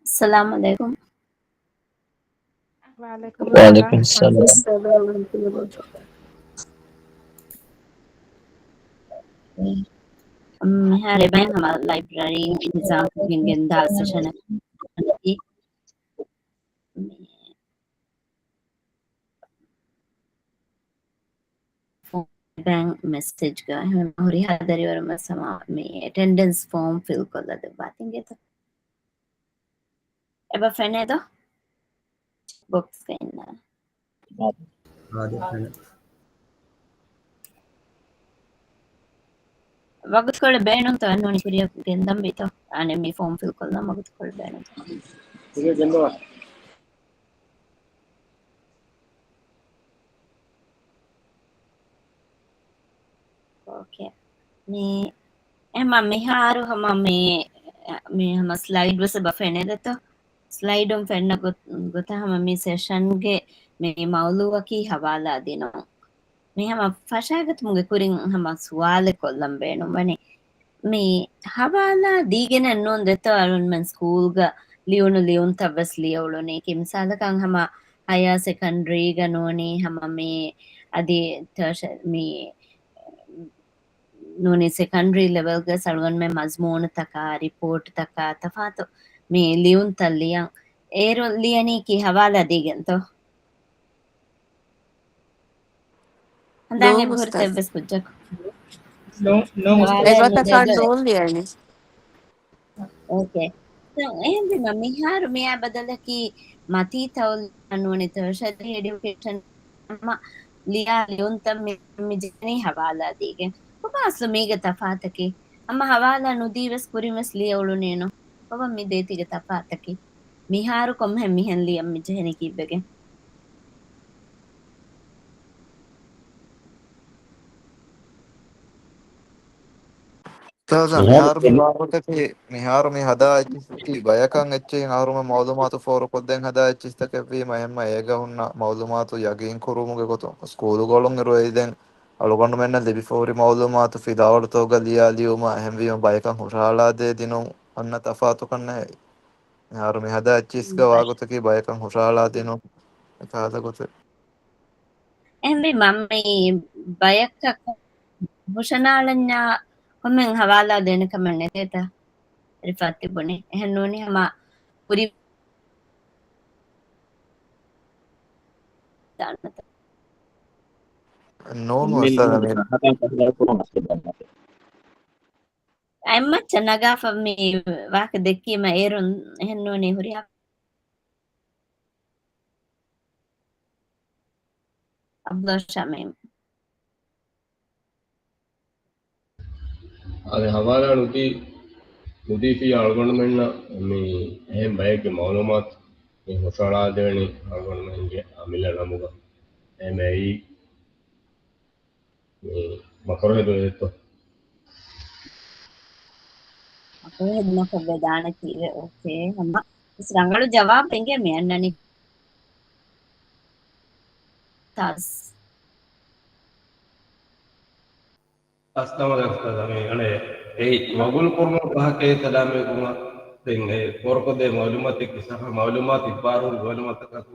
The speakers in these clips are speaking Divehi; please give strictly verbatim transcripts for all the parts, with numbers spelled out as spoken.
އައްސަލާމު ޢަލައިކުމް. ވަޢަލައިކުމް އައްސަލާމް. މިހާރު އެބައިން ހަމަ ލައިބްރަރީން އިންތިޒާމް ކޮށްގެން ގެންދާ ސެޝަނެއް. ފޯމް މެސެޖްގަ ހުރިހާ ދަރިވަރުން ވެސް ހަމަ މި އެޓެންޑެންސް ފޯމް ފިލް ކޮށްލަ ދެއްވާތި އިނގޭތަ؟ އެބަ ފެނޭދޯ؟ ޗެކް ބޮކްސްގަ އިންނާ. އާދެ، ފެނޭ. ވަގުތުކޮޅެއް ބޭނުންތޯ؟ އަންނޫނި ކުރިއަށް ގެންދަންވީތޯ؟ އަނެއް މި ފޯމް ފިލް ކޮށްލަން ވަގުތުކޮޅެއް ބޭނުންތޯ؟ ކުރިއަށް ގެންދަވާ. އޯކޭ. މި އެހެމަ މިހާރު ހަމަ މި، މި ހަމަ ސްލައިޑް ވެސް އެބަ ފެނޭދެތޯ؟ ސްލައިޑުން ފެންނަ ގޮ-، ގޮތަށް ހަމަ މި ސެޝަންގެ މި މައުލޫއަކީ ހަވާލާ ދިނުން. މި ހަމަ ފަށާގަތުމުގެ ކުރިން ހަމަ ސުވާލެއް ކޮށްލަން ބޭނުންވަނީ. މި ހަވާލާ ދީގެނެއް ނޫން ދެތޯ އަޅުންމެން ސްކޫލްގަ ލިޔުނު ލިޔުންތައް ވެސް ލިޔެއުޅުނީކީ. މިސާލަކަށް ހަމަ ހަޔާ ސެކަންޑްރީގަ ނޫނީ ހަމަ މި އަދި ތަށ-، މި ނޫނީ ސެކަންޑްރީ ލެވެލްގަ އަޅުގަނޑުމެން މަޒްމޫނުތަކާ، ރިޕޯޓްތަކާ ތަފާތު މި ލިޔުންތައް ލިޔަން. އޭރު ލިޔަނީކީ ހަވާލާ ދީގެންތޯ؟ ހަނދާން އެބަހުރިތަ އެއްވެސް ކުއްޖަކު؟ ނޫ، ނޫ، އުސްތާޛް. އެގޮތަކަށް ނޫން ލިޔަނީ. އޯކޭ. އެހެންވީމަ މިހާރު މިއާ ބަދަލަކީ މަތީ ތައުލީމާ ނޫނީ ތަރްޝަރީ އެޑިއުކޭޝަން ހަމަ ލިޔާ ލިޔުންތައް މި، މި ޖެހެނީ ހަވާލާ ދީގެން. ކޮބާ އަސްލު މީގެ ތަފާތަކީ؟ ހަމަ ހަވާލާ ނުދީ ވެސް ކުރިން ވެސް ލިޔެ އުޅުނީނު. ކޮބާ މި ދޭތީގެ ތަފާތަކީ؟ މިހާރު ކޮންމެހެން މިހެން ލިޔަން މި ޖެހެނީ ކީއްވެގެން؟ އުސްތާޛާ، މިހާރު މިހާރު މި ވާގޮތަކީ، މިހާރު މި ހަދާ އެއްޗިސްތަކީ ބަޔަކަށް އެއްޗެހި އަހަރުމެން މައުލޫމާތު ފޯރުކޮށްދޭން ހަދާ އެއްޗިސްތަކެއްވީމަ، އެހެންމަ އޭގަ ހުންނަ މައުލޫމާތު ޔަގީން ކުރުވުމުގެ ގޮތުން ސްކޫލުގަ އުޅުންއިރު އެއިދެން އަޅުގަނޑުމެންނަށް ލިބިފަ ހުރި މައުލޫމާތު ފިލާވަޅުތަކުގަ ލިޔާ ލިޔުމަށް. އެހެންވީމަ ބަޔަކަށް ހުށަހަޅާދޭ ދިނުން އަންނަ ތަފާތުކަން ނެތް. މިހާރު މި ހަދާ އެއްޗިސްގަ ވާގޮތަކީ ބަޔަކަށް ހުށަހަޅާ ދިނުން އެކަހަލަ ގޮތެއް. އެހެންވީމަ މި ބަޔަކަށް ހުށަނާޅަންޏާ ކޮންމެހެން ހަވާލާ ދޭނެ ކަމެއް ނެތޭތަ؟ ރިފާ ތިބުނީ. އެހެން ނޫނީ ހަމަ ކުރި ނޫން އުސްތާޛާ، މި އަތްމައްޗަށް ނަގާފަ މި ވާހަކަ ދެއްކީމަ އޭރުން އެހެން ނޫނީ ހުރިހާ އަބްދުﷲ ޝަމީމް. އަދި ހަވާލާ ނުދީ، ނުދީފިއްޔާ އަޅުގަނޑުމެންނަށް މި އެހެން ބައެއްގެ މައުލޫމާތު މި ހުށަހަޅާދޭނީ އަޅުގަނޑުމެންގެ އަމިއްލަ ނަމުގަ. އެހެން އެއީ މި މަކަރުހެދުންތޯ؟ މަކަރުހެދުމަކަށް ވެދާނެތީވެ. އޯކޭ. ހަމަ ވެސް ރަނގަޅު ޖަވާބެއް އިނގޭ މި އަންނަނީ. ތާސް. އައްސަލާމު ޢަލައިކުމް އުސްތާޛާ. މި އަނެއް އެއީ ގަބޫލު ކުރުމުގެ ބަހަކޭ ސަލާމަތްވުމަށް ދެން އެ ފޯރުކޮށްދޭ މައުލޫމާތެއް ސައްހަ މައުލޫމާތު އިއްބާރު މައުލޫމާތަކަށް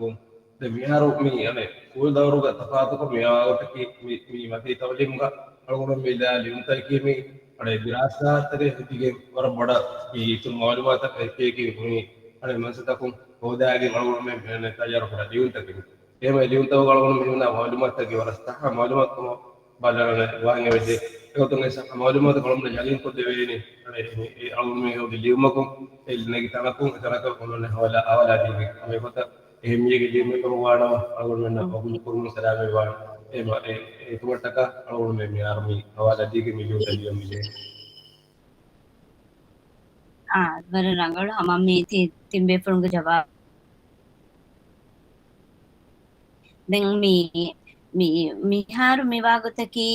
ދެން މިހާރު މި އަނެއް ސްކޫލް ދައުރުގަ ތަފާތުކޮށް މި ވާގޮތަކީ މި، މި މަތީ ތައުލީމުގަ އަޅުގަނޑު މި ލިޔާ ލިޔުންތަކީ މި އަނެއް ދިރާސާތަކެއް ހެދިގެން ވަރަށް ބޮޑަށް މި އިތުރު މައުލޫމާތަކަށް އެކި އެކި މި އަނެއް މައްސަލަތަކުން ހޯދާގެން އަޅުގަނޑުމެން މި އަނެއް ތައްޔާރު ކުރާ ލިޔުންތަކެއް. އެހެން ލިޔުންތަކުގަ އަޅުގަނޑު މި ހުންނަ މައުލޫމާތުތަކެއް ވަރަށް ސައްހަ މައުލޫމާތު ކަމަށް ބަލާނެ ވާހެން އެބަޖެހޭ. އެގޮތުން އެ ސައްހަ މައުލޫމާތު އަޅުގަނޑުމެން ޔަގީން ކޮށްދެވޭނީ. އަނެއް އެ އަޅުގަނޑުމެން ހޯދި ލިޔުމަކުން އެ ނެގި ތަނަކުން އެ ތަނަކަށް އަނެއް ހަވާލާ، ހަވާލާ ދީގެން. އެގޮތަށް އެހެން މީގެ ލިޔުމެއް ކަމަށް ވާނަމަ އަޅުގަނޑުމެންނަށް ގަބޫލު ކުރުމުން ސަލާމަތްވާނެ. އެ މަ-، އެ، އެކަމަށްޓަކާ އަޅުގަނޑުމެން މިހާރު މި ހަވާލާ ދީގެން މި ލިޔުންތައް ލިޔަން މި ޖެހޭ. އާ، ވަރަށް ރަނގަޅު. ހަމަ މި ތި-، ތިން ބޭފުޅުންގެ ޖަވާބު. ދެން މި، މި، މިހާރު މިވާގޮތަކީ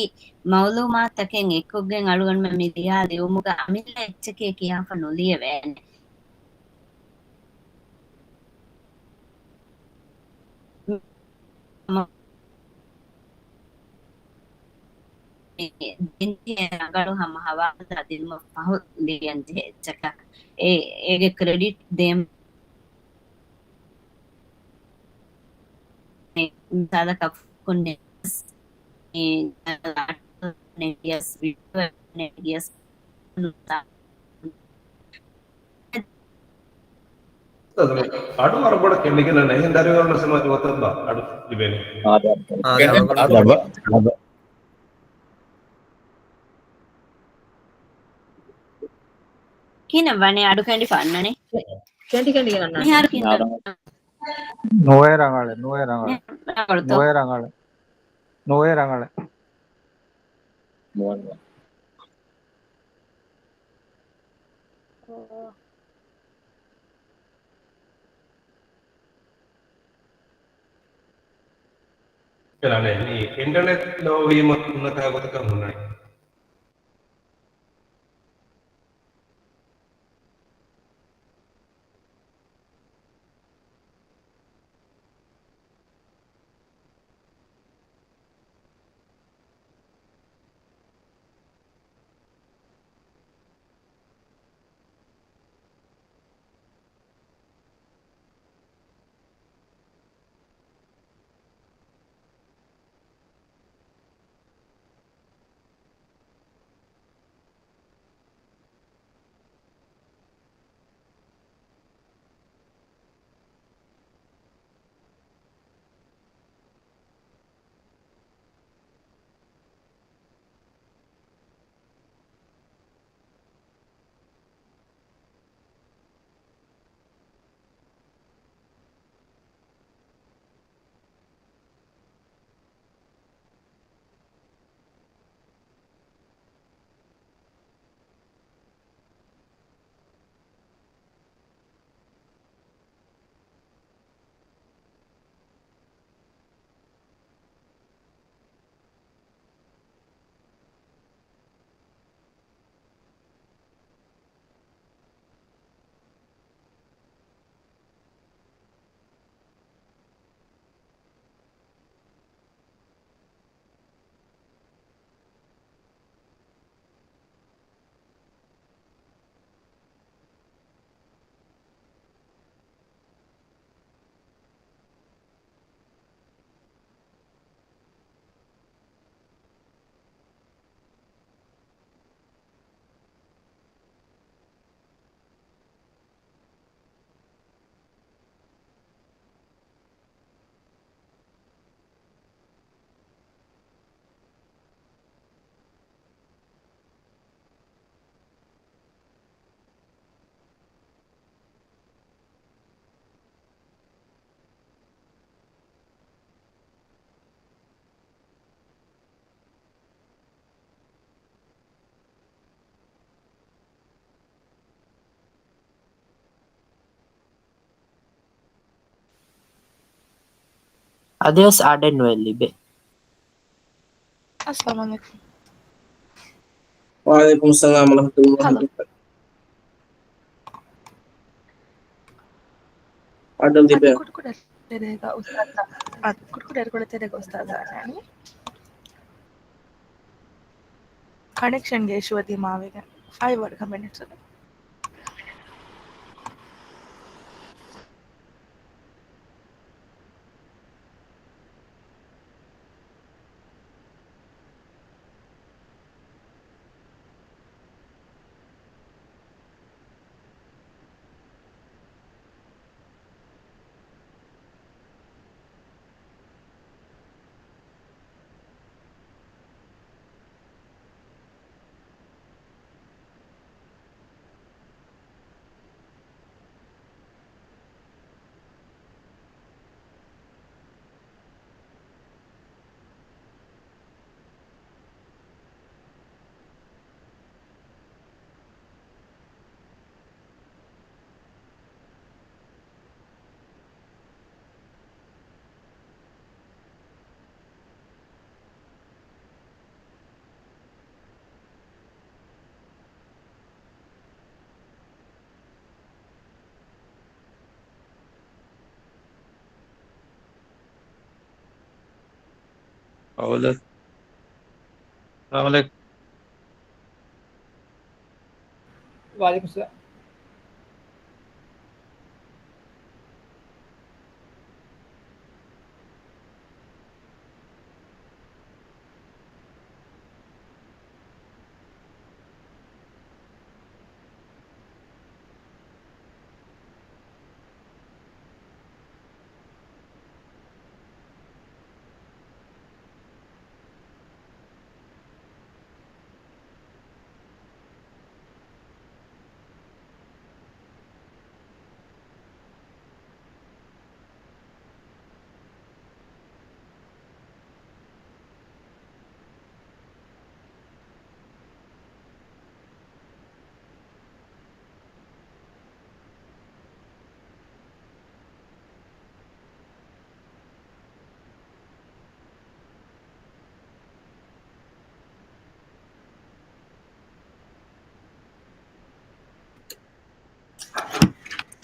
މައުލޫމާތުތަކެއް އެއްކޮށްގެން އަޅުގަނޑުމެން މި ލިޔާ ލިޔުމުގަ އަމިއްލަ އެއްޗެކޭ ކިޔާފަ ނުލިޔެވޭނެ. ދިންޖެހޭ ރަނގަޅު ހަމަ ހަވާލާ ދިނުމަށް ފަހު ލިޔަންޖެހޭ އެއްޗަކަށް އެ، އޭގެ ކްރެޑިޓް ދޭން. މިސާލަކަށް ކުންނެސް، މި، ނެގިޔަސް، ވިޑިއޯ ނެގިޔަސް، އަޑު ވަރަށް ބޮޑަށް ކެނޑިގެން ނޭ. އެހެން ދަރިވަރުން ސަމާޖު ވަތަންބާ އަޑު ލިބޭނެ. އާދެ، އަޑު. އާދެ، އަޑު. ކިހިނެއް ވަނީ އަޑު ކެނޑިފަ އަންނަނީ؟ ކެނޑި ކެނޑިގެން އަންނަނީ. މިހާރު ކިހިނެއް؟ ނުވޭ ރަނގަޅެއް، ނުވޭ ރަނގަޅެއް. ނުވޭ ރަނގަޅެއް. ނުވޭ ރަނގަޅެއް. ނުވޭ ރަނގަޅެއް. ނުވޭ ރަނގަޅެއް. ކެނޑިގެން ނޭ. މި އިންޓަރނެޓް ލޯ ވީމަ ހުންނަތާ ގޮތަކަށް ހުންނަނީ. އަދިވެސް އާދެންވެ ލިބޭ. އައްސަލާމު ޢަލައިކުމް. ވަޢަލައިކުމުއްސަލާމް ވަރަޙްމަތުﷲ ހަލޯ. ވަބަރަކާތުހު. އަދި ކުޑަކުޑަ ތެރޭގަ އުސްތާޛާ، އަދި ކުޑަކުޑަ ތެރޭގަ އުސްތާޛާ އަންނާނީ. ކަނެކްޝަންގެ އިޝޫއެއް ދިމާވެގެން ފައިވަރުގަ މިނެޓްސް. އަވަލެ. އަވަލެ. ވަޢަލައިކުމް އައްސަލާމް.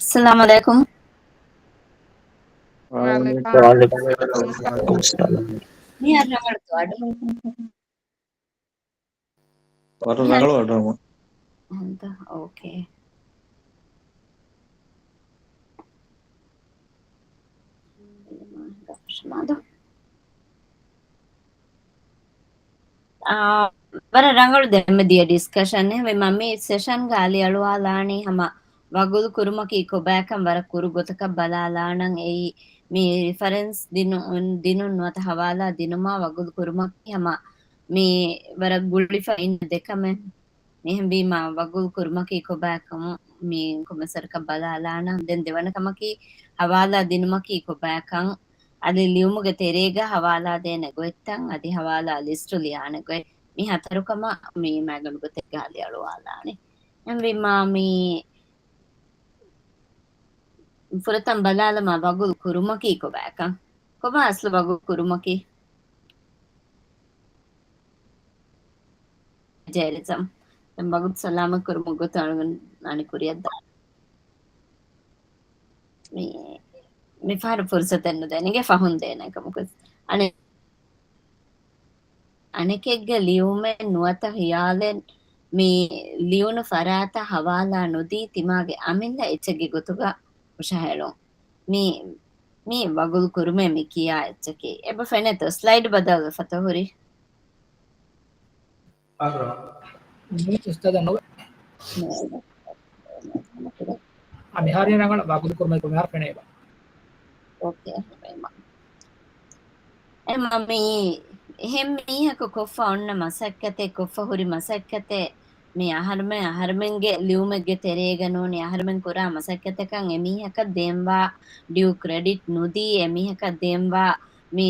އައްސަލާމު ޢަލައިކުމް. ވަޢަލައިކުމް. މިހާރު ރަނގަޅު އަޑު. ވަރަށް ރަނގަޅު އަޑު. އޯކޭ. އާ، ވަރަށް ރަނގަޅު ދެންމެ ދިޔަ ޑިސްކަޝަން. އެހެންވީމަ މި ސެޝަންގަ އަލިއަޅުވާލާނީ ހަމަ ވަގުލު ކުރުމަކީ ކޮބާކަން ވަރަށް ކުރު ގޮތަކަށް ބަލާލާނަން. އެއީ މި ރިފަރެންސް ދިނު، ދިނުން ނުވަތަ ހަވާލާ ދިނުމާ ވަގުލު ކުރުމަކީ ހަމަ މި ވަރަށް ގުޅިފަ އިންނަ ދެކަމެއް. އެހެންވީމަ ވަގުލު ކުރުމަކީ ކޮބާކަން މި ކޮންމެސް ވަރަކަށް ބަލާލާނަން. ދެން ދެވަނަ ކަމަކީ ހަވާލާ ދިނުމަކީ ކޮބާކަން. އަދި ލިޔުމުގެ ތެރޭގަ ހަވާލާ ދޭނެ ގޮތްތައް، އަދި ހަވާލާ ލިސްޓު ލިޔާނެ ގޮތް، މި ހަތަރު ކަމަށް މި މައިގަނޑު ގޮތެއްގަ އަލިއަޅުވާލާނެ. އެހެންވީމަ މި ފުރަތަމަ ބަލާލަމާ ވަގުލު ކުރުމަކީ ކޮބާކަން. ކޮބާ އަސްލު ވަގުލު ކުރުމަކީ؟ ޖެރިޒަމް. ދެން ވަގުތު ސަލާމަތް ކުރުމުގެ ގޮތުން އަޅުގަނޑު އަނި ކުރިއަށް ދާނެ. މި، މިފަހަރު ފުރުސަތެއް ނުދޭނެ. އިނގޭ ފަހުން ދޭނެ ކަމަކު. އަނެ، އަނެކެއްގެ ލިޔުމެއް ނުވަތަ ހިޔާލެއް މި ލިޔުނު ފަރާތަށް ހަވާލާ ނުދީ، ތިމާގެ އަމިއްލަ އެއްޗެއްގެ ގޮތުގަ ހުށަހެޅުން. މި، މި ވަގުލު ކުރުމޭ މި ކިޔާ އެއްޗަކީ. އެބަ ފެނޭތޯ؟ ސްލައިޑް ބަދަލުވެފަތޯ ހުރީ؟ އަރަ، މީ އުސްތާދަށް ނުވޭ. އަ، މިހާރު ރަނގަޅަށް ވަގުލު ކުރުމަށް މިހާރު ފެނޭ ބާ. އޯކޭ. އެމަ މީ އެހެން މީހަކު ކޮށްފަ އޮންނަ މަސައްކަތެއް، ކޮށްފަ ހުރި މަސައްކަތެއް، މި އަހަރުމެން، އަހަރުމެންގެ ލިޔުމެއްގެ ތެރޭގަ ނޫނީ، އަހަރުމެން ކުރާ މަސައްކަތަކަށް އެމީހަކަށް ދޭންވާ ޑިއު ކްރެޑިޓް ނުދީ، އެމީހަކަށް ދޭންވާ މި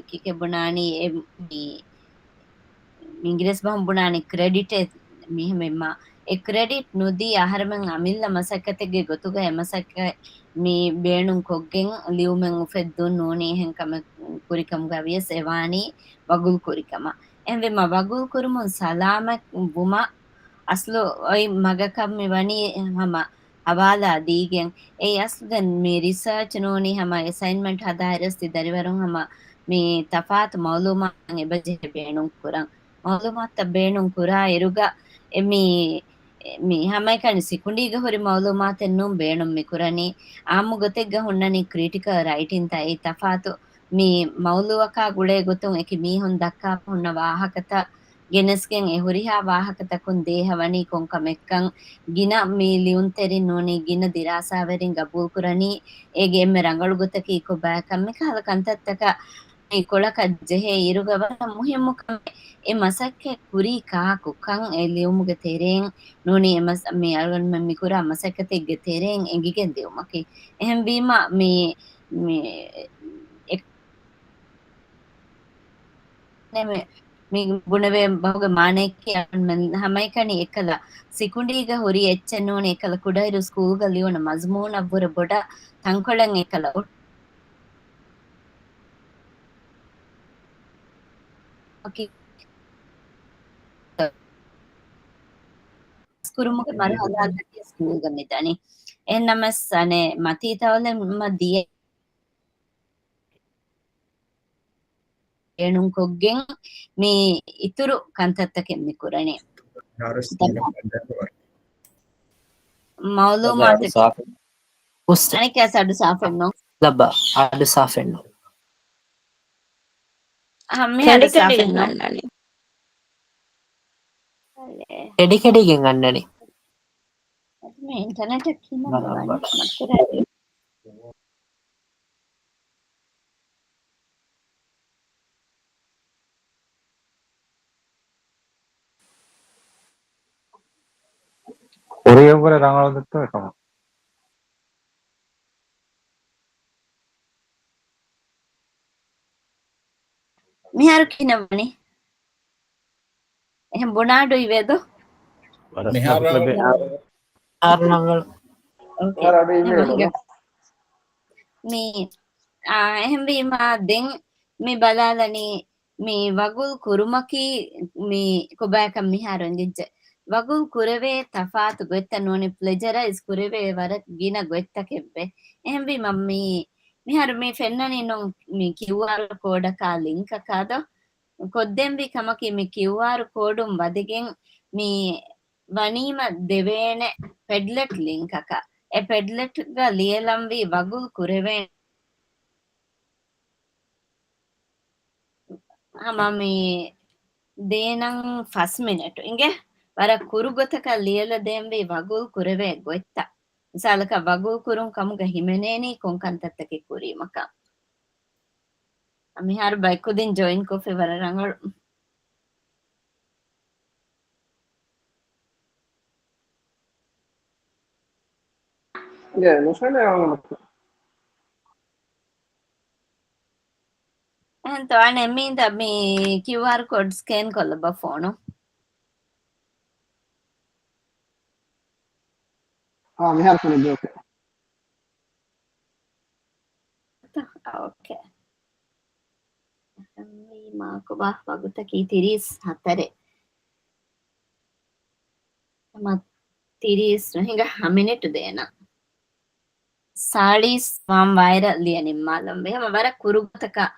ކިކެއް ބުނާނީ، އެ، މި އިނގިރޭސި ބަހުން ބުނާނީ ކްރެޑިޓެއް. މިހެމެންމާ އެ ކްރެޑިޓް ނުދީ އަހަރެމެން އަމިއްލަ މަސައްކަތެއްގެ ގޮތުގައި މަސައްކަތް މި ބޭނުން ކޮށްގެން ލިޔުމެއް އުފެއްދުން ނޫނީ އެހެން ކަމެއް ކުރިކަމުގަ ވިޔަސް އެ ވާނީ ވަގުލު ކުރިކަމަށް. އެހެންވީމަ ވަގުލު ކުރުމުން ސަލާމަތް ވުމަށް އަސްލު އޮތް މަގަކަށް މި ވަނީ ހަމަ ހަވާލާ ދީގެން. އެއީ އަސްލު ދެން މި ރިސާޗް ނޫނީ ހަމަ އެސައިންމަންޓް ހަދާއިރަސް ތި ދަރިވަރުން ހަމަ މި ތަފާތު މައުލޫމާތު އެބަޖެހޭ ބޭނުން ކުރަން. މައުލޫމާތުތައް ބޭނުން ކުރާ އިރުގަ އެ މި، މި ހަމައެކަނި ސިކުނޑީގަ ހުރި މައުލޫމާތެއް ނޫން ބޭނުން މި ކުރަނީ. އާއްމު ގޮތެއްގަ ހުންނަނީ ކްރިޓިކަލް ރައިޓިންތައް އެއީ ތަފާތު މި މައުޟޫއަކާ ގުޅޭ ގޮތުން އެކި މީހުން ދައްކާފަ ހުންނަ ވާހަކަތައް ގެނެސްގެން އެ ހުރިހާ ވާހަކަތަކުން ދޭހަވަނީ ކޮންކަމެއްކަން ގިނަ މި ލިޔުންތެރިން ނޫނީ ގިނަ ދިރާސާވެރިން ގަބޫލުކުރަނީ އޭގެ އެންމެ ރަނގަޅު ގޮތަކީ ކޮބާކަން. މިކަހަލަ ކަންތައްތަކަށް މި ކޮޅަކަށް ޖެހޭ އިރުގަ ވަރަށް މުހިއްމު ކަމެއް އެ މަސައްކަތް ކުރީ ކާކު ކަން އެ ލިޔުމުގެ ތެރެއިން ނޫނީ އެ މަސް-، މި އަޅުގަނޑުމެން މި ކުރާ މަސައްކަތެއްގެ ތެރެއިން އެނގިގެން ދިއުމަކީ. އެހެންވީމަ މި، މި އެ ނެމެ، މި ބުނެވޭ ބަހުގެ މާނައަކީ ހަމައެކަނި އެކަލަ ސިކުނޑީގަ ހުރި އެއްޗެއް ނޫނީ އެކަލަ ކުޑައިރު ސްކޫލްގަ ލިޔުނު މަޒުމޫނަށްވުރެ ބޮޑަށް ތަންކޮޅެއް އެކަލަ އޮ-، ކުރުމުގެ މަރުހަލާތަކެއް ސްކޫލްގަ މިދަނީ. އެހެންނަމަސް އަނެއް މަތީ ތައުލީމަށް ދިޔަ ބޭނުންކޮށްގެން މި އިތުރު ކަންތައްތަކެއް މި ކުރަނީ. މައުލޫމާތު އަނެއްކާސް އަޑު ސާފެއްނު. ލައްބަ އަޑު ސާފެއްނު. އަހަ، މި އަޑު ސާފެއްނު. ކެޑިކެޑިގެން އަންނަނީ. މި އިންޓަރނެޓަށް ކިނަ ބަރަބަރ. ކުރިއަށްވުރެ ރަނގަޅު ދެއްތޯ އެކަމަށް. މިހާރު ކިހިނެއް ވަނީ؟ އެހެން ބުނާޑު އިވޭދޯ؟ މިހާރު ރަނގަޅު. އޯކޭ. މި، އާ، އެހެންވީމާ ދެން މި ބަލާލަނީ މި ވަގުލް ކުރުމަކީ މި ކޮބާކަން މިހާރު އެނގިއްޖެ. ވަގުލު ކުރެވޭ ތަފާތު ގޮތްތައް ނޫނީ ޕްލެޖަރައިޒް ކުރެވޭ ވަރަށް ގިނަ ގޮތްތަކެއްވޭ. އެހެންވީމަ މި، މިހާރު މި ފެންނަނީ ނޫން މި ކިއުއާރު ކޯޑަކާ ލިންކަކާ ދޯ؟ ކޮށްދޭންވީ ކަމަކީ މި ކިއުއާރު ކޯޑުން ވަދެގެން މި ވަނީމަ ދެވޭނެ ޕެޑްލެޓް ލިންކަކަށް. އެ ޕެޑްލެޓްގަ ލިޔެލަންވީ ވަގުލު ކުރެވޭނެ ހަމަ މި ދޭނަން ފަސް މިނެޓު އިނގޭ. ވަރަށް ކުރު ގޮތަކަށް ލިޔެލަދޭންވީ ވަގުލު ކުރެވޭ ގޮތްތައް. މިސާލަކަށް ވަގުލު ކުރުން ކަމުގަ ހިމެނޭނީ ކޮން ކަންތައްތަކެއް ކުރީމަކަށް. މިހާރު ބައެއްކުދިން ޖޮއިން ކޮށްފި ވަރަށް ރަނގަޅު. ގޭ ނުފެނޭ އަޅުގަނޑަކަށް. އެހެންތޯ އަނެއް މީންދަ މި ކިއުއާރް ކޯޑް ސްކޭން ކޮށްލަބަ ފޯނު. އާ، މިހާރު ފޮނުއްޖެ، އޯކޭ. އޯކޭ. މީ މާކު ވާ ވަގުތަކީ ތިރީސް ހަތަރެއް. ހަމަ ތިރީސް ނުހިނގާ ހަ މިނެޓު ދޭނަ. ސާޅީސް ވާން ވާއިރަށް ލިޔެ ނިންމާލަން ވޭ. ހަމަ ވަރަށް ކުރު ގޮތަކަށް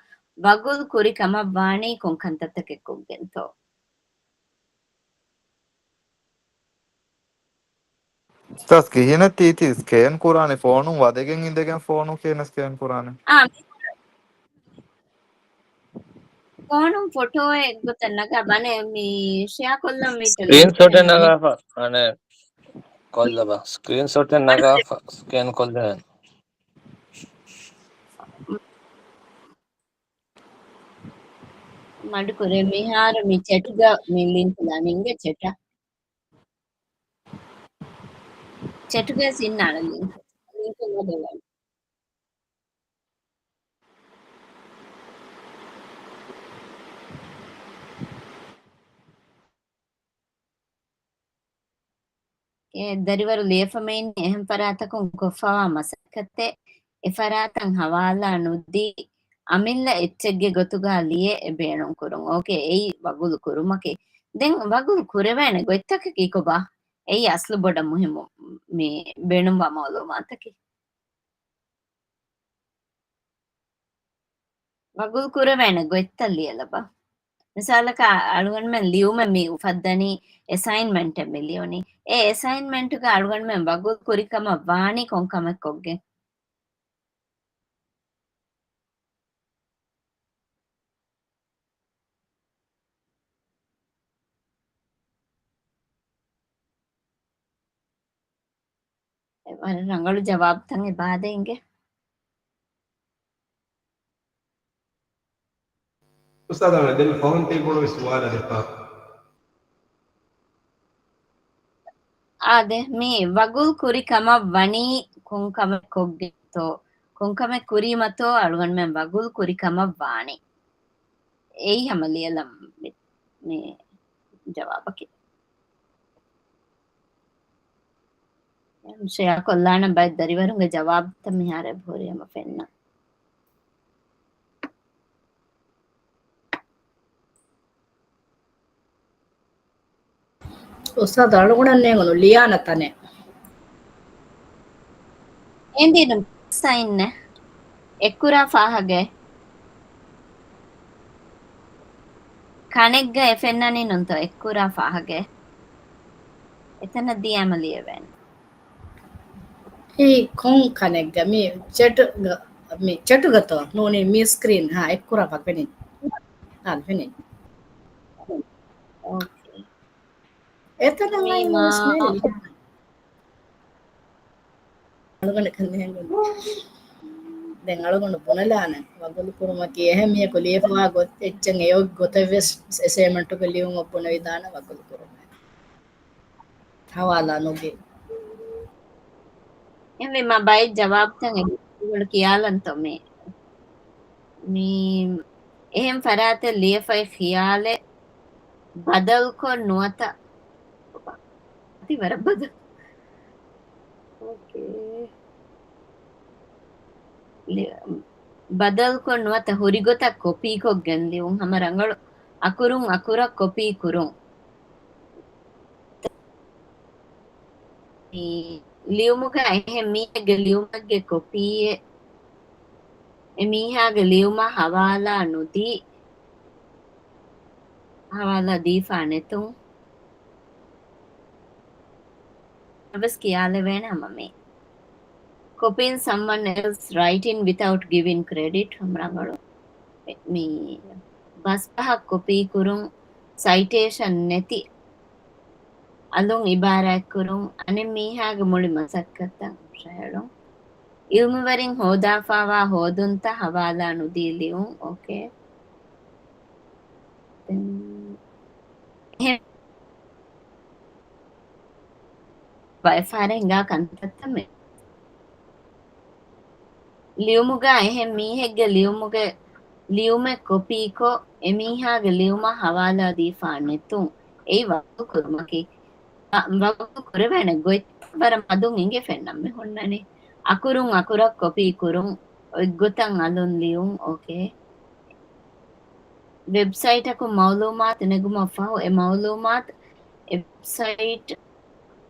ވަގުލު ކުރި ކަމަށް ވާނީ ކޮން ކަންތައްތަކެއް ކޮށްގެންތޯ؟ އުސްތާޒް، ކިހިނެއް ތީ ތި ސްކޭން ކުރާނެ؟ ފޯނުން ވަދެގެން އިނދެގެން ފޯނު ކިހިނެއް ސްކޭން ކުރާނެ؟ އާ، ފޯނުން ފޮޓޯއެއް ގޮތަށް ނަގާ ބަނެ މި ޝެއާ ކޮށްލަން ވީތަ ސްކްރީން ޝޮޓެއް ނަގާފަ، އަނެ، ކޮށްލަބަ. ސްކްރީން ޝޮޓެއް ނަގާފަ، ސްކޭން ކޮށްލެވޭނެ. މަޑުކުރޭ މިހާރު މި ޗެޓުގަ މި ލިންކު ލާނީ އިނގޭ ޗެޓަށް. ޗެޓުގަ ސިންނާނެ ލިންކު. ލިންކު މަޑުވާނެ. އެ ދަރިވަރު ލިޔެފަމެއިން އެހެން ފަރާތަކުން ކޮށްފަވާ މަސައްކަތެއް އެ ފަރާތަށް ހަވާލާ ނުދީ، އަމިއްލަ އެއްޗެއްގެ ގޮތުގަ ލިޔެ އެ ބޭނުން ކުރުން. އޯކޭ، އެއީ ވަގުލު ކުރުމަކީ. ދެން ވަގުލު ކުރެވޭނެ ގޮތްތަކަކީ ކޮބާ؟ އެއީ އަސްލު ބޮޑަށް މުހިއްމު މި ބޭނުންވާ މައުލޫމާތަކީ. ވަގުލު ކުރެވޭނެ ގޮތްތައް ލިޔެލަބަ. މިސާލަކަށް އަޅުގަނޑުމެން ލިޔުމެއް މި އުފައްދަނީ އެސައިންމަންޓެއް މި ލިޔުނީ. އެ އެސައިންމަންޓުގަ އަޅުގަނޑުމެން ވަގުލު ކުރި ކަމަށް ވާނީ ކޮން ކަމެއް ކޮށްގެން؟ އެ ވަރަށް ރަނގަޅު ޖަވާބުތައް އެބަ ދޭންގެ. އުސްތާދާ، ދެން ފަހުން ތި ބޮޑު ސުވާލެއް ދެއްވާ. އާދެ، މި ވަގުލް ކުރި ކަމަށް ވަނީ ކޮން ކަމެއް ކޮށްގެންތޯ؟ ކޮން ކަމެއް ކުރީމަތޯ އަޅުގަނޑުމެން ވަގުލް ކުރި ކަމަށް ވާނީ؟ އެއީ ހަމަ ލިޔެލަން މި، މި ޖަވާބަކީ. ޝެއާ ކޮށްލާނަން ބައެއް ދަރިވަރުންގެ ޖަވާބުތައް މިހާރު އެބަހުރި ހަމަ ފެންނަން. އުސްތާދު އަޅުގަނޑަށް ނޭނގުނު ލިޔާނެ ތަނެއް. އެނދިނު ސައިން އެއްކުރާ ފާހަގައެއް. ކަނެއްގަ އެ ފެންނަނީ ނޫންތޯ އެއްކުރާ ފާހަގައެއް. އެތަނަށް ދިޔާމަ ލިޔެވޭނެ. އެއީ ކޮން ކަނެއްގަ؟ މި ޗެޓުގަ، މި ޗެޓުގަތޯ؟ ނޫނީ މި ސްކްރީން. ހާ، އެއްކުރާ ފާހަގަ ފެނިން. ހާ، ފެނިން. އޯކޭ. އެތަނަށް މީ އައި މާ ވެސް މޭ ލިޔާނެ. އަޅުގަނޑަކަށް ނޭނގުނު. ދެން އަޅުގަނޑު ބުނެލާނެ ވަގުލު ކުރުމަކީ އެހެން މީހަކު ލިޔެފަވާ ގޮތް އެއްޗެއް އެއޮތް ގޮތެއް ވެސް އެސައިންމަންޓުގެ ލިޔުން އޮތް ބުނެވިދާނެ ވަގުލު ކުރުމޭ. ހަވާލާ ނުދީ. އެހެންވީމާ ބައެއް ޖަވާބުތައް އެގޮތަށް ކިޔާލަންތޯ މި، މި އެހެން ފަރާތެއް ލިޔެފައި ޚިޔާލެއް ބަދަލުކޮށް ނުވަތަ ތި ވަރަށް ބަދަލު. އޯކޭ. ލި-، ބަދަލުކޮށް ނުވަތަ ހުރިގޮތަށް ކޮޕީކޮށްގެން ލިޔުން. ހަމަ ރަނގަޅު އަކުރުން އަކުރަށް ކޮޕީ ކުރުން. ލިޔުމުގަ އެހެން މީހެއްގެ ލިޔުމެއްގެ ކޮޕީއެއް އެ މީހާގެ ލިޔުމަށް ހަވާލާ ނުދީ، ހަވާލާ ދީފާ ނެތުން. އެވެސް ކިޔާލެވޭނެ ހަމަ މީ. Copying someone else's writing without giving credit ހަމަ ރަނގަޅު. މީ ބަސް ފަހަށް ކޮޕީ ކުރުން، ސައިޓޭޝަން ނެތި އަލުން އިބާރާތްކުރުން، އަނެއް މީހާގެ މުޅި މަސައްކަތްތައް ހުށަހެޅުން، އިލްމުވެރިން ހޯދާފާވާ ހޯދުންތައް ހަވާލާ ނުދީ ލިޔުން. އޯކޭ. ދެން އެހެން ވައިފާރެ ހިނގާ ކަންތައްތައް މެ. ލިޔުމުގަ އެހެން މީހެއްގެ ލިޔުމުގެ ލިޔުމެއް ކޮޕީކޮށް، އެމީހާގެ ލިޔުމަށް ހަވާލާ ދީފާ ނެތުން. އެއީ ވަގުތު ކުރުމަކީ. ވަ-، ވަގުތު ކުރެވޭނެ ގޮތް ވަރަށް މަދުން އިނގޭ ފެންނަން މި ހުންނަނީ. އަކުރުން އަކުރަށް ކޮޕީ ކުރުން، އޮތްގޮތަށް އަލުން ލިޔުން. އޯކޭ. ވެބްސައިޓަކުން މައުލޫމާތު ނެގުމަށް ފަހު، އެ މައުލޫމާތު އެ ވެބްސައިޓް،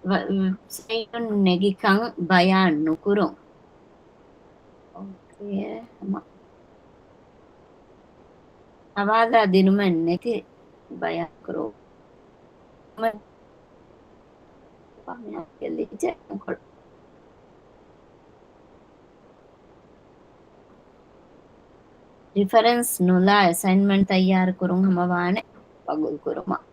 ވެ-، ވެބްސައިޓުން ނެގިކަން ބަޔާން ނުކުރުން. އޯކޭ. ހަމަ ހަވާލާ ދިނުމެއް ނެތި ބަޔާން ކުރުން. ރިފަރެންސް ނުލާ އެސައިންމަންޓް ތައްޔާރު ކުރުން ހަމަ ވާނެ ވަގުތު ކުރުމަށް.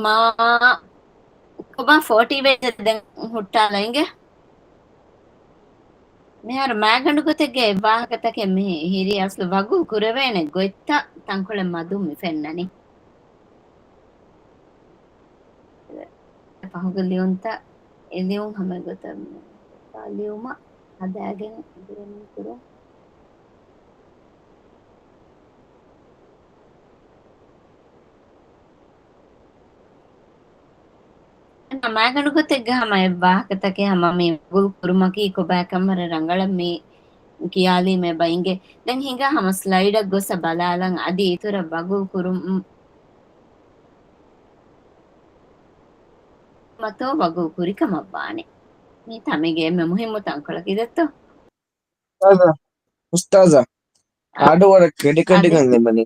މާ ކޮބާ ފޯޓީ ވެއްޖެ ދެން ހުއްޓާލަ އިނގޭ. މިހާރު މާގަނޑު ގޮތެއްގެ އެއް ވާހަކަތަކެއް މި ހިރީ އަސްލު ވަގު ކުރެވޭނެ ގޮތްތައް ތަންކޮޅެއް މަދުން މި ފެންނަނީ. ފަހުގެ ލިޔުންތައް އެ ލިޔުން ހަމަ ގޮތަށް ލިޔުމަށް ހަދާގެން ދިރަނީ ކުރުން. މާގަނޑު ގޮތެއްގަ ހަމަ އެއް ވާހަކަތަކެއް ހަމަ މި ވަގު ކުރުމަކީ ކޮބާކަން ވަރަށް ރަނގަޅަށް މި ކިޔާލީމޭ ބައިނގެ. ދެން ހިނގާ ހަމަ ސްލައިޑަށް ގޮސް ބަލާލަން އަދި އިތުރަށް ވަގު ކުރުމަށް މަތޯ ވަގު ކުރިކަމަށް ވާނެ. މީ ތަމެގެ އެންމެ މުހިއްމު ތަންކޮޅަކީ ދެއްތޯ؟ އުސްތާޒާ، އުސްތާޒާ، އާ، އަޑު ވަރަށް ކެޑިކެޑިގެން ލިބެނީ.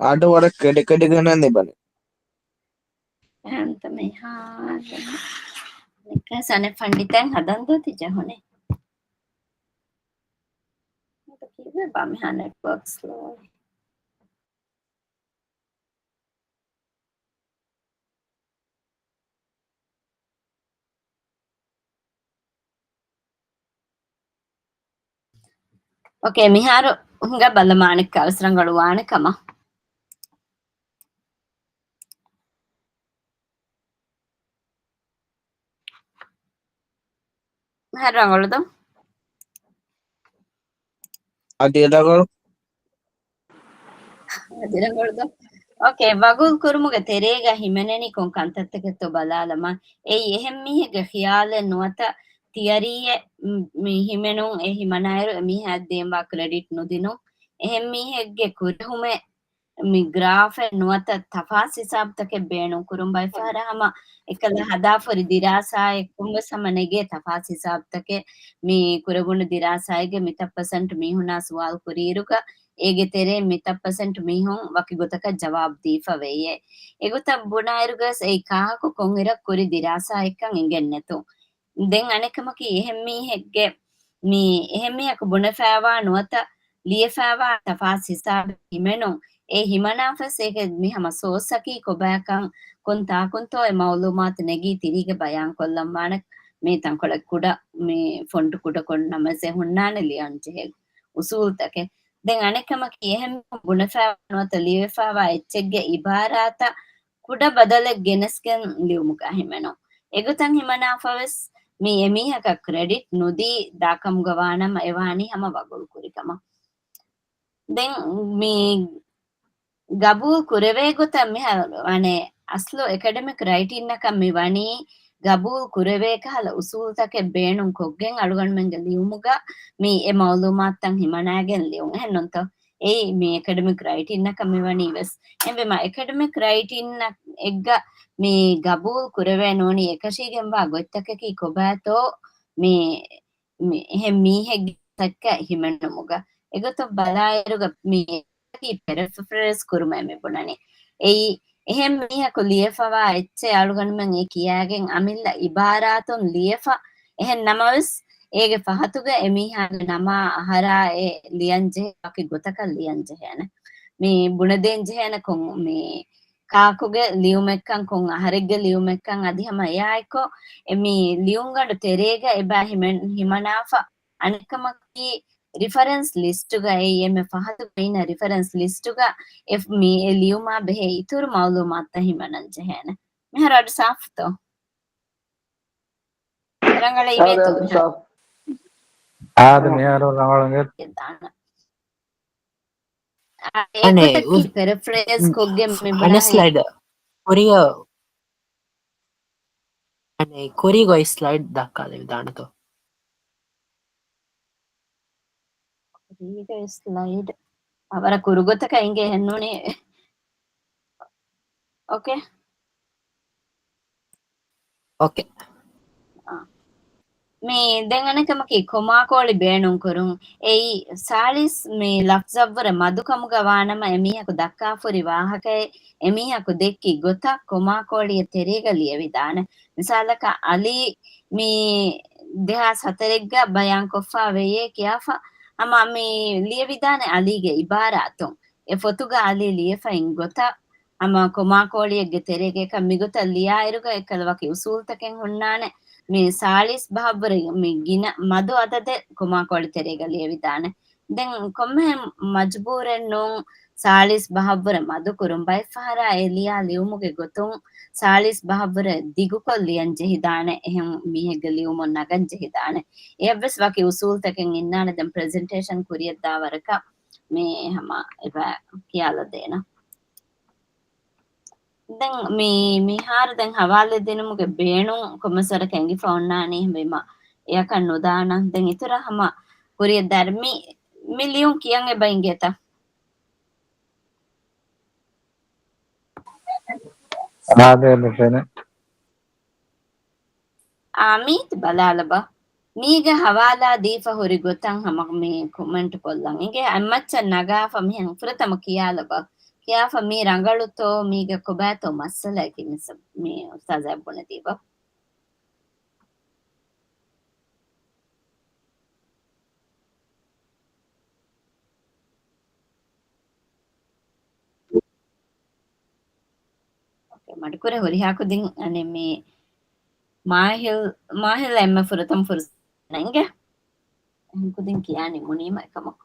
އަޑު ވަރަށް ކެޑިކެޑިގެން ލިބެނީ. އެހެންތަ މިހާރު ނިކަސް އަނެއް ފަންޑިތައް ހަދަން ދޯ ތި ޖަހުނީ. ކިއްވެ ބާ މިހާ ނެޓްވޯކް ސްލޯ. އޯކޭ، މިހާރު ހިނގާ ބަލަމާ އަނެއްކާވެސް ރަނގަޅުވާނެ ކަމަށް. މިހާރު ރަނގަޅުދޯ؟ އަދި ރަނގަޅު. އަދި ރަނގަޅުދޯ؟ އޯކޭ، ވަގު ކުރުމުގެ ތެރޭގަ ހިމެނެނީ ކޮން ކަންތައްތަކެއްތޯ ބަލާލަމާ. އެއީ އެހެން މީހެއްގެ ޚިޔާލެއް ނުވަތަ ތިއަރީއެއް މި ހިމެނުން، އެ ހިމަނާއިރު އެމީހާއަށް ދޭންވާ ކްރެޑިޓް ނުދިނުން، އެހެން މީހެއްގެ ކުރެހުމެއް މި ގްރާފެއް ނުވަތަ ތަފާސް ހިސާބުތަކެއް ބޭނުން ކުރުން. ބައެއްފަހަރަށް ހަމަ އެކަލަ ހަދާފަ ހުރި ދިރާސާއެއް ކޮންމެސް ހަމަ ނެގޭ ތަފާސް ހިސާބުތަކެއް. މި ކުރެވުނު ދިރާސާއެއްގެ މިތައް ޕަސެންޓް މީހުނާ ސުވާލު ކުރިއިރުގަ އޭގެ ތެރޭ މިތައް ޕަސެންޓް މީހުން ވަކި ގޮތަކަށް ޖަވާބު ދީފަ ވެއްޔޭ. އެގޮތަށް ބުނާއިރުގަސް އެއީ ކާކު ކޮންއިރަށް ކުރި ދިރާސާއެއްކަން އެނގެން ނެތުން. ދެން އަނެއްކަމަކީ އެހެން މީހެއްގެ މި އެހެންމީހަކު ބުނެފައިވާ ނުވަތަ ލިޔެފައިވާ ތަފާސް ހިސާބެއް ހިމެނުން. އެ ހިމަނާފަސް އޭގެ މި ހަމަ ސޯސްއަކީ ކޮބާކަން، ކޮން ތާކުންތޯ އެ މައުލޫމާތު ނެގީ ތިރީގަ ބަޔާންކޮށްލަންވާނެ. މި ތަންކޮޅެއް ކުޑަ މި ފޮންޓު ކުޑަކޮށް ނަމަވެސް އެ ހުންނާނެ ލިޔަންޖެހޭ އުސޫލުތަކެއް. ދެން އަނެއްކަމަކީ އެހެން ބުނެފައިވާ ނުވަތަ ލިޔެފައިވާ އެއްޗެއްގެ އިބާރާތަށް ކުޑަ ބަދަލެއް ގެނެސްގެން ލިޔުމުގަ ހިމެނުން. އެގޮތަށް ހިމަނާފަވެސް މި އެމީހަކަށް ކްރެޑިޓް ނުދީ ދާކަމުގަ ވާނަމަ އެވާނީ ހަމަ ވަގުޅު ކުރިކަމަށް. ދެން މި ގަބޫލް ކުރެވޭ ގޮތަށް މިހާރު އަނެއް އަސްލު އެކަޑެމިކް ރައިޓިންއަކަށް މި ވަނީ ގަބޫލު ކުރެވޭ ކަހަލަ އުސޫލުތަކެއް ބޭނުން ކޮށްގެން އަޅުގަނޑުމެންގެ ލިޔުމުގަ މި އެ މައުލޫމާތުތައް ހިމަނާގެން ލިޔުން. އެހެން ނޫންތޯ؟ އެއީ މި އެކަޑެމިކް ރައިޓިންއަކަށް މި ވަނީ ވެސް. އެހެންވީމަ އެކަޑެމިކް ރައިޓިންއެއްގަ މި ގަބޫލު ކުރެވޭ ނޫނީ އެކަށީގެންވާ ގޮތްތަކަކީ ކޮބާތޯ މި މި އެހެން މީހެއްގެ ތައްކަ ހިމެނުމުގަ. އެގޮތަށް ބަލާއިރުގަ މި ޕެރަފްރޭސް ކުރުމޭ މި ބުނަނީ. އެއީ، އެހެން މީހަކު ލިޔެފަވާ އެއްޗެއް އަޅުގަނޑުމެން އެ ކިޔާގެން އަމިއްލަ އިބާރާތުން ލިޔެފަ، އެހެން ނަމަވެސް، އޭގެ ފަހަތުގަ އެމީހާގެ ނަމާ އަހަރާ އެ ލިޔަން ޖެހޭ ވަކި ގޮތަކަށް ލިޔަން ޖެހޭނެ. މި ބުނެދޭން ޖެހޭނެ ކޮން މި ކާކުގެ ލިޔުމެއްކަން، ކޮން އަހަރެއްގެ ލިޔުމެއްކަން އަދި ހަމަ އެއާއެއްކޮށް، އެ މި ލިޔުންގަނޑު ތެރޭގަ އެބަ ހިމެން-، ހިމަނާފަ. އަނެއްކަމަކީ، ރިފަރެންސް ލިސްޓުގައި އެންމެ ފަހަތުގައި އިންނަ ރިފަރެންސް ލިސްޓުގަ އެ މި އެ ލިޔުމާ ބެހޭ އިތުރު މައުލޫމާތުތައް ހިމަނަން ޖެހޭނެ. މިހާރު އަޑު ސާފުތޯ؟ ރަނގަޅަށް އިވޭތޯ މިހާރު؟ އާދެ، މިހާރު ރަނގަޅު އިނގޭ. ދާނަ. އަނެއް އެގޮތަކީ އު-، ޕެރަފްރޭސް ކޮށްގެން މި އަނެއް ބުނާހެން. ސްލައިޑް. ކުރިއަށް، އަނެއް ކުރީގަ އޮތް ސްލައިޑް ދައްކާލެވިދާނެތޯ؟ ކުރީގަ ސްލައިޑް. އަވަރަށް ކުރުގޮތަކަށް އިނގޭ ހެންނޫނީ. އޯކޭ. އޯކޭ. އާ. މި ދެން އަނެއްކަމަކީ ކޮމާކޯޅި ބޭނުންކުރުން. އެއީ ސާޅީސް މި ލަފްޒަށްވުރެ މަދުކަމުގަ ވާނަމަ، އެމީހަކު ދައްކާފުރި ވާހަކައެއް އެމީހަކު ދެއްކި ގޮތަށް ކޮމާކޯޅިއެއް ތެރޭގަ ލިޔެވިދާނެ. މިސާލަކަށް، އަލީ މި ދެހާސް ހަތަރެއްގަ ބަޔާންކޮށްފަ ވެޔޭ ކިޔާފަ، ހަމަ މި ލިޔެވިދާނެ އަލީގެ އިބާރާތުން. އެ ފޮތުގަ އަލީ ލިޔެފައިން ގޮތަށް، ހަމަ ކޮމާކޯޅިއެއްގެ ތެރޭގައި މިގޮތަށް ލިޔާއިރުގަ އެއްކަލަ ވަކި އުސޫލުތަކެއް ހުންނާނެ. މި ސާޅީސް ބަހަށްވުރެ މި ގިނަ މަދު އަދަދެއް ކޮމާކޯޅި ތެރޭގަ ލިޔެވިދާނެ. ދެން ކޮންމެ މަޖުބޫރެއް ނޫން ސާޅީސް ބަހަށްވުރެ މަދުކުރުން. ބައެއްފަހަރާ އެ ލިޔާ ލިޔުމުގެ ގޮތުން ސާޅީސް ބަހަށްވުރެ ދިގުކޮށް ލިޔަން ޖެހިދާނެ، އެހެން މީހެއްގެ ލިޔުމުން ނަގަން ޖެހިދާނެ. އެއަށްވެސް ވަކި އުސޫލުތަކެއް އިންނާނެ. ދެން ޕްރެޒެންޓޭޝަން ކުރިއަށްދާ ވަރަކަށް މި ހަމަ އެބަ ކިޔާލަދޭނަ. ދެން މި، މިހާރު ދެން ހަވާލެއް ދިނުމުގެ ބޭނުން ކޮންމެސް ވަރަކަށް އެނގިފަ އޮންނާނީ ހެންވީމަ، އެއަކަށް ނުދާނަން. ދެން އިތުރަށް ހަމަ ކުރިއަށްދާ މި، މި ލިޔުން ކިޔަން އެބަ އިނގޭތަ؟ އާދެ، އެބަ ފެނެ. އާ، މީތި ބަލާލަބަ. މީގަ ހަވާލާ ދީފަ ހުރި ގޮތަށް ހަމަ މި ކޮމެންޓް ކޮށްލަން. އިނގޭ އެއްމައްޗަށް ނަގާފަ މިހެން ފުރަތަމަ ކިޔާލަބަ. ކިޔާފަ މީ ރަނގަޅުތޯ، މީގަ ކޮބާތޯ މައްސަލައަކީ މި ސަ-، މި އުސްތާޒާ ބުނެދީބަ. އޯކޭ، މަޑުކުރެ ހުރިހާ ކުދިން އަނެއް މި މާހިލް، މާހިލް އެންމެ ފުރަތަމަ ފުރުސަތު އިނގޭ. އެހެން ކުދިން ކިޔާ ނިމުނީމަ އެކަމަކު.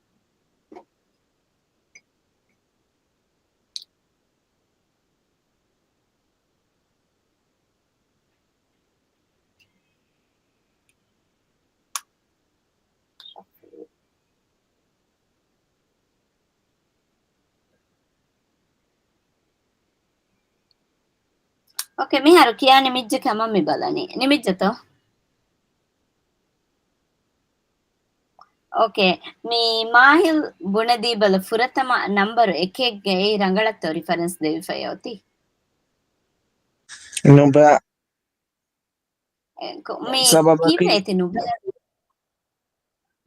އޯކޭ، މިހާރު ކިޔާ ނިމިއްޖެ ކަމަށް މި ބަލަނީ. ނިމިއްޖެތޯ؟ އޯކޭ. މި މާހިލް ބުނެދީބަލަ، ފުރަތަމަ ނަންބަރު އެކެއްގައި ރަނގަޅަށްތޯ ރިފަރެންސް ދެވިފައި އޮތީ؟ ނުބަ. އެ، ކޮ-، މި ސަބަބަކީ ކީއްވެ އޭތި ނުބަ؟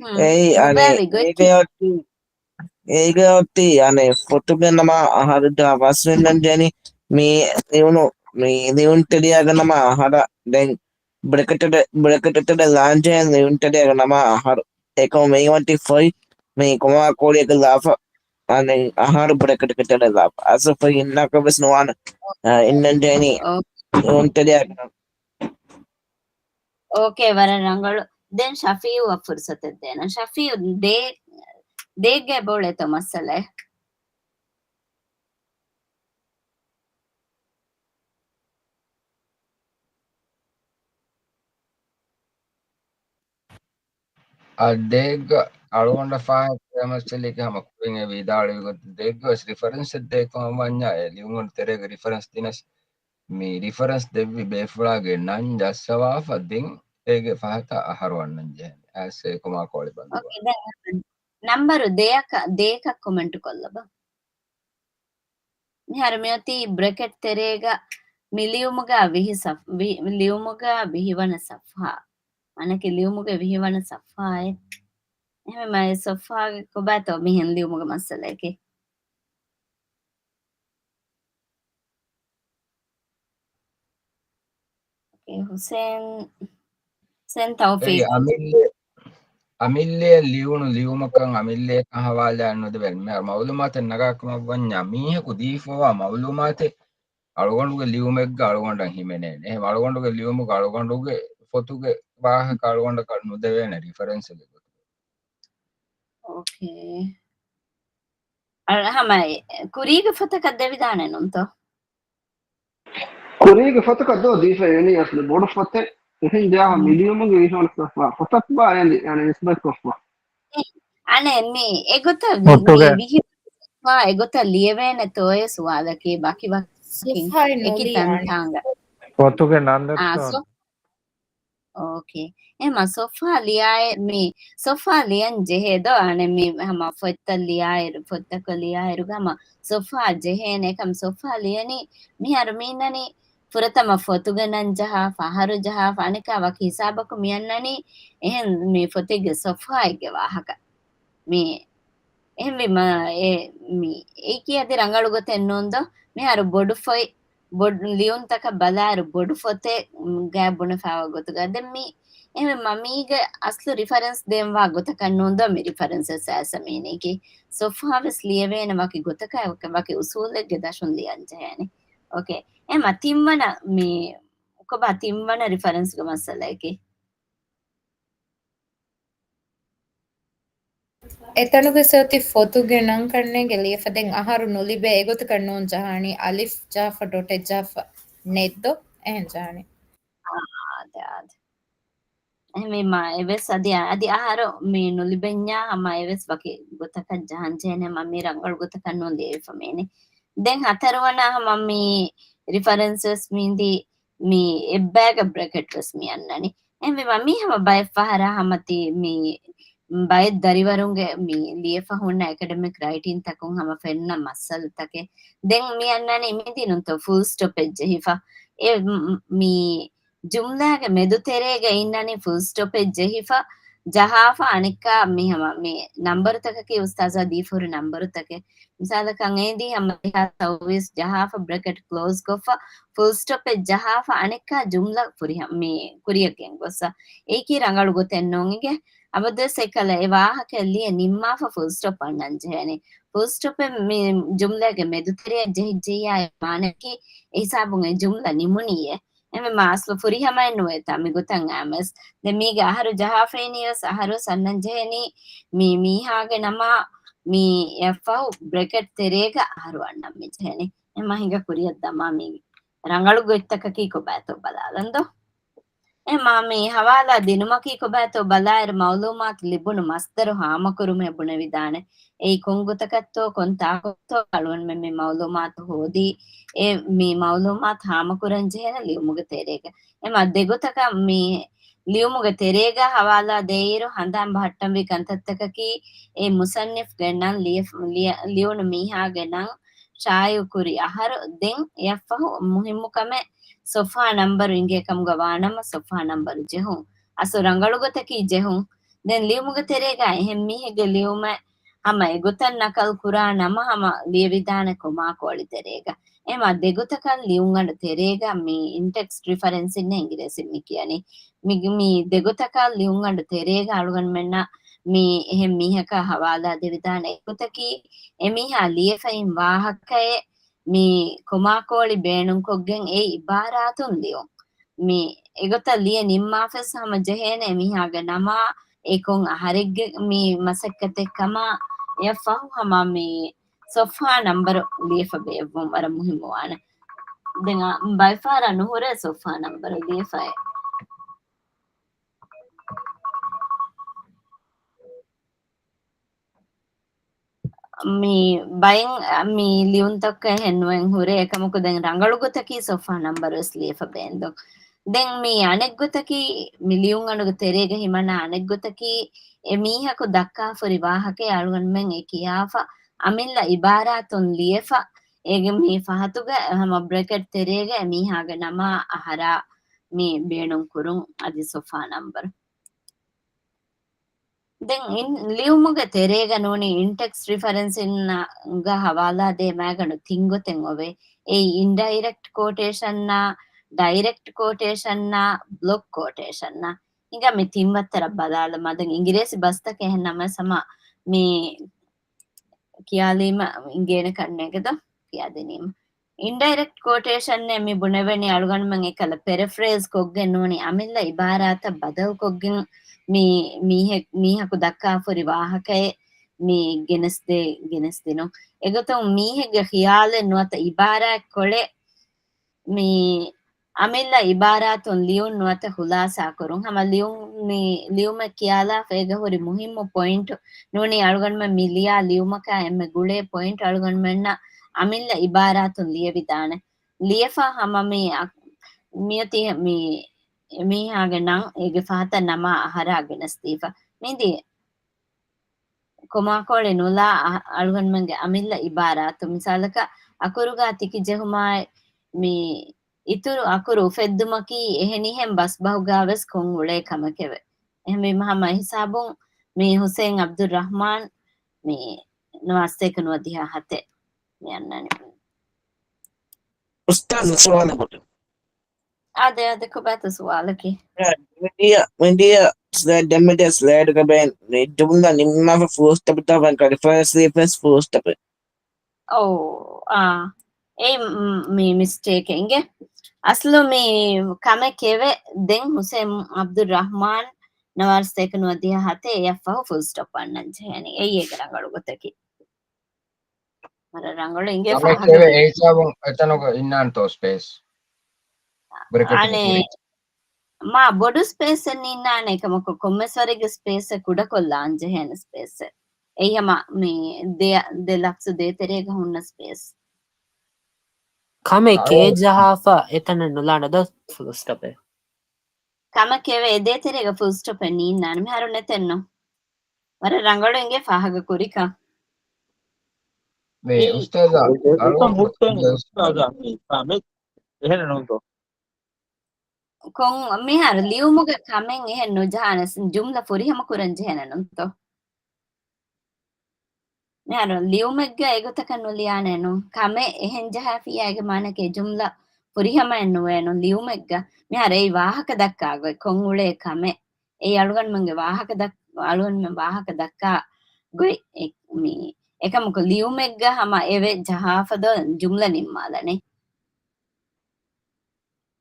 ހުން، އެއީ، އަނެއް، ނުބައި ގޮތް އޭގެ ކީ؟ އޮތީ، އޭގެ އޮތީ، އަނެއް، ފޮތުގެ ނަމާ އަހަރު ދާ ވަސްވެންނަން ޖެނި، މި ލިޔުނު، މި ލިޔުންތެރިޔާގެ ނަމާ އަހަރަށް ދެން ބްރެކެޓެއް، ބްރެކެޓެއް ލާންޖެހޭ ލިޔުންތެރިޔާގެ ނަމާ އަހަރު. އެކަމު މި އޮތީ ފޮތް މި ކޮމާ ކޯޅިއަކަށް ލާފަ، އަނެއް އަހަރު ބްރެކެޓެއް ލާފަ. އަސްލު ފޮތް އިންނާކަށް ވެސް ނުވާނެ. އަ، އިންނަން ޖެހެނީ އޯ. ލިޔުންތެރިޔާގެ ނަމާ. އޯކޭ، ވަރަށް ރަނގަޅު. ދެން ޝަފީއުއަށް ފުރުސަތެއް ދޭނަން. ޝަފީއު، ދޭ-، ދޭއްގައި ބޯޅައެއްތޯ މައްސަލައެއް؟ އާ، ދޭއްގަ އަޅުގަނޑަށް ފާހަގަ މައްސަލައެއްގަ ހަމަ ކުރިން އެ ވިދާޅުވި ގޮތަށް ދޭއްގަ ވެސް ރިފަރެންސެއް ދޭ ކަމަށް ވަންޏާ އެ ލިޔުން ތެރޭގެ ރިފަރެންސް ދިނަސް މި ރިފަރެންސް ދެއްވި ބޭފުޅާގެ ނަން ޖައްސަވާފަ ދެން އޭގެ ފަހަތަށް އަހަރު އަންނަން ޖެހޭނެ. އައިސް އެ ކޮމާ ކޯޅި ބަންދުވާ. އޯކޭ، ދެން ނަމްބަރު ދެއަކަށް، ދެއަކަށް ކޮމެންޓު ކޮށްލަބަ. މިހާރު މިއޮތީ ބްރެކެޓް ތެރޭގަ މި ލިޔުމުގަ ވިހި ސަފް-، ވި-، ލިޔުމުގަ ވިހިވަނަ ސަފްހާ. އަނެކެ ލިޔުމުގެ ވިހިވަނަ ސަފްހާއެއް. އެހެންވީމަ އެ ސަފްހާގެ ކޮބާތޯ މިހެން ލިޔުމުގެ މައްސަލައެކޭ. އޯކޭ، ހުސެން، ހުސެން ތައުފީޤް. އަމިއްލަ، އަމިއްލައަށް ލިޔުނު ލިޔުމަކަށް އަމިއްލައަކަށް ހަވާލާ ނުދެވޭނެ. މިހާރު މައުލޫމާތެއް ނަގާކަމަށް ވަންޏާ މީހަކު ދީފަވާ މައުލޫމާތެއް އަޅުގަނޑުގެ ލިޔުމެއްގަ އަޅުގަނޑަށް ހިމެނޭނެ. އެހެން އަޅުގަނޑުގެ ލިޔުމުގަ އަޅުގަނޑުގެ ފޮތުގެ ވާހަކަ އަޅުގަނޑަކަށް ނުދެވޭނެ ރިފަރެންސެއްގެ ގޮތުގަ. އޯކޭ. އަ، ހަމަ ކުރީގެ ފޮތަކަށް ދެވިދާނެ ނޫންތޯ؟ ކުރީގެ ފޮތަކަށް ދޯ ދީފަ އެނީ އަސްލު ބޮޑު ފޮތެއް. އެހެން ޖާހަ މި ލިޔުމުގެ ވިހިވަނަ ސަފްހާ ފޮތަކުގަ އެނދި، އަނެ ނިސްބަތް ކޮށްފަ. އެ، އަނެ މި އެގޮތަށް މި، ފޮތުގެ މި ވިހި ސަފްހާ އެގޮތަށް ލިޔެވޭނެތޯއެ ސުވާލަކީ ބަކި ވަކި ސަފްހާއެއް އެކި ނުލިޔާނެ. ތަންތާނގަ. ފޮތުގެ ނަން އާ، ދެއްތޯ؟ ސޮ-، އޯކޭ. އެމަ ސޮފްހާ ލިޔާއެ-، މި ސޮފްހާ ލިޔަން ޖެހޭ ދޯ؟ އަނެ މި ހަމަ ފޮތްތައް ލިޔާއިރު، ފޮތްތަކަށް ލިޔާއިރުގަ ހަމަ ސޮފްހާ ޖެހޭނެ ކަމަށް ސޮފްހާ ލިޔަނީ މިހާރު މި އަންނަނީ ފުރަތަމަ ފޮތުގެ ނަން ޖަހާފަ، އަހަރު ޖަހާފަ، އަނެއްކާ ވަކި ހިސާބަކު މި އަންނަނީ އެހެން މި ފޮތެއްގެ ސޮފްހާއެއްގެ ވާހަކަ. މި އެހެންވީމަ އެ، މި އެއީކީ އަދި ރަނގަޅު ގޮތެއް ނޫން ދޯ؟ މިހާރު ބޮޑު ފޮތް، ބޮޑު ލިޔުންތަކަށް ބަލާއިރު ބޮޑު ފޮތެއް، މް، ގާތް ބުނެފައިވާ ގޮތުގަ. ދެން މި އެހެންވީމަ މީގެ އަސްލު ރިފަރެންސް ދޭންވާ ގޮތަކަށް ނޫން ދޯ މި ރިފަރެންސެސް އައިސް މީނީކީ. ސޮފްހާވެސް ލިޔެވޭނެ ވަކި ގޮތަކަށް، ވަކި އުސޫލެއްގެ ދަށުން ލިޔަން ޖެހޭނެ. އޯކޭ. އެމަ ތިންވަނަ މި، ކޮބާ ތިންވަނަ ރިފަރެންސްގެ މައްސަލައަކީ؟ އެތަނުގެ ސައުތި ފޮތުގެ ނަން ކަންނޭނގެ ލިޔެފަ ދެން އަހަރު ނުލިބޭ އެގޮތަކަށް ނޫން ޖަހާނީ. އަލިފް ޖާފަ ޑޮޓެއް ޖާފަ ނެތްދޯ؟ އެހެން ޖާނީ. އާ، އާދެ، އާދެ. އެހެންވީމާ އެވެސް އަދި، އަދި އަހަރު މި ނުލިބެންޏާ ހަމަ އެވެސް ވަކި ގޮތަކަށް ޖަހަން ޖެހޭނެ މަ މި ރަނގަޅު ގޮތަކަށް ނޫން ލިޔެވިފަ މީނީ. ދެން ހަތަރުވަނަ ހަމަ މި ރިފަރެންސް ވެސް މީންދީ މި އެއްބައިގެ ބްރެކެޓް ވެސް މި އަންނަނީ. އެހެންވީމަ މީ ހަމަ ބައެއް ފަހަރާ ހަމަ ތި މި ބައެއް ދަރިވަރުންގެ މި ލިޔެފަ ހުންނަ އެކަޑެމިކް ރައިޓިން ތަކުން ހަމަ ފެންނަ މައްސަލަތަކެއް. ދެން މި އަންނަނީ މި ދިނުންތޯ ފުލް ސްޓޮޕެއް ޖެހިފަ. އެ މް-، މި ޖުމްލާގެ މެދު ތެރޭގަ އިންނަނީ ފުލް ސްޓޮޕެއް ޖެހިފަ، ޖަހާފަ އަނެއްކާ މި ހަމަ މި ނަންބަރުތަކަކީ އުސްތާޒާ ދީފަހުރި ނަންބަރުތަކެއް. މިސާލަކަށް އޭނދީ ހަމަ ދެހާސް ސައުވީސް ޖަހާފަ ބްރެކެޓް ކްލޯޒް ކޮށްފަ ފުލް ސްޓޮޕެއް ޖަހާފަ އަނެއްކާ ޖުމްލަ ފުރިހަ-، މި ކުރިއަށް ގެންގޮއްސަ. އެއީކީ ރަނގަޅު ގޮތެއް ނޫން އިނގޭ. އަބަދުވެސް އެކަލަ އެ ވާހަކަ ލިޔެ ނިންމާފަ ފުލް ސްޓޮޕް އަންނަން ޖެހޭނެ. ފުލް ސްޓޮޕެއް މި ޖުމްލައިގެ މެދުތެރެއަށް ޖެހިއްޖެއްޔާ މާނައަކީ އެ ހިސާބުން އެ ޖުމްލަ ނިމުނީއޭ. އެމެ މާސްލު ފުރިހަމައެއް ނުވޭތާ މިގޮތަށް އާމެސް. ދެ މީގެ އަހަރު ޖަހާފައިނީ ވެސް އަހަރު ސަންނަން ޖެހެނީ މި މީހާގެ ނަމާ މި އެއަށްފަހު ބްރެކެޓް ތެރޭގަ އަހަރު އަންނަން މި ޖެހެނީ. އެ މަ ހިނގަ ކުރިއަށް ދަމާ މީ ރަނގަޅު ގޮތްތަކަކީ ކޮބާތޯ ބަލާލަން ދޯ؟ އެ މާ މި ހަވާލާ ދިނުމަކީ ކޮބާތޯ ބަލާއިރު މައުލޫމާތު ލިބުނު މަސްދަރު ހާމަކުރުމޭ ބުނެވިދާނެ. އެއީ ކޮން ގޮތަކަށްތޯ ކޮން ތާކުތޯ އަޅުގަނޑުމެން މި މައުލޫމާތު ހޯދީ އެ މި މައުލޫމާތު ހާމަކުރަން ޖެހޭނެ ލިޔުމުގެ ތެރޭގަ. އެ މާ ދެގޮތަކަށް މި ލިޔުމުގެ ތެރޭގަ ހަވާލާ ދޭއިރު ހަނދާން ބަހައްޓަންވީ ކަންތައްތަކަކީ އެ މުޞައްނިފްގެ ނަން ލިޔެ-، ލިޔަ-، ލިޔުނު މީހާގެ ނަން ޝާއިޢުކުރި އަހަރު ދެން އެއަށްފަހު މުހިއްމު ކަމެއް ސޮފްހާ ނަންބަރު އިނގޭ ކަމުގަ ވާނަމަ ސޮފްހާ ނަންބަރު ޖެހުން. އަސްލު ރަނގަޅު ގޮތަކީ ޖެހުން. ދެން ލިޔުމުގެ ތެރޭގަ އެހެން މީހެއްގެ ލިޔުމެއް ހަމަ އެގޮތަށް ނަކަލް ކުރާ ނަމަ ހަމަ ލިޔެވިދާނެ ކޮމާ ކޯޅި ތެރޭގަ. އެމާ ދެގޮތަކަށް ލިޔުންގަނޑު ތެރޭގަ މި އިންޓެކްސްޓް ރިފަރެންސް އިންނޭ އިނގިރޭސިން މި ކިޔަނީ. މި، މި ދެގޮތަކަށް ލިޔުންގަނޑު ތެރޭގަ އަޅުގަނޑުމެންނަށް މި އެހެން މީހަކާ ހަވާލާ ދެވިދާނެ އެއްގޮތަކީ އެމީހާ ލިޔެފައިން ވާހަކައެއް މި ކޮމާކޯޅި ބޭނުންކޮށްގެން އެ އިބާރާތުން ލިޔުން. މި އެގޮތަށް ލިޔެ ނިންމާފަސް ހަމަ ޖެހޭނެ އެމީހާގެ ނަމާ އެ ކޮން އަހަރެއްގެ މި މަސައްކަތެއް ކަމާ އެއަށްފަހު ހަމަ މި ސޮފްހާ ނަންބަރު ލިޔެފަ ބޭއްވުން ވަރަށް މުހިއްމުވާނެ. ދެން އަ، ބައެއް ފަހަރަށް ނުހުރޭ ސޮފްހާ ނަންބަރު ލިޔެފައެއް. މި ބައެއް މި ލިޔުންތަކަށް އެހެން ނުވެން ހުރޭ. އެކަމަކު ދެން ރަނގަޅު ގޮތަކީ ސޮފާ ނަންބަރު ވެސް ލިޔެފަ ބޭންދުން. ދެން މި އަނެއްގޮތަކީ މި ލިޔުންގަނޑުގެ ތެރޭގަ ހިމަނާ އަނެއްގޮތަކީ އެ މީހަކު ދައްކާފަ ހުރި ވާހަކައެއް އަޅުގަނޑުމެން އެ ކިޔާފަ އަމިއްލަ އިބާރާތުން ލިޔެފަ އޭގެ މި ފަހަތުގަ ހަމަ ބްރެކެޓް ތެރޭގަ އެ މީހާގެ ނަމާ އަހަރާ މި ބޭނުން ކުރުން އަދި ސޮފާ ނަންބަރު. ދެން އިން-، ލިޔުމުގެ ތެރޭގަ ނޫނީ އިންޑެކްސް ރިފަރެންސިންގ ހަވާލާދޭ މައިގަނޑު ތިން ގޮތެއް އޮވޭ. އެއީ އިންޑައިރެކްޓް ކޯޓޭޝަންއާ، ޑައިރެކްޓް ކޯޓޭޝަންއާ، ބްލޮކް ކޯޓޭޝަންއާ. ހިނގާ މި ތިން ވައްތަރަށް ބަލާލަމާ. ދެން އިނގިރޭސި ބަސްތަކެއް އެހެން ނަމަވެސް ހަމަ މި ކިޔާލީމަ އިނގޭނެ ކަންނޭނގެ ދޯ ކިޔާދިނީމަ. އިންޑައިރެކްޓް ކޯޓޭޝަންއޭ މި ބުނެވެނީ އަޅުގަނޑުމެން އެކަލަ ޕެރެފްރޭޒް ކޮށްގެން ނޫނީ އަމިއްލަ އިބާރާތަށް ބަދަލުކޮށްގެން މި މީހެއް، މީހަކު ދައްކާފަ ހުރި ވާހަކައެއް މި ގެނެސްދޭ، ގެނެސްދިނުން. އެގޮތުން މީހެއްގެ ޚިޔާލެއް ނުވަތަ އިބާރާތްކޮޅެއް މި އަމިއްލަ އިބާރާތުން ލިޔުން ނުވަތަ ޚުލާސާ ކުރުން. ހަމަ ލިޔުން މި ލިޔުމެއް ކިޔާލާފަ އޭގަ ހުރި މުހިއްމު ޕޮއިންޓު ނޫނީ އަޅުގަނޑުމެން މި ލިޔާ ލިޔުމަކާ އެންމެ ގުޅޭ ޕޮއިންޓު އަޅުގަނޑުމެންނަށް އަމިއްލަ އިބާރާތުން ލިޔެވިދާނެ. ލިޔެފަ ހަމަ މި އަ-، މިއޮތީ މި މީހާގެ ނަން އޭގެ ފަހަތަށް ނަމާ އަހަރާ ގެނެސްދީފަ. މިދި ކޮމާކޯޅި ނުލާ އަ-، އަޅުގަނޑުމެންގެ އަމިއްލަ އިބާރާތު. މިސާލަކަށް އަކުރުގާ ތިކި ޖެހުމާއި މި އިތުރު އަކުރު އުފެއްދުމަކީ އެހެނިހެން ބަސްބަހުގާވެސް ކޮށް އުޅޭ ކަމެކެވެ. އެހެންވީމަ ހަމަ އެހިސާބުން މި ހުސެއިން އަބްދުއްރަޙްމާން މި ނަވާރަ ސަތޭކަ ނުވަދިހަ ހަތެއް މި އަންނާނެ. އުސްތާޛު ސުވާލެއް ގޮތުން. އާދެ، އާދެ، ކޮބާތޯ ސުވާލަކީ؟ މިދިޔަ، މިދިޔަ ސްލައިޑް، ދެންމެދިޔަ ސްލައިޑްގަ ބޭން މި ޖުމްލަ ނިންމާފަ ފުލް ސްޓޮޕް ދާފަ ރިފަރެންސް ލީފެންސް ފުލް ސްޓޮޕް. އޯ، އާ. އެ މް-، މި މިސްޓޭކެއް އިނގޭ. އަސްލު މި ކަމެކެވެ. ދެން ހުސެން އަބްދުއްރަޙްމާން ނަވާރަ ސަތޭކަ ނުވަދިހަ ހަތެއް އެއަށްފަހު ފުލް ސްޓޮޕް އަންނަން ޖެހޭނީ. އެއީ އޭގެ ރަނގަޅު ގޮތަކީ. ވަރަށް ރަނގަޅު އިނގޭ ކަމެކެވެ. ފާހަގަ. އެ ހިސާބުން އެތަނުގަ އިންނާންތޯ ސްޕޭސް؟ ބްރެކެޓް އަނެ، ކުރި. މާ ބޮޑު ސްޕޭސްއެއް ނީންނާނެ ކަމަކު، ކޮންމެސް ވަރެއްގެ ސްޕޭސްއެއް ކުޑަކޮށްލާން ޖެހޭނެ ސްޕޭސްއެއް. އެއީ ހަމަ މި ދެ، ދެ ލަފްޒު ދޭތެރޭގަ ހުންނަ ސްޕޭސް. ކަމެއް އަ، ކޭ އޮ. ޖަހާފަ އެތަނަށް ނުލާނެ ދޯ ފުލް ސްޓޮޕެއް. ކަމެކެވެ. އެ ދޭތެރޭގަ ފުލް ސްޓޮޕެއް ނީންނާނެ. މިހާރު ނެތެއްނު. ވަރަށް ރަނގަޅު އިނގޭ ފާހަގަ ކުރިކަން. މި އެއީ އުސްތާޒާ، އަޅުގަނޑު ހުއްޓަން އުސްތާޒާ މި ކަމެއް އެހެނެއް ނޫންތޯ؟ ކޮން މިހާރު ލިޔުމުގެ ކަމެއް އެހެން ނުޖަހާނެ، ޖުމްލަ ފުރިހަމަ ކުރަން ޖެހޭނެ ނޫންތޯ؟ މިހާރު ލިޔުމެއްގަ އެގޮތަކަށް ނުލިޔާނެ ނޫން. ކަމެއް އެހެން ޖަހާފިއްޔާ އޭގެ މާނައަކީ ޖުމްލަ ފުރިހަމައެއް ނުވޭ ނޫން. ލިޔުމެއްގަ މިހާރު އެއީ ވާހަކަ ދައްކާ ގޮތް، ކޮން އުޅޭ ކަމެއް. އެއީ އަޅުގަނޑުމެންގެ ވާހަކަ ދައް-، އަޅުގަނޑުމެން ވާހަކަ ދައްކާ ގޮތް. އެ-، މި އެކަމަކު ލިޔުމެއްގަ ހަމަ އެވެ ޖަހާފަ ދޯ ޖުމްލަ ނިންމާލަނީ.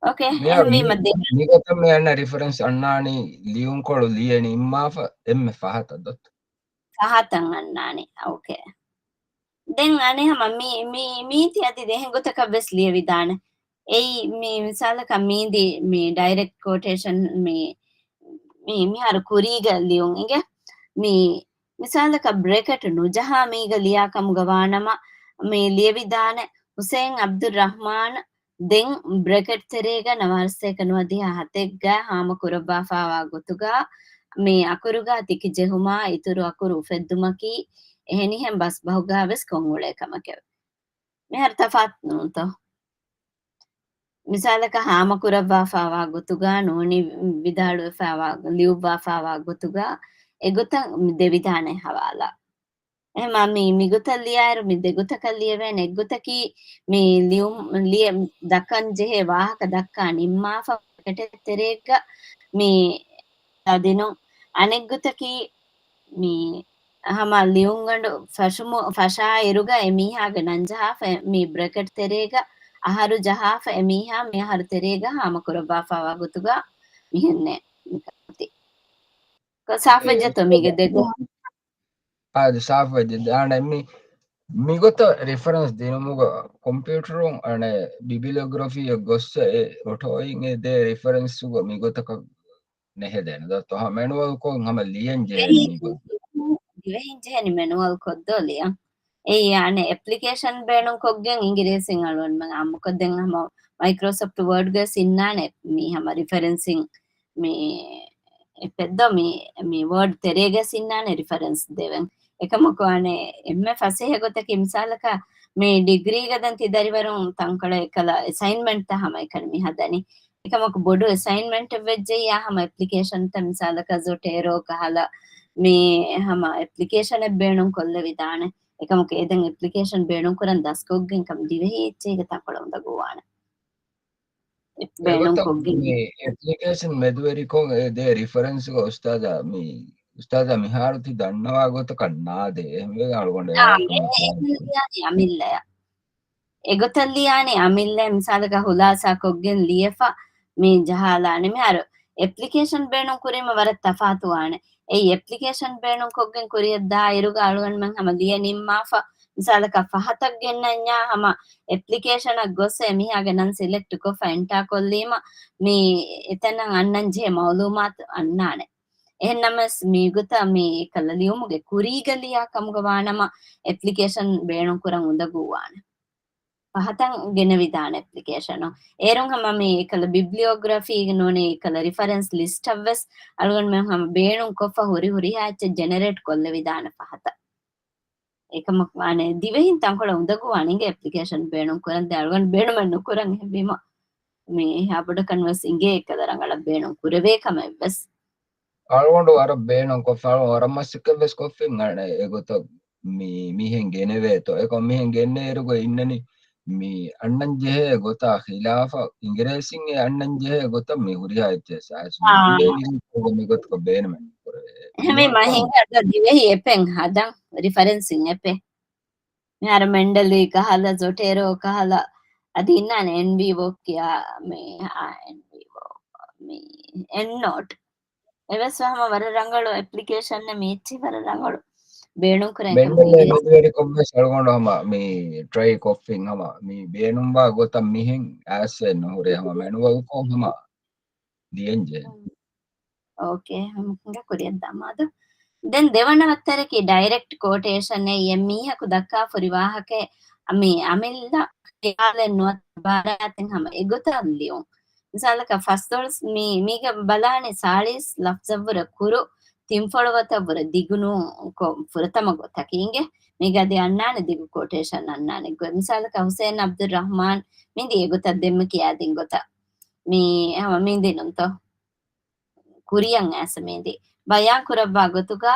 އޯކޭ، މިއަށް އެހެންވީމަ މި-، ދެ- މިގޮތަށް މި އަންނަ ރިފަރެންސް އަންނާނީ ލިޔުންކޮޅު ލިޔެ ނިންމާފަ އެންމެ ފަހަތަށް ދޯ؟ ފަހަތަށް އަންނާނީ. އޯކޭ. ދެން އަނެއް ހަމަ މި-، މި-، މީތި އަދި ދެހެން ގޮތަކަށް ވެސް ލިޔެވިދާނެ. އެއީ މި މިސާލަކަށް މީދި މި ޑައިރެކްޓް ކޯޓޭޝަން މި، މި މިހާރު ކުރީގަ ލިޔުން އިނގޭ. މި މިސާލަކަށް ބްރެކެޓް ނުޖަހާ މީގަ ލިޔާ ކަމުގަ ވާނަމަ، މި ލިޔެވިދާނެ ހުސެއިން އަބްދުއްރަޙްމާން ދެން ބްރެކެޓް ތެރޭގަ ނަވާރަ ސަތޭކަ ނުވަދިހަ ހަތެއްގަ ހާމަ ކުރައްވާފާވާ ގޮތުގަ، މި އަކުރުގަ ތިކި ޖެހުމާ އިތުރު އަކުރު އުފެއްދުމަކީ އެހެނިހެން ބަސްބަހުގަ ވެސް ކޮށް އުޅޭ ކަމެކެވެ. މިހާރު ތަފާތު ނޫންތޯ؟ މިސާލަކަށް ހާމަ ކުރައްވާފާވާ ގޮތުގަ ނޫނީ ވިދާޅުވެފާވާ، ލިޔުއްވާފާވާ ގޮތުގަ އެގޮތަށް ދެވިދާނެ ހަވާލާ. އެހެމާ މި، މިގޮތަށް ލިޔާއިރު މި ދެގޮތަކަށް ލިޔެވޭނެ. އެއްގޮތަކީ މި ލިޔުން، ލިޔެ ދައްކަން ޖެހޭ ވާހަކަ ދައްކާ ނިންމާފަ ބްރެކެޓެއް ތެރޭގަ މި ދިނުން. އަނެއްގޮތަކީ މި ހަމަ ލިޔުންގަނޑު ފަށުމު، ފަށާއިރުގަ އެ މީހާގެ ނަން ޖަހާފަ މި ބްރެކެޓް ތެރޭގަ އަހަރު ޖަހާފަ އެ މީހާ މި އަހަރު ތެރޭގަ ހާމަ ކުރައްވާފާވާ ގޮތުގަ މިހެންނޭ މިކަންތި. ސާފުވެއްޖެތޯ މީގެ ދެގޮ؟ އާދެ، ސާފުވެއްޖެ. ދާނެ މި، މިގޮތަށް ރިފަރެންސް ދިނުމުގަ ކޮމްޕިއުޓަރުން އަނެ ބިބިލިއޮގްރަފީއަށް ގޮއްސަ އެ އޮޓޯއިން އެ ދޭ ރިފަރެންސުގަ މިގޮތަކަށް ނެހެދޭނެ. ދަތޮހާ މެނުއަލްކޮށް ހަމަ ލިޔަން ޖެހޭނެ މިގޮތަށް. ދިވެހިން ޖެހެނީ މެނުއަލްކޮށް ދޯ ލިޔަން. އެއީ އަނެއް އެޕްލިކޭޝަން ބޭނުންކޮށްގެން އިނގިރޭސިން އަޅުގަނޑުމެން އާއްމުކޮށް ދެން ހަމަ މައިކްރޯސޮފްޓް ވޯޑްގަ ސިންނާނެ މީ ހަމަ ރިފަރެންސިން މި އެޕެއްދޯ މި، މި ވޯޑް ތެރޭގަ ސިންނާނެ ރިފަރެންސް ދެވެން. އެކަމަކު އަނެއް އެންމެ ފަސޭހަ ގޮތަކީ މިސާލަކަށް މި ޑިގްރީގަ ދެން ތި ދަރިވަރުން ތަންކޮޅެއް އެކަލަ އެސައިންމެންޓްތައް ހަމަ އެކަނި މި ހަދަނީ. އެކަމަކު ބޮޑު އެސައިންމެންޓެއް ވެއްޖެއްޔާ ހަމަ އެޕްލިކޭޝަންތައް މިސާލަކަށް ޒޮޓޭރޯ ކަހަލަ މި ހަމަ އެޕްލިކޭޝަނެއް ބޭނުން ކޮށްލެވިދާނެ. އެކަމަކު އެ ދެން އެޕްލިކޭޝަން ބޭނުން ކުރަން ދަސްކޮށްގެން ކަމަށް ދިވެހި އެއްޗެހިގެ ތަންކޮޅަށް އުނދަގޫވާނެ. އެ ބޭނުން އެގޮތަށް ކޮށްގެން. މި އެޕްލިކޭޝަން މެދުވެރިކޮށް އެ ދޭ ރިފަރެންސްގަ އުސްތާޒާ މި، އުސްތާޒާ މިހާރު ތި ދަންނަވާ ގޮތަކަށް ނާދޭ. އެހެންވެ އަޅުގަނޑު އާ، އެ، އެ ލިޔާނީ އަމިއްލަޔަށް. އެގޮތަށް ލިޔާނީ އަމިއްލަ މިސާލަކަށް ހުލާސާ ކޮށްގެން ލިޔެފަ މި ޖަހާލާނެ. މިހާރު އެޕްލިކޭޝަން ބޭނުން ކުރީމަ ވަރަށް ތަފާތުވާނެ. އެއީ އެޕްލިކޭޝަން ބޭނުން ކޮށްގެން ކުރިއަށް ދާއިރުގަ އަޅުގަނޑުމެން ހަމަ ލިޔެ ނިންމާފަ މިސާލަކަށް ފަހަތަށް ގެންނަންޏާ ހަމަ އެޕްލިކޭޝަނަށް ގޮސް އެ މީހާގެ ނަން ސިލެކްޓް ކޮށްފަ އެންޓާ ކޮށްލީމަ މި އެތަނަށް އަންނަން ޖެހޭ މައުލޫމާތު އަންނާނެ. އެހެންނަމަވެސް މީގޮތަށް މި އެކަލަ ލިޔުމުގެ ކުރީގަ ލިޔާ ކަމުގަ ވާނަމަ އެޕްލިކޭޝަން ބޭނުން ކުރަން އުނދަގޫވާނެ. ފަހަތަށް ގެނެވިދާނެ އެޕްލިކޭޝަނު. އޭރުން ހަމަ މި އެކަލަ ބިބްލިއޯގްރަފީ ނޫނީ އެކަލަ ރިފަރެންސް ލިސްޓަށްވެސް އަޅުގަނޑުމެން ހަމަ ބޭނުން ކޮށްފަ ހުރި ހުރިހާ އެއްޗެއް ޖެނެރޭޓް ކޮށްލެވިދާނެ ފަހަތަށް. އެކަމަކު އަނެއް ދިވެހިން ތަންކޮޅެއް އުނދަގޫ އަނެއް އެޕްލިކޭޝަން ބޭނުން ކުރަން ދޭ އަޅުގަނޑު ބޭނުމެއް ނުކުރަން އެހެންވީމަ މި އެހާ ބޮޑަކަށް ނުވެސް އިނގޭ އެކަލަ ރަނގަޅަށް ބޭނުން ކުރެވޭ ކަމެއްވެސް. އަޅުގަނޑު ވަރަށް ބޭނުން ކޮށްފަ އަޅު ވަރަށް މަސައްކަތްވެސް ކޮށްފިން އަނެއް އެގޮތަށް މި މިހެން ގެނެވޭތޯ. އެކަމް މިހެން ގެންނޭ އިރުގަ އިންނަނީ މި އަންނަން ޖެހޭ ގޮތާ ޚިލާފަށް އިނގިރޭސިން އެ އަންނަން ޖެހޭ ގޮތަށް މި ހުރިހާ އެއްޗެއް ސާސް އާ. މި ގޮތަކަށް ބޭނުމެއް ނުކުރެވޭ. އެހެންވީމަ ހިނގާ ދިވެހި އެޕެއް ހަދަން ރިފަރެންސިން އެޕެއް. މިހާރު މެންޑަލީ ކަހަލަ، ޒޮޓޭރޯ ކަހަލަ، އަދި އިންނާނެ އެންވީވޯ ކިޔާ، މި، އާ، އެންވީވޯ، މި، އެންޑްނޯޓް. އެވެސް ހަމަ ވަރަށް ރަނގަޅު އެޕްލިކޭޝަން މި އެއްޗިހި ވަރަށް ރަނގަޅު ބޭނުން ކުރޭ އެކަމަކު މެންޑަލީ އިނގިރޭސި. މެދުވެރިކޮށް ވެސް އަޅުގަނޑު ހަމަ މި ޓްރައި ކޮށްފިން ހަމަ މި ބޭނުންވާ ގޮތަށް މިހެން އައިސް ނުހުރޭ ހަމަ މެނުއަލްކޮށް ހަމަ ދިޔަންޖެހޭ. އޯކޭ، ހަމަ ކުރިއަށް ދާ މާދަ. ދެން ދެވަނަ ވައްތަރަކީ ޑައިރެކްޓް ކޯޓޭޝަން. އެއީ އެ މީހަކު ދައްކާފަ ހުރި ވާހަކައެއް މި އަމިއްލަ ޚިޔާލެއް ނުވަތަ އިބާރާތެއް ހަމަ އެގޮތަށް ލިޔުން. މިސާލަކަށް ފަސްދޮޅަސް މި، މީގަ ބަލާނެ ސާޅީސް ލަފްޒަށްވުރެ ކުރު، ތިންފޮޅުވަތަށްވުރެ ދިގުނޫން ކޮ-، ފުރަތަމަ ގޮތަކީ އިނގޭ. މީގަ އަދި އަންނާނެ ދިގު ކޯޓޭޝަން އަންނާނެ ގޮތް. މިސާލަކަށް ހުސެއިން އަބްދުއްރަހްމާން މިދި އެގޮތަށް ދެންމެ ކިޔާދިން ގޮތަށް. މި ހަމަ މި ދިނުންތޯ؟ ކުރިއަށް އައިސް މި ދި. ބަޔާން ކުރައްވާ ގޮތުގަ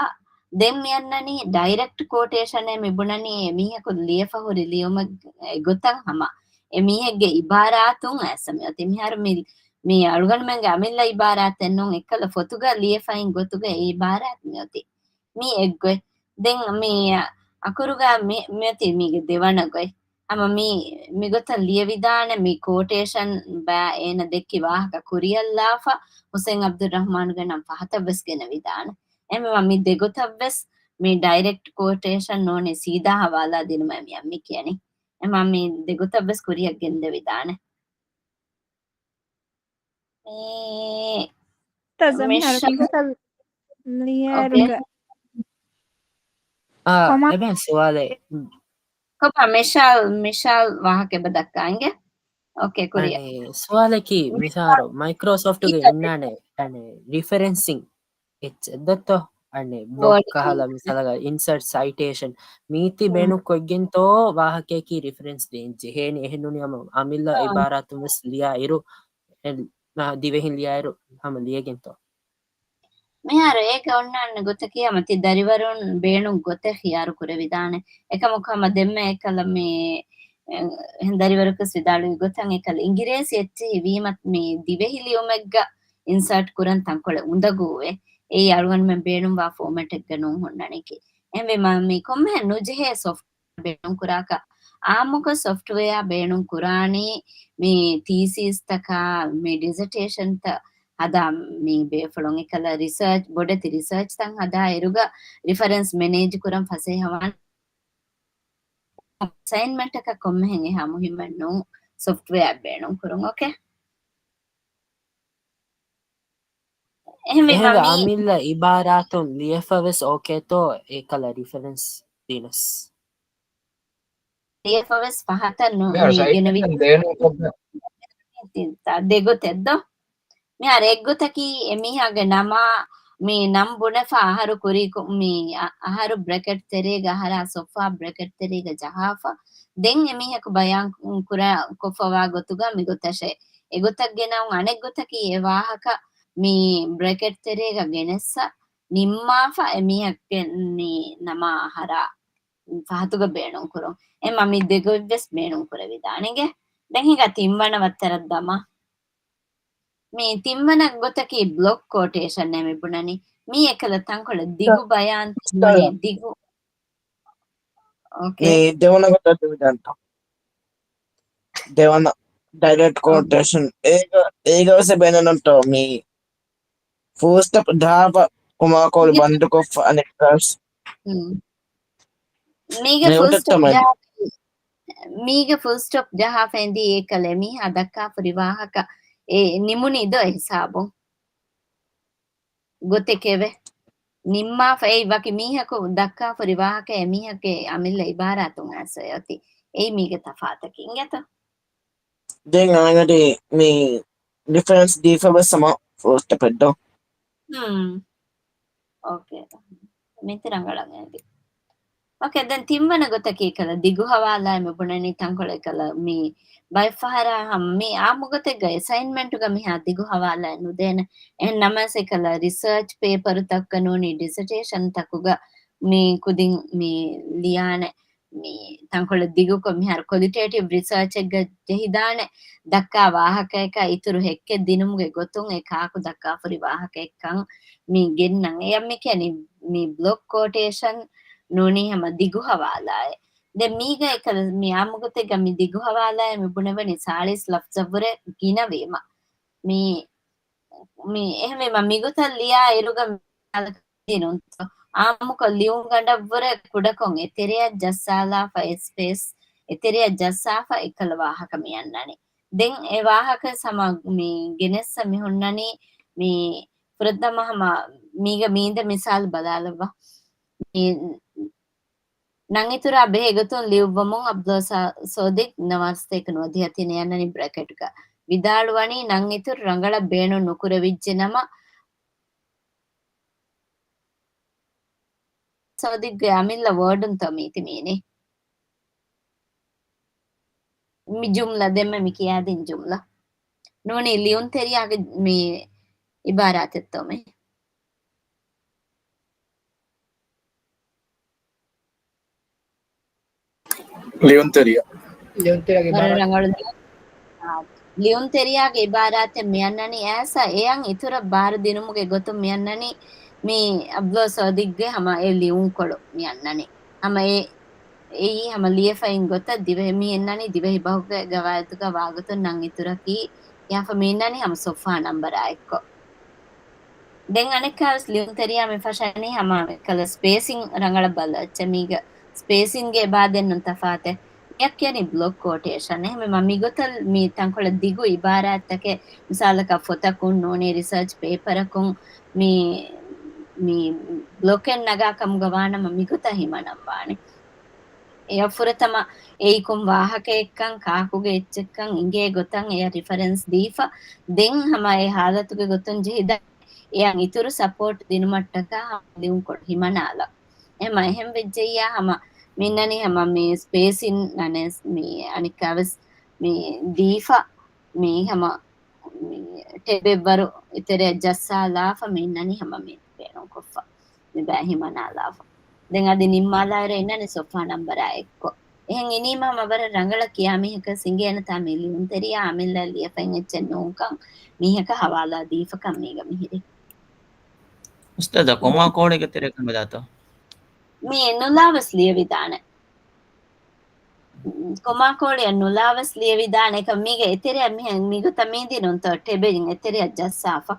ދެން މި އަންނަނީ ޑައިރެކްޓް ކޯޓޭޝަނޭ މި ބުނަނީ އެ މީހަކު ލިޔެފަ ހުރި ލިޔުމެއް އެގޮތަށް ހަމަ އެ މީހެއްގެ އިބާރާތުން އައިސް މި އޮތީ. މިހާރު މި، މި އަޅުގަނޑުމެންގެ އަމިއްލަ އިބާރާތެއް ނޫން އެއްކަލަ ފޮތުގަ ލިޔެފައިން ގޮތުގަ އެ އިބާރާތް މި އޮތީ. މި އެއްގޮތް. ދެން މި އަކުރުގަ މި، މިއޮތީ މީގެ ދެވަނަ ގޮތް. ހަމަ މި، މިގޮތަށް ލިޔެވިދާނެ މި ކޯޓޭޝަން ބާ އޭނަ ދެއްކި ވާހަކަ ކުރިއަށްލާފަ ހުސެން އަބްދުއްރަހްމާނުގެ ނަން ފަހަތަށްވެސް ގެނެވިދާނެ. އެހެންވީމަ މި ދެގޮތަށްވެސް މި ޑައިރެކްޓް ކޯޓޭޝަން ނޫނީ ސީދާ ހަވާލާ ދިނުމޭ މިއަށް މި ކިޔަނީ. އެހެންވީމަ މި ދެގޮތަށްވެސް ކުރިއަށް ގެންދެވިދާނެ. މި ތަޒަ މިހާރު މިޝާ- މިގޮތަށް ލިޔޭރުގަ އޯކޭ. އާ، ކޮމާ- އެބަ ސުވާލެއް. ކޮބާ މިޝާލް، މިޝާލް ވާހަކަ އެބަ ދައްކާ އިނގޭ؟ އޯކޭ، ކުރިއަށް. އަނެ، ސުވާލަކީ މިޝާލް މިސާރު މައިކްރޯސޮފްޓުގެ މިޝާލް އިންނާނެ، އަނެ، ރިފަރެންސިން އެއްޗެއް ދޮތޯ؟ އަނެ، ބްލޮގް ވޯޑް ކަހަލަ މިސާލަކަށް އިންސަޓް ސައިޓޭޝަން މީތި ހުން. ބޭނުން ކޮށްގެންތޯ ވާހަކަޔަކީ ރިފަރެންސް ދޭން ޖެހޭނީ. އެހެންނޫނީ ހަމަ އަމިއްލަ އާ. އިބާރާތުން ވެސް ލިޔާ އިރު، އެ، މާ ދިވެހިން ލިޔާއިރު ހަމަ ލިޔެގެންތޯ؟ މިހާރު އޭގަ އޮންނާނެ ގޮތަކީ ހަމަ ތި ދަރިވަރުން ބޭނުން ގޮތެއް ޚިޔާރު ކުރެވިދާނެ. އެކަމަކު ހަމަ ދެންމެ އެކަލަ މި، އެ، އެހެން ދަރިވަރަކުވެސް ވިދާޅުވި ގޮތަށް އެކަލަ އިނގިރޭސި އެއްޗެހި ވީމަ މި ދިވެހި ލިޔުމެއްގަ އިންސާޓް ކުރަން ތަންކޮޅެއް އުނދަގޫވޭ. އެއީ އަޅުގަނޑުމެން ބޭނުންވާ ފޯމެޓެއްގަ ނޫން ހުންނަނީކީ. އެހެންވީމަ މި ކޮންމެހެން ނުޖެހޭ ސޮފްޓް ބޭނުން ކުރާކަށް. އާއްމުކޮށް ސޮފްޓްވެއާ ބޭނުން ކުރާނީ މި ތީސީސްތަކާ، މި ޑިޒަޓޭޝަންތައް ހަދާ މި ބޭފުޅުން އެކަލަ ރިސާޗް، ބޮޑެތި ރިސާޗްތައް ހަދާ އިރުގަ ރިފަރެންސް މެނޭޖް ކުރަން ފަސޭހަވާން. އެސައިންމެންޓަކަށް ކޮންމެހެން އެހާ މުހިއްމެއް ނޫން ސޮފްޓްވެއާ ބޭނުން ކުރުން. އޯކޭ. އެހެންވީމަ އެހެންވެ މީ އަމިއްލަ އިބާރާތުން ލިޔެފަވެސް އޯކޭތޯ އެކަލަ ރިފަރެންސް ދިނަސް؟ ލިޔެފަވެސް ފަހަތަށް ނު-، މި ގެނެވި ދެގޮތެއްދޯ. މިހާރު އެއްގޮތަކީ އެމީހާގެ ނަމާ މި ނަން ބުނެފަ އަހަރު ކުރީ ކު-، މި އަ-، އަހަރު ބްރެކެޓް ތެރޭގަ އަހަރާ ސޮފްވާ ބްރެކެޓް ތެރޭގަ ޖަހާފަ. ދެން އެމީހަކު ބަޔާން ކުރާ ކޮށްފަވާ ގޮތުގަ މިގޮތަށޭ. އެގޮތަށް ގެނައުން އަނެއްގޮތަކީ އެ ވާހަކަ މި ބްރެކެޓް ތެރޭގަ ގެނެއްސަ ނިންމާފަ އެމީހަކެއް މި ނަމާ އަހަރާ ފަހަތުގަ ބޭނުން ކުރުން. އެމަ މި ދެގޮތްވެސް ބޭނުން ކުރެވިދާނެގެ. ދެން ހިނގާ ތިންވަނަ ވައްތަރަށް ދަމާ. މި ތިންވަނަ ގޮތަކީ ބްލޮކް ކޯޓޭޝަން އޭ މި ބުނަނީ. މީ އެކަލަ ތަންކޮޅެއް ދިގު ބަޔާން ތިބުނީ ދިގު. އޯކޭ. މި ދެވަނަ ގޮތަށް ދެވިދާނެތޯ. ދެވަނަ ޑައިރެކްޓް ކޯޓޭޝަން. އޭގަ، އޭގަ ވެސް ބޭނުންތޯ މި ފޫލް ސްޓޮޕް ޖަހާފަ ކޮމާ ކޯލު ބަންދުކޮށްފަ އަނެއްކާސް. މީގެ ފޫލް ސްޓޮޕް ޖަހާ، މީގެ ފޫލް ސްޓޮޕް ޖަހާފަ އެނދީ އެކަލޭ މީހާ ދައްކާފަ ހުރި ވާހަކަ އެ ނިމުނީ ދޯ އެ ހިސާބުން. ގޮތެކެވެ. ނިންމާފަ އެއީ ވަކި މީހަކު ދައްކާފަ ހުރި ވާހަކަ އެ މީހަކެއް އަމިއްލަ އިބާރާތުން އައިސް އޮތީ. އެއީ މީގެ ތަފާތަކީ. އިނގޭތޯ؟ ދެން އަނގަޑި މި ޑިފަރެންސް ދީފަ ވެސް ހަމަ ފޯސްޓް އަޕެއް ދޯ. ހުން. އޯކޭ. މިތި ރަނގަޅަށް އެނގި. އޯކޭ، ދެން ތިންވަނަ ގޮތަކީ ކަލަ ދިގު ހަވާލާއެއް މި ބުނަނީ ތަންކޮޅެއް ކަލަ މި ބައެއް ފަހަރާ ހަމަ މި އާއްމު ގޮތެއްގަ އެސައިންމެންޓުގަ މިހާ ދިގު ހަވާލާއެއް ނުދޭނެ. އެހެން ނަމަވެސް އެކަލަ ރިސާޗް ޕޭޕަރުތަކުގަ ނޫނީ ޑިސަޓޭޝަން ތަކުގަ މި ކުދިން މި ލިޔާނެ. މި ތަންކޮޅެއް ދިގުކޮށް މިހާރު ކޮލިޓޭޓިވް ރިސާޗެއްގަ ޖެހިދާނެ ދައްކާ ވާހަކަޔަކާ އިތުރު ހެއްކެއް ދިނުމުގެ ގޮތުން އެ ކާކު ދައްކާފަ ހުރި ވާހަކައެއްކަން މި ގެންނަން. އެޔަށް މި ކިޔަނީ މި ބްލޮކް ކޯޓޭޝަން ނޫނީ ހަމަ ދިގު ހަވާލާއެއް. ދެން މީގަ އެކަލަ މި އާއްމުގޮތެއްގަ މި ދިގު ހަވާލާއެއް މި ބުނެވެނީ ސާޅީސް ލަފްޒަށްވުރެ ގިނަވީމަ. މި، މި އެހެންވީމަ މިގޮތަށް ލިޔާ އިރުގަ އާއްމުކޮށް ލިޔުންގަނޑަށްވުރެ ކުޑަކޮށް އެތެރެއަށް ޖައްސާލާފަ އެ ސްޕޭސް އެތެރެއަށް ޖައްސާފަ އެކަލަ ވާހަކަ މި އަންނަނީ. ދެން އެ ވާހަކަ ހަމަ މި ގެނެއްސަ މި ހުންނަނީ މި ފުރަތަމަ ހަމަ މީގަ މީނދެ މިސާލު ބަލާލައްވާ. މި ނަން އިތުރާ ބެހޭ ގޮތުން ލިޔުއްވަމުން އަބްދުﷲ ސާ-، ސޯދިގް ނަވާރަ ސަތޭކަ ނުވަދިހަ ތިނެއް އަންނަނީ ބްރެކެޓްގަ. ވިދާޅުވަނީ ނަން އިތުރު ރަނގަޅަށް ބޭނުން ނުކުރެވިއްޖެ ނަމަ، ސޯދިގްގެ އަމިއްލަ ވާޑުންތޯ މީތި މީނީ؟ މި ޖުމްލަ ދެންމެ މި ކިޔާދިން ޖުމްލަ. ނޫނީ ލިޔުންތެރިޔާގެ މި އިބާރާތެއްތޯ މި؟ ލިޔުންތެރިޔާ. ލިޔުންތެރިޔާގެ ވަރަށް އިބާރާތް. ރަނގަޅު ލިޔުން-، އާ، ލިޔުންތެރިޔާގެ އިބާރާތެއް މި އަންނަނީ އައިސް އެޔަށް އިތުރަށް ބާރު ދިނުމުގެ ގޮތުން މި އަންނަނީ މި އަބްދުﷲ ސޯދިގްގެ ހަމަ އެ ލިޔުންކޮޅު މި އަންނަނީ. ހަމަ އެ، އެއީ ހަމަ ލިޔެފައިން ގޮތަށް ދިވެހި މި އަންނަނީ ދިވެހި ބަހުގެ ގަވާއިދުގަ ވާގޮތުން ނަން އިތުރަކީ ކިޔާފަ މި އަންނަނީ ހަމަ ސޮފްހާ ނަންބަރާ އެއްކޮށް. ދެން އަނެއްކާވެސް ލިޔުންތެރިޔާ މި ފަށަނީ ހަމަ ކަލަ ސްޕޭސިން ރަނގަޅަށް ބަލައްޗަ މީގަ ސްޕޭސިންގެ އެބާދެންނުން ތަފާތެއް. މިއަށް ކިޔަނީ ބްލޮކް ކޯޓޭޝަން. އެހެންވީމަ މިގޮތަށް މި ތަންކޮޅެއް ދިގު އިބާރާތްތަކެއް މިސާލަކަށް ފޮތަކުން ނޫނީ ރިސާޗް ޕޭޕަރަކުން މި، މި ބްލޮކެއް ނަގާ ކަމުގަ ވާނަމަ މިގޮތަށް ހިމަނަން ވާނެ. އެޔަށް ފުރަތަމަ އެއީ ކޮން ވާހަކައެއްކަން، ކާކުގެ އެއްޗެއްކަން އިނގޭ ގޮތަށް އެޔަށް ރިފަރެންސް ދީފަ، ދެން ހަމަ އެ ހާލަތުގެ ގޮތުން ޖެހިދާ އެޔަށް އިތުރު ސަޕޯޓް ދިނުމަށްޓަކާ ހަމަ ލިޔުންކޮޅު ހިމަނާލަ. އެހެންވެއްޖެއްޔާ ހަމަ މި އަންނަނީ ހަމަ މި ސްޕޭސިން އަނެސް މި އަނެއްކާވެސް މި ދީފަ މި ހަމަ މި ޓެބެއްވަރު އެތެރެއަށް ޖައްސާލާފަ މި އަންނަނީ ހަމަ މި ބޭނުންކޮށްފަ. މި ބައި ހިމަނާލާފަ. ދެން އަދި ނިންމާލާއިރު އިންނަނީ ސޮފްހާ ނަންބަރާ އެއްކޮށް. އެހެން އިނީމަ ހަމަ ވަރަށް ރަނގަޅަށް ކިޔާ މީހަކަށް އިނގޭނެތާ މި ލިޔުންތެރިޔާ އަމިއްލަ ލިޔެފައި އެއްޗެއް ނޫންކަން މީހަކަށް ހަވާލާ ދީފަކަން މީގަ މިހިރީ. އުސްތާޛާ، ކޮމާ ކޯޅެއްގެ ތެރޭ ކަމެއް ދާތޯ؟ މި ނުލާވެސް ލިޔެވިދާނެ. ކޮމާ ކޯޅިއަށް ނުލާވެސް ލިޔެވިދާނެ. އެކަމް މީގަ އެތެރެއަށް މިހެން މިގޮތަށް މީ ދިނުންތޯ ޓެބެއް އެތެރެއަށް ޖައްސާފަ.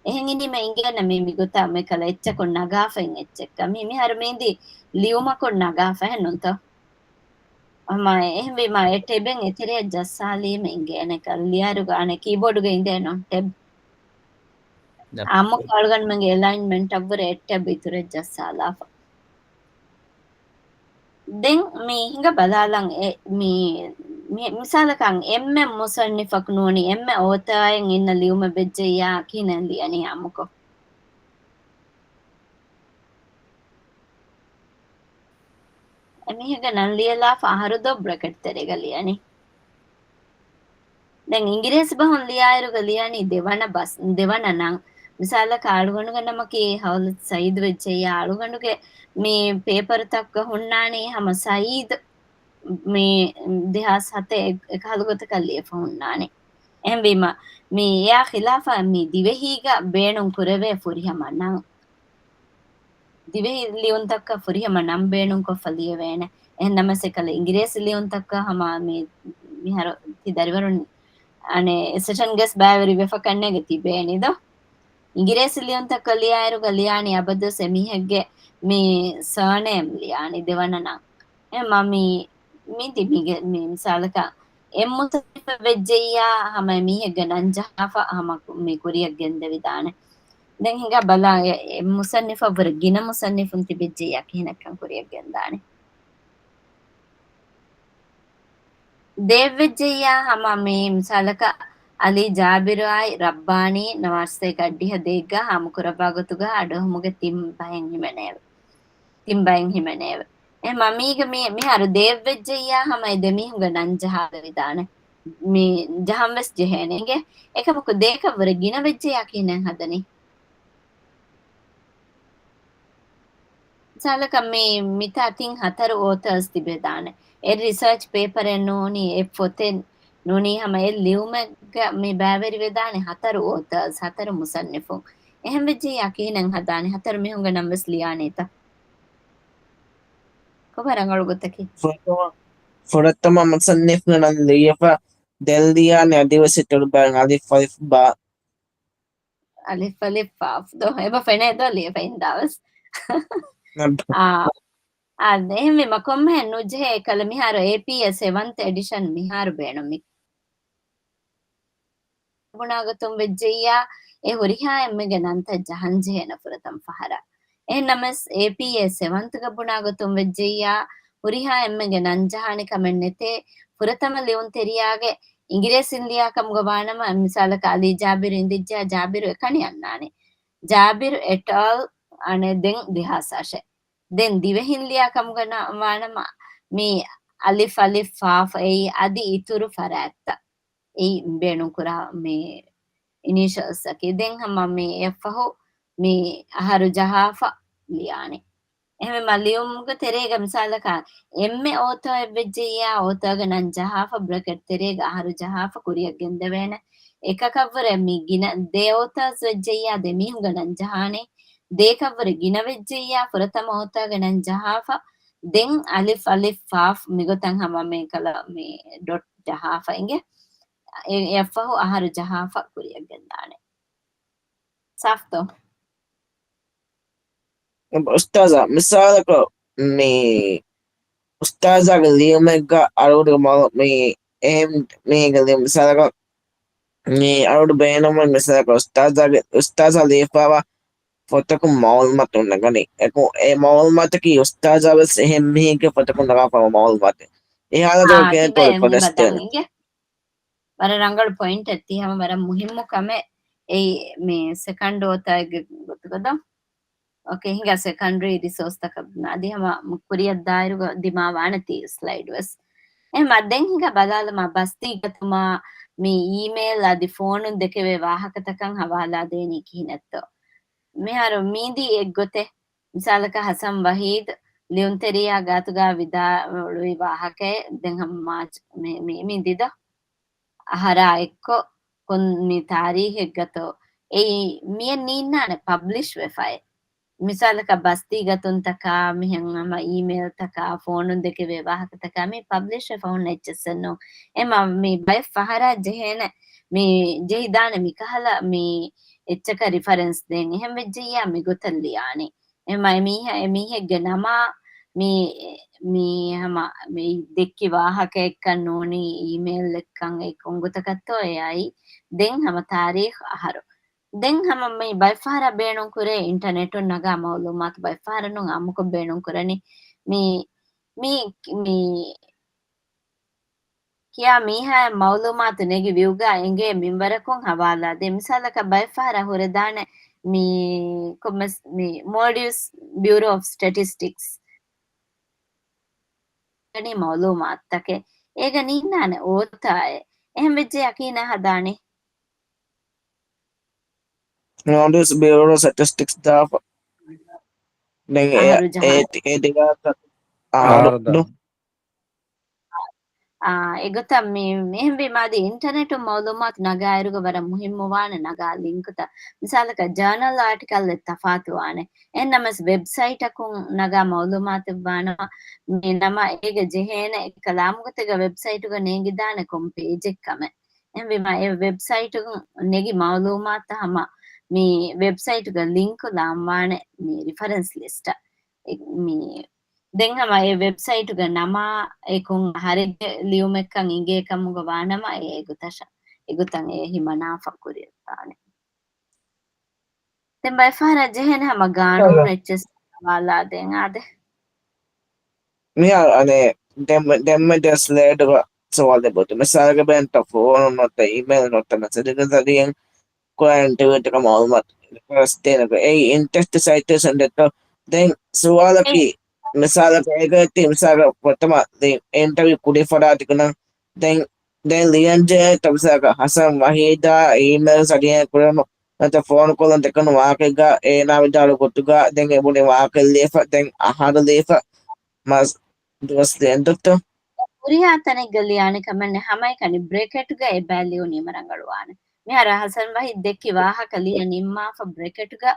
އެހެން އިނީމަ އިނގޭނެ މީ މިގޮތަށް މިކަލަ އެއްޗަކުން ނަގާފައި އެއްޗެއްކަ. މީ މިހާރު މީދީ ލިޔުމަކުން ނަގާފަ އެހެންނުންތޯ؟ ހަމަ އެހެންވީމަ އެ ޓެބެއް އެތެރެއަށް ޖައްސާލީމަ އިނގޭނެ ކަލަ ލިޔާރުގަ އަނެއް ކީބޯޑުގަ އިނދޭނު ޓެބް. އާއްމުކޮށް އަޅުގަނޑުމެންގެ އެލައިންމަންޓަށްވުރެ އެއް ޓެބް އިތުރަށް ޖައްސާލާފަ. ދެން މި ހިނގަ ބަލާލަން އެ، މި، މި، މިސާލަކަށް އެންމެ މުޞައްނިފަކު ނޫނީ އެންމެ އޯތާއެއް އިންނަ ލިޔުމެއް ވެއްޖެއްޔާ ކިހިނެއް ލިޔަނީ އާއްމުކޮށް؟ އެމީހެއްގެ ނަން ލިޔެލާފަ އަހަރު ދޯ ބްރެކެޓް ތެރޭގަ ލިޔަނީ. ދެން އިނގިރޭސި ބަހުން ލިޔާއިރުގަ ލިޔަނީ ދެވަނަ ބަސް، ދެވަނަ ނަން. މިސާލަކަށް އަޅުގަނޑުގެ ނަމަކީ ހައުލަތް ސައީދު ވެއްޖެއްޔާ އަޅުގަނޑުގެ މި ޕޭޕަރުތަކަށް ހުންނާނީ ހަމަ ސައީދު މި ދެހާސް ހަތެއް އެކަހަލަ ގޮތަކަށް ލިޔެފަ ހުންނާނެ. އެހެންވީމަ، މި އެއާ ޚިލާފަށް މި ދިވެހީގަ ބޭނުން ކުރެވޭ ފުރިހަމަ ނަން. ދިވެހި ލިޔުންތަކަށް ފުރިހަމަ ނަން ބޭނުންކޮށްފަ ލިޔެވޭނެ. އެހެން ނަމަވެސް އެކަލަ އިނގިރޭސި ލިޔުންތަކަށް ހަމަ މި، މިހާރު ތި ދަރިވަރުން އަނެއް ސެޝަން ގެސް ބައިވެރި ވެފަ ކަންނޭގެ ތިބޭނި ދޯ. އިނގިރޭސި ލިޔުންތަކަށް ލިޔާއިރުގަ ލިޔާނީ އަބަދުވެސް އެމީހެއްގެ މި ސާނޭމް ލިޔާނީ ދެވަނަ ނަން. އެ މަ މި، މި ދި މިގެ މި މިސާލަކަށް އެ މުޞައްނިފެއް ވެއްޖެއްޔާ ހަމަ އެމީހެއްގެ ނަން ޖަހާފަ ހަމަ ކު-، މި ކުރިއަށް ގެންދެވިދާނެ. ދެން ހިނގާ ބަލާ އެ، އެ މުޞައްނިފަށްވުރެ ގިނަ މުޞައްނިފުން ތިބެއްޖެއްޔާ ކިހިނެއްކަން ކުރިއަށް ގެންދާނެ. ދޭއްވެއްޖެއްޔާ ހަމަ މި މިސާލަކަށް އަލީ ޖާބިރުއާއި ރައްބާނީ ނަވާރަސަތޭކަ އައްޑިހަ ދޭއްގަ ހާމަކުރައްވާ ގޮތުގަ އަޑުއެހުމުގެ ތިން ބަހެއް ހިމެނޭވެ. ތިން ބައެއް ހިމެނޭވެ. އެ މަ މީގެ މި-، މިހާރު ދޭއްވެއްޖެއްޔާ ހަމަ އެ ދެމީހުންގެ ނަން ޖަހާލެވިދާނެ. މި ޖަހަން ވެސް ޖެހޭނެ އިނގޭ. އެކަމަކު ދޭކަށްވުރެ ގިނަ ވެއްޖެއްޔާ ކިހިނެއް ހަދަނީ؟ މިސާލަކަށް މި މިތާ ތިން ހަތަރު އޯތާސް ތިބެދާނެ. އެ ރިސާޗް ޕޭޕަރެއް ނޫނީ، އެ ފޮތެއް ނޫނީ، ހަމަ އެ ލިޔުމެއްގަ މި ބައިވެރިވެދާނެ ހަތަރު އޯތާސް، ހަތަރު މުޞައްނިފުން. އެހެން ވެއްޖެއްޔާ ކިހިނެއް ހަދާނެ؟ ހަތަރު މީހުންގެ ނަން ވެސް ލިޔާނީތަ؟ ކޮބާ ރަނގަޅު ގޮތަކީ؟ ފުރަތަމަ، ފުރަތަމަ މުޞައްނިފުގެ ނަން ލިޔެފަ ދެން ލިޔާނެ އަދިވެސް އިތުރު ބައިން އަލިފް އަލިފް ބާ. އަލިފް އަލިފް ބާ ދޯ. އެބަ ފެނޭ ދޯ ލިޔެފަ އިންދާވެސް. ނަބް. އާ، އާ، އެހެންވީމަ ކޮންމެހެން ނުޖެހޭ އެކަލަ މިހާރު އޭޕީއޭ ސެވަންތް އެޑިޝަން މިހާރު ބޭނުމި. ބުނާގޮތުން ވެއްޖެއްޔާ، އެ ހުރިހާ އެންމެގެ ނަންތައް ޖަހަންޖެހޭނެ ފުރަތަމަ ފަހަރަށް. އެހެންނަމަވެސް، އޭޕީއޭ ސެވަންތުގަ ބުނާގޮތުން ވެއްޖެއްޔާ، ހުރިހާ އެންމެގެ ނަން ޖަހާނެ ކަމެއް ނެތޭ، ފުރަތަމަ ލިޔުންތެރިޔާގެ އިނގިރޭސިން ލިޔާ ކަމުގަ ވާނަމަ، މިސާލަކަށް އަލީ ޖާބިރު އިނދިއްޖެއްޔާ، ޖާބިރު އެކަނި އަންނާނެ. ޖާބިރު އެޓް އާލް އަނެއް ދެން ދެހާސް އަށެއް. ދެން ދިވެހިން ލިޔާ ކަމުގަ ނަ-، ވާނަމަ، މި އަލިފް އަލިފް ފާފް އެއީ އަދި އިތުރު ފަރާތްތައް. އެއީ ބޭނުންކުރާ މި އިނީޝަލްސްއަކީ. ދެން ހަމަ މި އެއަށްފަހު މި އަހަރު ޖަހާފަ ލިޔާނެ. އެހެންވީމަ ލިޔުމުގެ ތެރޭގަ މިސާލަކަށް އެންމެ އޯތާއެއް ވެއްޖެއްޔާ، އޯތާގެ ނަން ޖަހާފަ ބްރެކެޓް ތެރޭގަ އަހަރު ޖަހާފަ ކުރިއަށް ގެންދެވޭނެ. އެކަކަށްވުރެ މި ގިނަ ދެ އޯތާސް ވެއްޖެއްޔާ ދެ މީހުންގެ ނަން ޖަހާނެ. ދޭކަށްވުރެ ގިނަ ވެއްޖެއްޔާ ފުރަތަމަ އޯތާގެ ނަން ޖަހާފަ، ދެން އަލިފް އަލިފް ފާފް މިގޮތަށް ހަމަ މި ކަލަ މި ޑޮޓް ޖަހާފަ އިނގޭ. އެ-، އެއަށްފަހު އަހަރު ޖަހާފަ ކުރިއަށް ގެންދާނެ. ސާފްތޯ؟ އުސްތާޒާ، މިސާލަކަށް މި އުސްތާޒާގެ ލިޔުމެއްގަ އަޅުގަނޑު މަ-، މި އެހެން މީގެ ލިޔުމަށް މިސާލަކަށް މި އަޅުގަނޑު ބޭނުމުން މިސާލަކަށް އުސްތާޒާގެ، އުސްތާޒާ ލިޔެފަވާ ފޮތަކުން މައުލޫމާތު ނަގަނީ. އެކު އެ މައުލޫމާތަކީ އުސްތާޒާ ވެސް އެހެން މީހެއްގެ ފޮތަކުން ނަގާފަވާ މައުލޫމާތެއް. އެ ހާލަތުގަ އާ، ކޭން ތިބެ ކޮޅެއް މި ކޮން ބަދަން އެސްޓޭން؟ އިނގޭ. ވަރަށް ރަނގަޅު ޕޮއިންޓެއް ތީ ހަމަ ވަރަށް މުހިއްމު ކަމެއް އެއީ މި ސެކަންޑް އޯތާގެ ގޮތުގަ ދޯ. އޯކޭ، ހިނގާ ސެކަންޑްރީ ރިސޯސްތަކަށް އަދި ހަމަ ކުރިއަށް ދާއިރުގަ ދިމާވާނެ ތީ ސްލައިޑް ވެސް. އެހެން މަ ދެން ހިނގާ ބަލާލަމާ ބަސްތީގަތުމާ މި އީމެއިލް އަދި ފޯނުން ދެކެވޭ ވާހަކަތަކަށް ހަވާލާ ދޭނީ ކިހިނެއްތޯ؟ މިހާރު މީދީ އެއްގޮތެއް. މިސާލަކަށް ހަސަން ވަހީދު ލިޔުންތެރިޔާ ގާތުގަ ވިދާޅުވި ވާހަކައެއް ދެން ހަމަ މާޗް މި، މި، މި ދިދަ އަހަރާ އެއްކޮށް ކޮން މި ތާރީހެއްގަތޯ އެއީ މިއެއް ނީންނާނެ ޕަބްލިޝް ވެފައި. މިސާލަކަށް ބަސްތީގަތުންތަކާ މިހެން ހަމަ އީމެއިލްތަކާ ފޯނުން ދެކެވޭ ވާހަކަތަކާ މި ޕަބްލިޝް ވެފަ ހުންނަ އެއްޗެއްސެއް ނޫން. އެމަ މި ބައެއް ފަހަރާ ޖެހޭނެ މި ޖެހިދާނެ މިކަހަލަ މި އެއްޗަކަށް ރިފަރެންސް ދޭން. އެހެން ވެއްޖެއްޔާ މިގޮތަށް ލިޔާނީ. އެމަ އެމީހާ، އެމީހެއްގެ ނަމާ މި، މި ހަމަ މި ދެއްކި ވާހަކައެއްކަން ނޫނީ، އީމެއިލްއެއްކަން އެ ކޮންގޮތަކަށްތޯ އެއައީ. ދެން ހަމަ ތާރީޚު އަހަރު. ދެން ހަމަ މި ބައެއްފަހަރަށް ބޭނުންކުރޭ އިންޓަނެޓުން ނަގާ މައުލޫމާތު ބައެއްފަހަރަށް ނޫން އާއްމުކޮށް ބޭނުންކުރަނީ. މި މި މި ކިޔާ މީހާއަށް މައުލޫމާތު ނެގި ވިއުގާ އެނގޭ މިންވަރަކުން ހަވާލާދޭ. މިސާލަކަށް ބައެއްފަހަރަށް ހުރެދާނެ މި ކޮންމެސް މި މޯލްޑިވްސް ބިއުރޯ އޮފް ސްޓެޓިސްޓިކްސް މައުލޫމާތުތަކެއް އޭގަ ނީންނާނެ އޯތާއެއް. އެހެން ވެއްޖެ ޔަޤީނާ ހަދާނެ. މޯލްޑިވްސް ބިއުރޯ ސްޓެޓިސްޓިކްސް ދާފަ. ދެން އެ، އަހަރު ޖަހާ. އޭ، އޭ ދިގާ އަހަރު އަހަރު ދާ. ދު. އާ، އެގޮތަށް މި، މިހެންވީމާ އަދި އިންޓަރނެޓުން މައުލޫމާތު ނަގާއިރުގަ ވަރަށް މުހިއްމުވާނެ ނަގާ ލިންކުތައް. މިސާލަކަށް ޖާނަލް އާޓިކަލްއެއް ތަފާތުވާނެ. އެހެންނަމަވެސް ވެބްސައިޓަކުން ނަގާ މައުލޫމާތު ވާނަމަ، މި ނަމަ އޭގެ ޖެހޭނެ އެކަލާމުގޮތެއްގަ ވެބްސައިޓުގަ ނޭނގިދާނެ ކޮން ޕޭޖެއް ކަމެއް. އެހެންވީމާ އެ ވެބްސައިޓުގަ ނެގި މައުލޫމާތު ހަމަ މި ވެބްސައިޓުގަ ލިންކު ލާންވާނެ މި ރިފަރެންސް ލިސްޓަށް. އެ، މި ދެން ހަމަ އެ ވެބްސައިޓުގަ ނަމާ އެ ކޮން އަހަރެއްގެ ލިޔުމެއްކަން އިނގޭ ކަމުގަ ވާނަމަ އެ އެގޮތަށަ-، އެގޮތަށް އެ ހިމަނާފަ ކުރިއަށްދާނެ. ދެން ބައެއްފަހަރަށް ޖެހޭނެ ހަމަ ގާނޫނު އެއްޗެއް ހަވާލާ ދޭން އާދެ. މިހާރު އަނެއް ދެންމެ، ދެންމެ ސްލައިޑުގަ ސުވާލެއް ބޮޑު. މިސާލަކަށް ބޭންތަ ފޯނު ނުވަތަ އީމެއިލް ނުވަތަ މެސެޖުގެ ޒަރީއެއް ކުރާ އިންޓަވިއުތަކަށް މައުލޫމާތު ރިކުއެސްޓް ދޭނެ. އެއީ އިންޓްރެސްޓް ސައިޓޭޝަން ދެއްތޯ. ދެން ސުވާލަކީ، އެ. މިސާލަކަށް އޭގަ އޮތީ މިސާލަކަށް ފުރަތަމަ އިންޓަވިއު ކުރި ފަރާތުގަ ނަން. ދެން، ދެން ލިޔަންޖެހޭ ތަ މިސާލަކަށް ހަސަން ވަހީދާ އީމެއިލް ސަރިހައި ކުރަމު ނުވަތަ ފޯނު ކޮލުން ދެކުނު ވާހަކައެއްގަ އޭނާ ވިދާޅު ގޮތުގަ ދެން އެ ބުނި ވާހަކަ ލިޔެފަ ދެން އަހަރު ލިޔެފަ މަސް ދުވަސް ލިޔެން ދޮއްތޯ؟ ހުރިހާ ތަނެއްގަ ލިޔާނެ ކަމެއް ނެތް. ހަމައެކަނި ބްރެކެޓްގަ އެބަ ލިޔުނީމަ ރަނގަޅުވާނެ. މިހާރު ހަސަން ވަހީ ދެއްކި ވާހަކަ ލިޔެ ނިންމާފަ ބްރެކެޓްގަ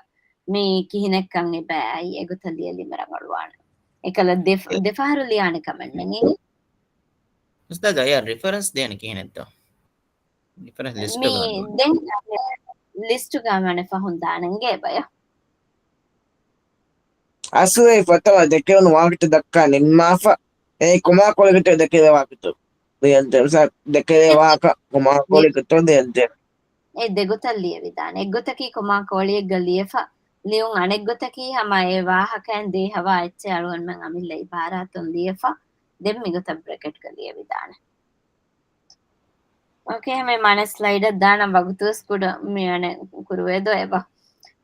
މި ކިހިނެއްކަން އެބަ އައި އެގޮތަށް ލިޔެލީމަ ރަނގަޅުވާނެ. އެކަލަ ދެ، ދެފަހަރު ލިޔާނެ ކަމެއް ނެތް. އުސްތާޒާ، އެޔާ ރިފަރެންސް ދޭނެ ކިހިނެއްތޯ؟ ރިފަރެންސް މި ލިސްޓުގަ ދެން ލިސްޓުގަ މަނެ ފަހުން ދާނެ އިނގޭ ބަޔަ. އަސްލު އެ ފަތަވާ ދެކެވުނު ވާހަކަތައް ދައްކާ ނިންމާފަ، އެ ކޮމާ ކޯޅިގެ ތެރެ ދެކެވޭ ވާހަކަތައް. ދެކެވޭ ވާހަކަ ކޮމާ ކޯޅިގެ ތެރެ ދެން ދެ. އެ ދެގޮތަށް ލިޔެވިދާނެ. އެއްގޮތަކީ ކޮމާ ކޯޅިއެއްގަ ލިޔެފަ ލިޔުން، އަނެއްގޮތަކީ ހަމަ އެ ވާހަކައިން ދޭ ހަވާ އެއްޗެއް އަޅުގަނޑުމެން އަމިއްލަ އިބާރާތުން ލިޔެފަ ދެން މިގޮތަށް ބްރެކެޓްގަ ލިޔެވިދާނެ. އޯކޭ، މި މަނެ ސްލައިޑަށް ދާނަން ވަގުތުވެސް ކުޑަ މި އަނެއް ކުރުވޭދޯ އެބަ.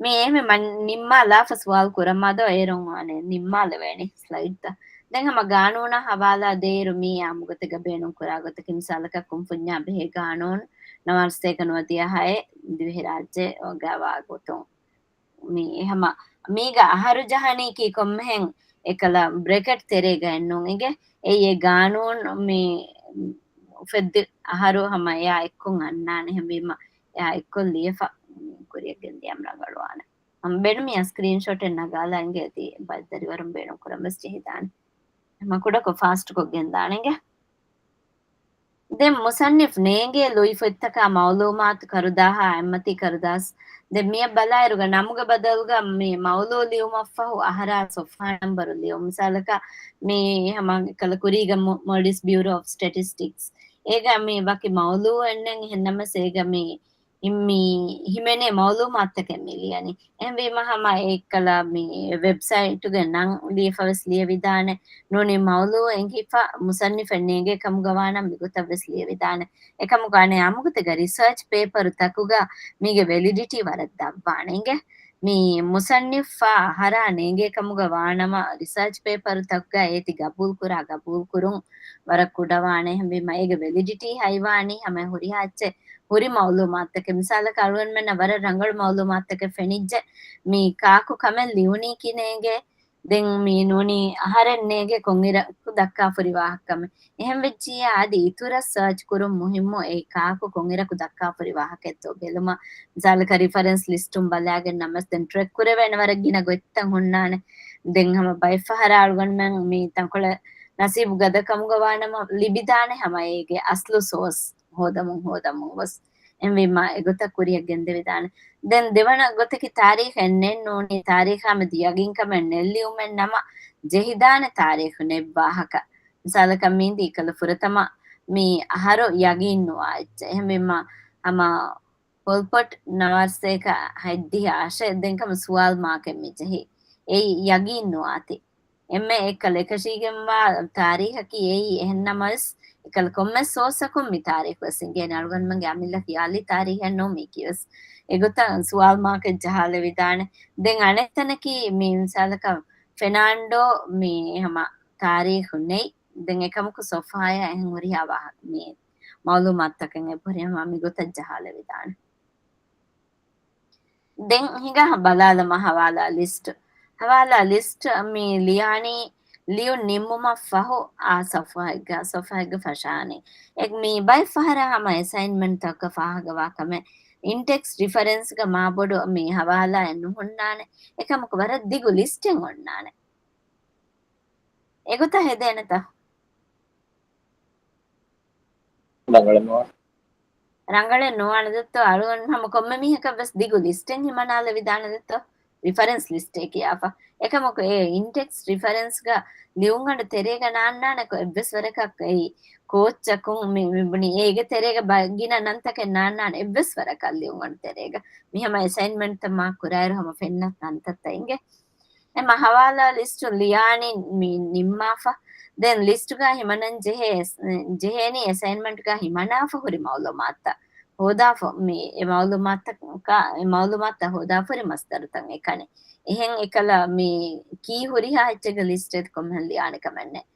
މި އެހެން މަ-، ނިންމާލާފަ ސުވާލު ކުރަމާދޯ އޭރުން އަނެއް ނިންމާލެވޭނެ ސްލައިޑްތައް. ދެން ހަމަ ގާނޫނާ ހަވާލާ ދޭއިރު މީ އާއްމުގޮތެއްގަ ބޭނުން ކުރާ ގޮތަކީ މިސާލަކަށް ކުންފުންޏާ ބެހޭ ގާނޫނު ނަވާރަސޭކަ ނުވަދިހަ ހައެއް ދިވެހިރާއްޖެ ގަވާ ގޮތުން. މީ ހަމަ މީގަ އަހަރު ޖަހަނީކީ ކޮންމެހެން އެކަލަ ބްރެކެޓް ތެރޭގައެއް ނޫން އިނގޭ. އެއީ އެ ގާނޫނު މި އުފެއްދި އަހަރު ހަމަ އެއާ އެއްކޮށް އަންނާނެ. ހެންވީމަ އެއާ އެއްކޮށް ލިޔެފަ ކުރިއަށް ގެންދިޔަމް ރަނގަޅުވާނެ. ހަމަ ބޭނުމިޔާ ސްކްރީންޝޮޓެއް ނަގާލާ އިނގޭ އަދި ބައެއް ދަރިވަރުން ބޭނުން ކުރަން ވެސް ޖެހިދާނެ. ހަމަ ކުޑަކޮށް ފާސްޓްކޮށް ގެންދާނެ އިނގޭ. ދެން މުޞައްނިފް ނޭނގޭ ލުއިފޮތްތަކާ މައުލޫމާތު ކަރުދާހާ އެއްމަތީ ކަރުދާސް. ދެން މިއަށް ބަލާއިރުގަ ނަމުގެ ބަދަލުގަ މި މައުލޫ ލިޔުމަށްފަހު އަހަރާ ސޮފްހާ ނަންބަރު ލިޔުން. މިސާލަކަށް މި ހަމަ ކަލަ ކުރީގަ މޮ-، މޯލްޑިވްސް ބިއުރޯ އޮފް ސްޓެޓިސްޓިކްސް. އޭގަ މި ވަކި މައުލޫއެއް ނެތް އެހެންނަމަސް އޭގަ މި މި ހިމެނޭ މައުލޫމާތުތަކެއް މި ލިޔަނީ. އެހެންވީމަ ހަމަ އެއްކަލަ މި ވެބްސައިޓުގެ ނަން ލިޔެފަ ވެސް ލިޔެވިދާނެ. ނޫނީ މައުލޫ އެނގިފަ މުޞައްނިފެއް ނޭނގޭ ކަމުގަ ވާނަމަ މިގޮތަށް ވެސް ލިޔެވިދާނެ. އެކަމަކު އަނެއް އާއްމުގޮތެއްގަ ރިސާޗް ޕޭޕަރު ތަކުގަ މީގެ ވެލިޑިޓީ ވަރަށް ދަށްވާނެ އިނގޭ. މި މުޞައްނިފާ އަހަރާ ނޭނގޭ ކަމުގަ ވާނަމަ ރިސާޗް ޕޭޕަރު ތަކުގަ އޭތި ގަބޫލުކުރާ ގަބޫލުކުރުން ވަރަށް ކުޑަވާނެ. އެހެންވީމަ އޭގެ ވެލިޑިޓީ ހައިވާނީ ހަމަ ހުރިހާ އެއްޗެއް ހުރި މައުލޫމާތުތަކެއް. މިސާލަކަށް އަޅުގަނޑުމެންނަށް ވަރަށް ރަނގަޅު މައުލޫމާތުތަކެއް ފެނިއްޖެ މި ކާކު ކަމެއް ލިޔުނީކީ ނޭނގޭ. ދެން މި ނޫނީ އަހަރެއް ނޭނގޭ ކޮންއިރަކު ދައްކާފަ ހުރި ވާހަކަ ކަމެއް. އެހެން ވެއްޖިއްޔާ އަދި އިތުރަށް ސާޗް ކުރުން މުހިއްމު އެއީ ކާކު ކޮންއިރަކު ދައްކާފަ ހުރި ވާހަކައެއްތޯ ބެލުމަށް. މިސާލަކަށް ރިފަރެންސް ލިސްޓުން ބަލާގެން ނަމަސް ދެން ޓްރެކް ކުރެވޭނެ ވަރަށް ގިނަ ގޮތްތައް ހުންނާނެ. ދެން ހަމަ ބައެއްފަހަރާ އަޅުގަނޑުމެން މި ތަންކޮޅެއް ނަސީބު ގަދަ ކަމުގަ ވާނަމަ ލިބިދާނެ ހަމަ އޭގެ އަސްލު ސޯސް ހޯދަމުން ހޯދަމުން ގޮސް. އެހެންވީމާ އެގޮތަށް ކުރިއަށް ގެންދެވިދާނެ. ދެން ދެވަނަ ގޮތަކީ ތާރީޚެއް ނެތް ނޫނީ ތާރީޚާމެދު ޔަގީންކަމެއް ނެތް ލިޔުމެއް ނަމަ ޖެހިދާނެ ތާރީޚު ނެތް ވާހަކަ. މިސާލަކަށް މީން ދީ ކަލަ ފުރަތަމަ މި އަހަރު ޔަގީން ނުވާ އެއްޗެއް. އެހެންވީމާ ހަމަ ޕޮލްޕޮޓް ނަވާރަސޭކަ ހަތްދިހަ އަށެއް ދެން ކަމަ ސުވާލު މާކެއް މި ޖެހި. އެއީ ޔަގީން ނުވާތި. އެންމެ އެކަލަ އެކަށީގެންވާ ތާރީހަކީ އެއީ. އެހެންނަމަވެސް، އެކަލަ ކޮންމެ ސޯސަކުން މި ތާރީހު ވެސް އިނގޭނެ. އަޅުގަނޑުމެންގެ އަމިއްލަ ޚިޔާލީ ތާރީހެއް ނޫން މީކީވެސް. އެގޮތަށް ސުވާލު މާކެއް ޖަހާލެވިދާނެ. ދެން އަނެއް ތަނަކީ މި މިސާލަކަށް ފެނާންޑޯ މި ހަމަ ތާރީހު ނެތް. ދެން އެކަމަކު ސޮފްހާޔާ އެހެން ހުރިހާ ވާހަކަ މި މައުލޫމާތުތަކެއް އެބަހުރި ހަމަ މިގޮތަށް ޖަހާލެވިދާނެ. ދެން ހިނގާ ބަލާލަމާ ހަވާލާ ލިސްޓް. ހަވާލާ ލިސްޓް މި ލިޔާނީ ލިޔުން ނިންމުމަށް ފަހު އާ ސޮފްހާއެއްގަ، ސޮފްހާއެއްގަ ފަށާނީ. އެ މި ބައެއް ފަހަރާ ހަމަ އެސައިންމަންޓްތަކަށް ފާހަގަވާ ކަމެއް އިންޑެކްސް ރިފަރެންސްގަ މާބޮޑު މި ހަވާލާއެއް ނުހުންނާނެ. އެކަމަކު ވަރަށް ދިގު ލިސްޓެއް އޮންނާނެ. އެގޮތަށް ހެދޭނެތަ؟ ރަނގަޅެއް ނުވާނެ. ރަނގަޅެއް ނުވާނެ ދެއްތޯ، އަޅުގަނޑު ހަމަ ކޮންމެ މީހަކަށް ވެސް ދިގު ލިސްޓެއް ހިމަނާލެވިދާނެ ދެއްތޯ، ރިފަރެންސް ލިސްޓެއް ކިޔާފަ. އެކަމަކު އެ އިންޑެކްސް ރިފަރެންސްގަ ލިޔުންގަނޑު ތެރޭގަ ނާންނާނެ ކޮ-، އެއްވެސް ވަރަކަށް އެއީ ކޯއްޗަކުން މި، މި ބުނި އޭގެ ތެރޭގަ ބަ-، ގިނަ ނަންތަކެއް ނާންނާނެ އެއްވެސް ވަރަކަށް ލިޔުންގަނޑު ތެރޭގަ. މި ހަމަ އެސައިންމަންޓްތައް މާ ކުރާއިރު ހަމަ ފެންނަ ނަންތައްތައް އިނގޭ. އެމަ ހަވާލާ ލިސްޓު ލިޔާނީ މި ނިންމާފަ. ދެން ލިސްޓުގަ ހިމަނަން ޖެހޭ، ޖެހޭނީ އެސައިންމަންޓްގަ ހިމަނާފަ ހުރި މައުލޫމާތުތައް ހޯދާފަ، މި އެ މައުލޫމާތަކަށް، އެ މައުލޫމާތުތައް ހޯދާފަ ހުރި މަސްދަރުތައް އެކަނި. އެހެން އެކަލަ މި ކީ ހުރިހާ އެއްޗެއްގެ ލިސްޓެއް ކޮންމެހެން ލިޔާނެ ކަމެއް ނެތް.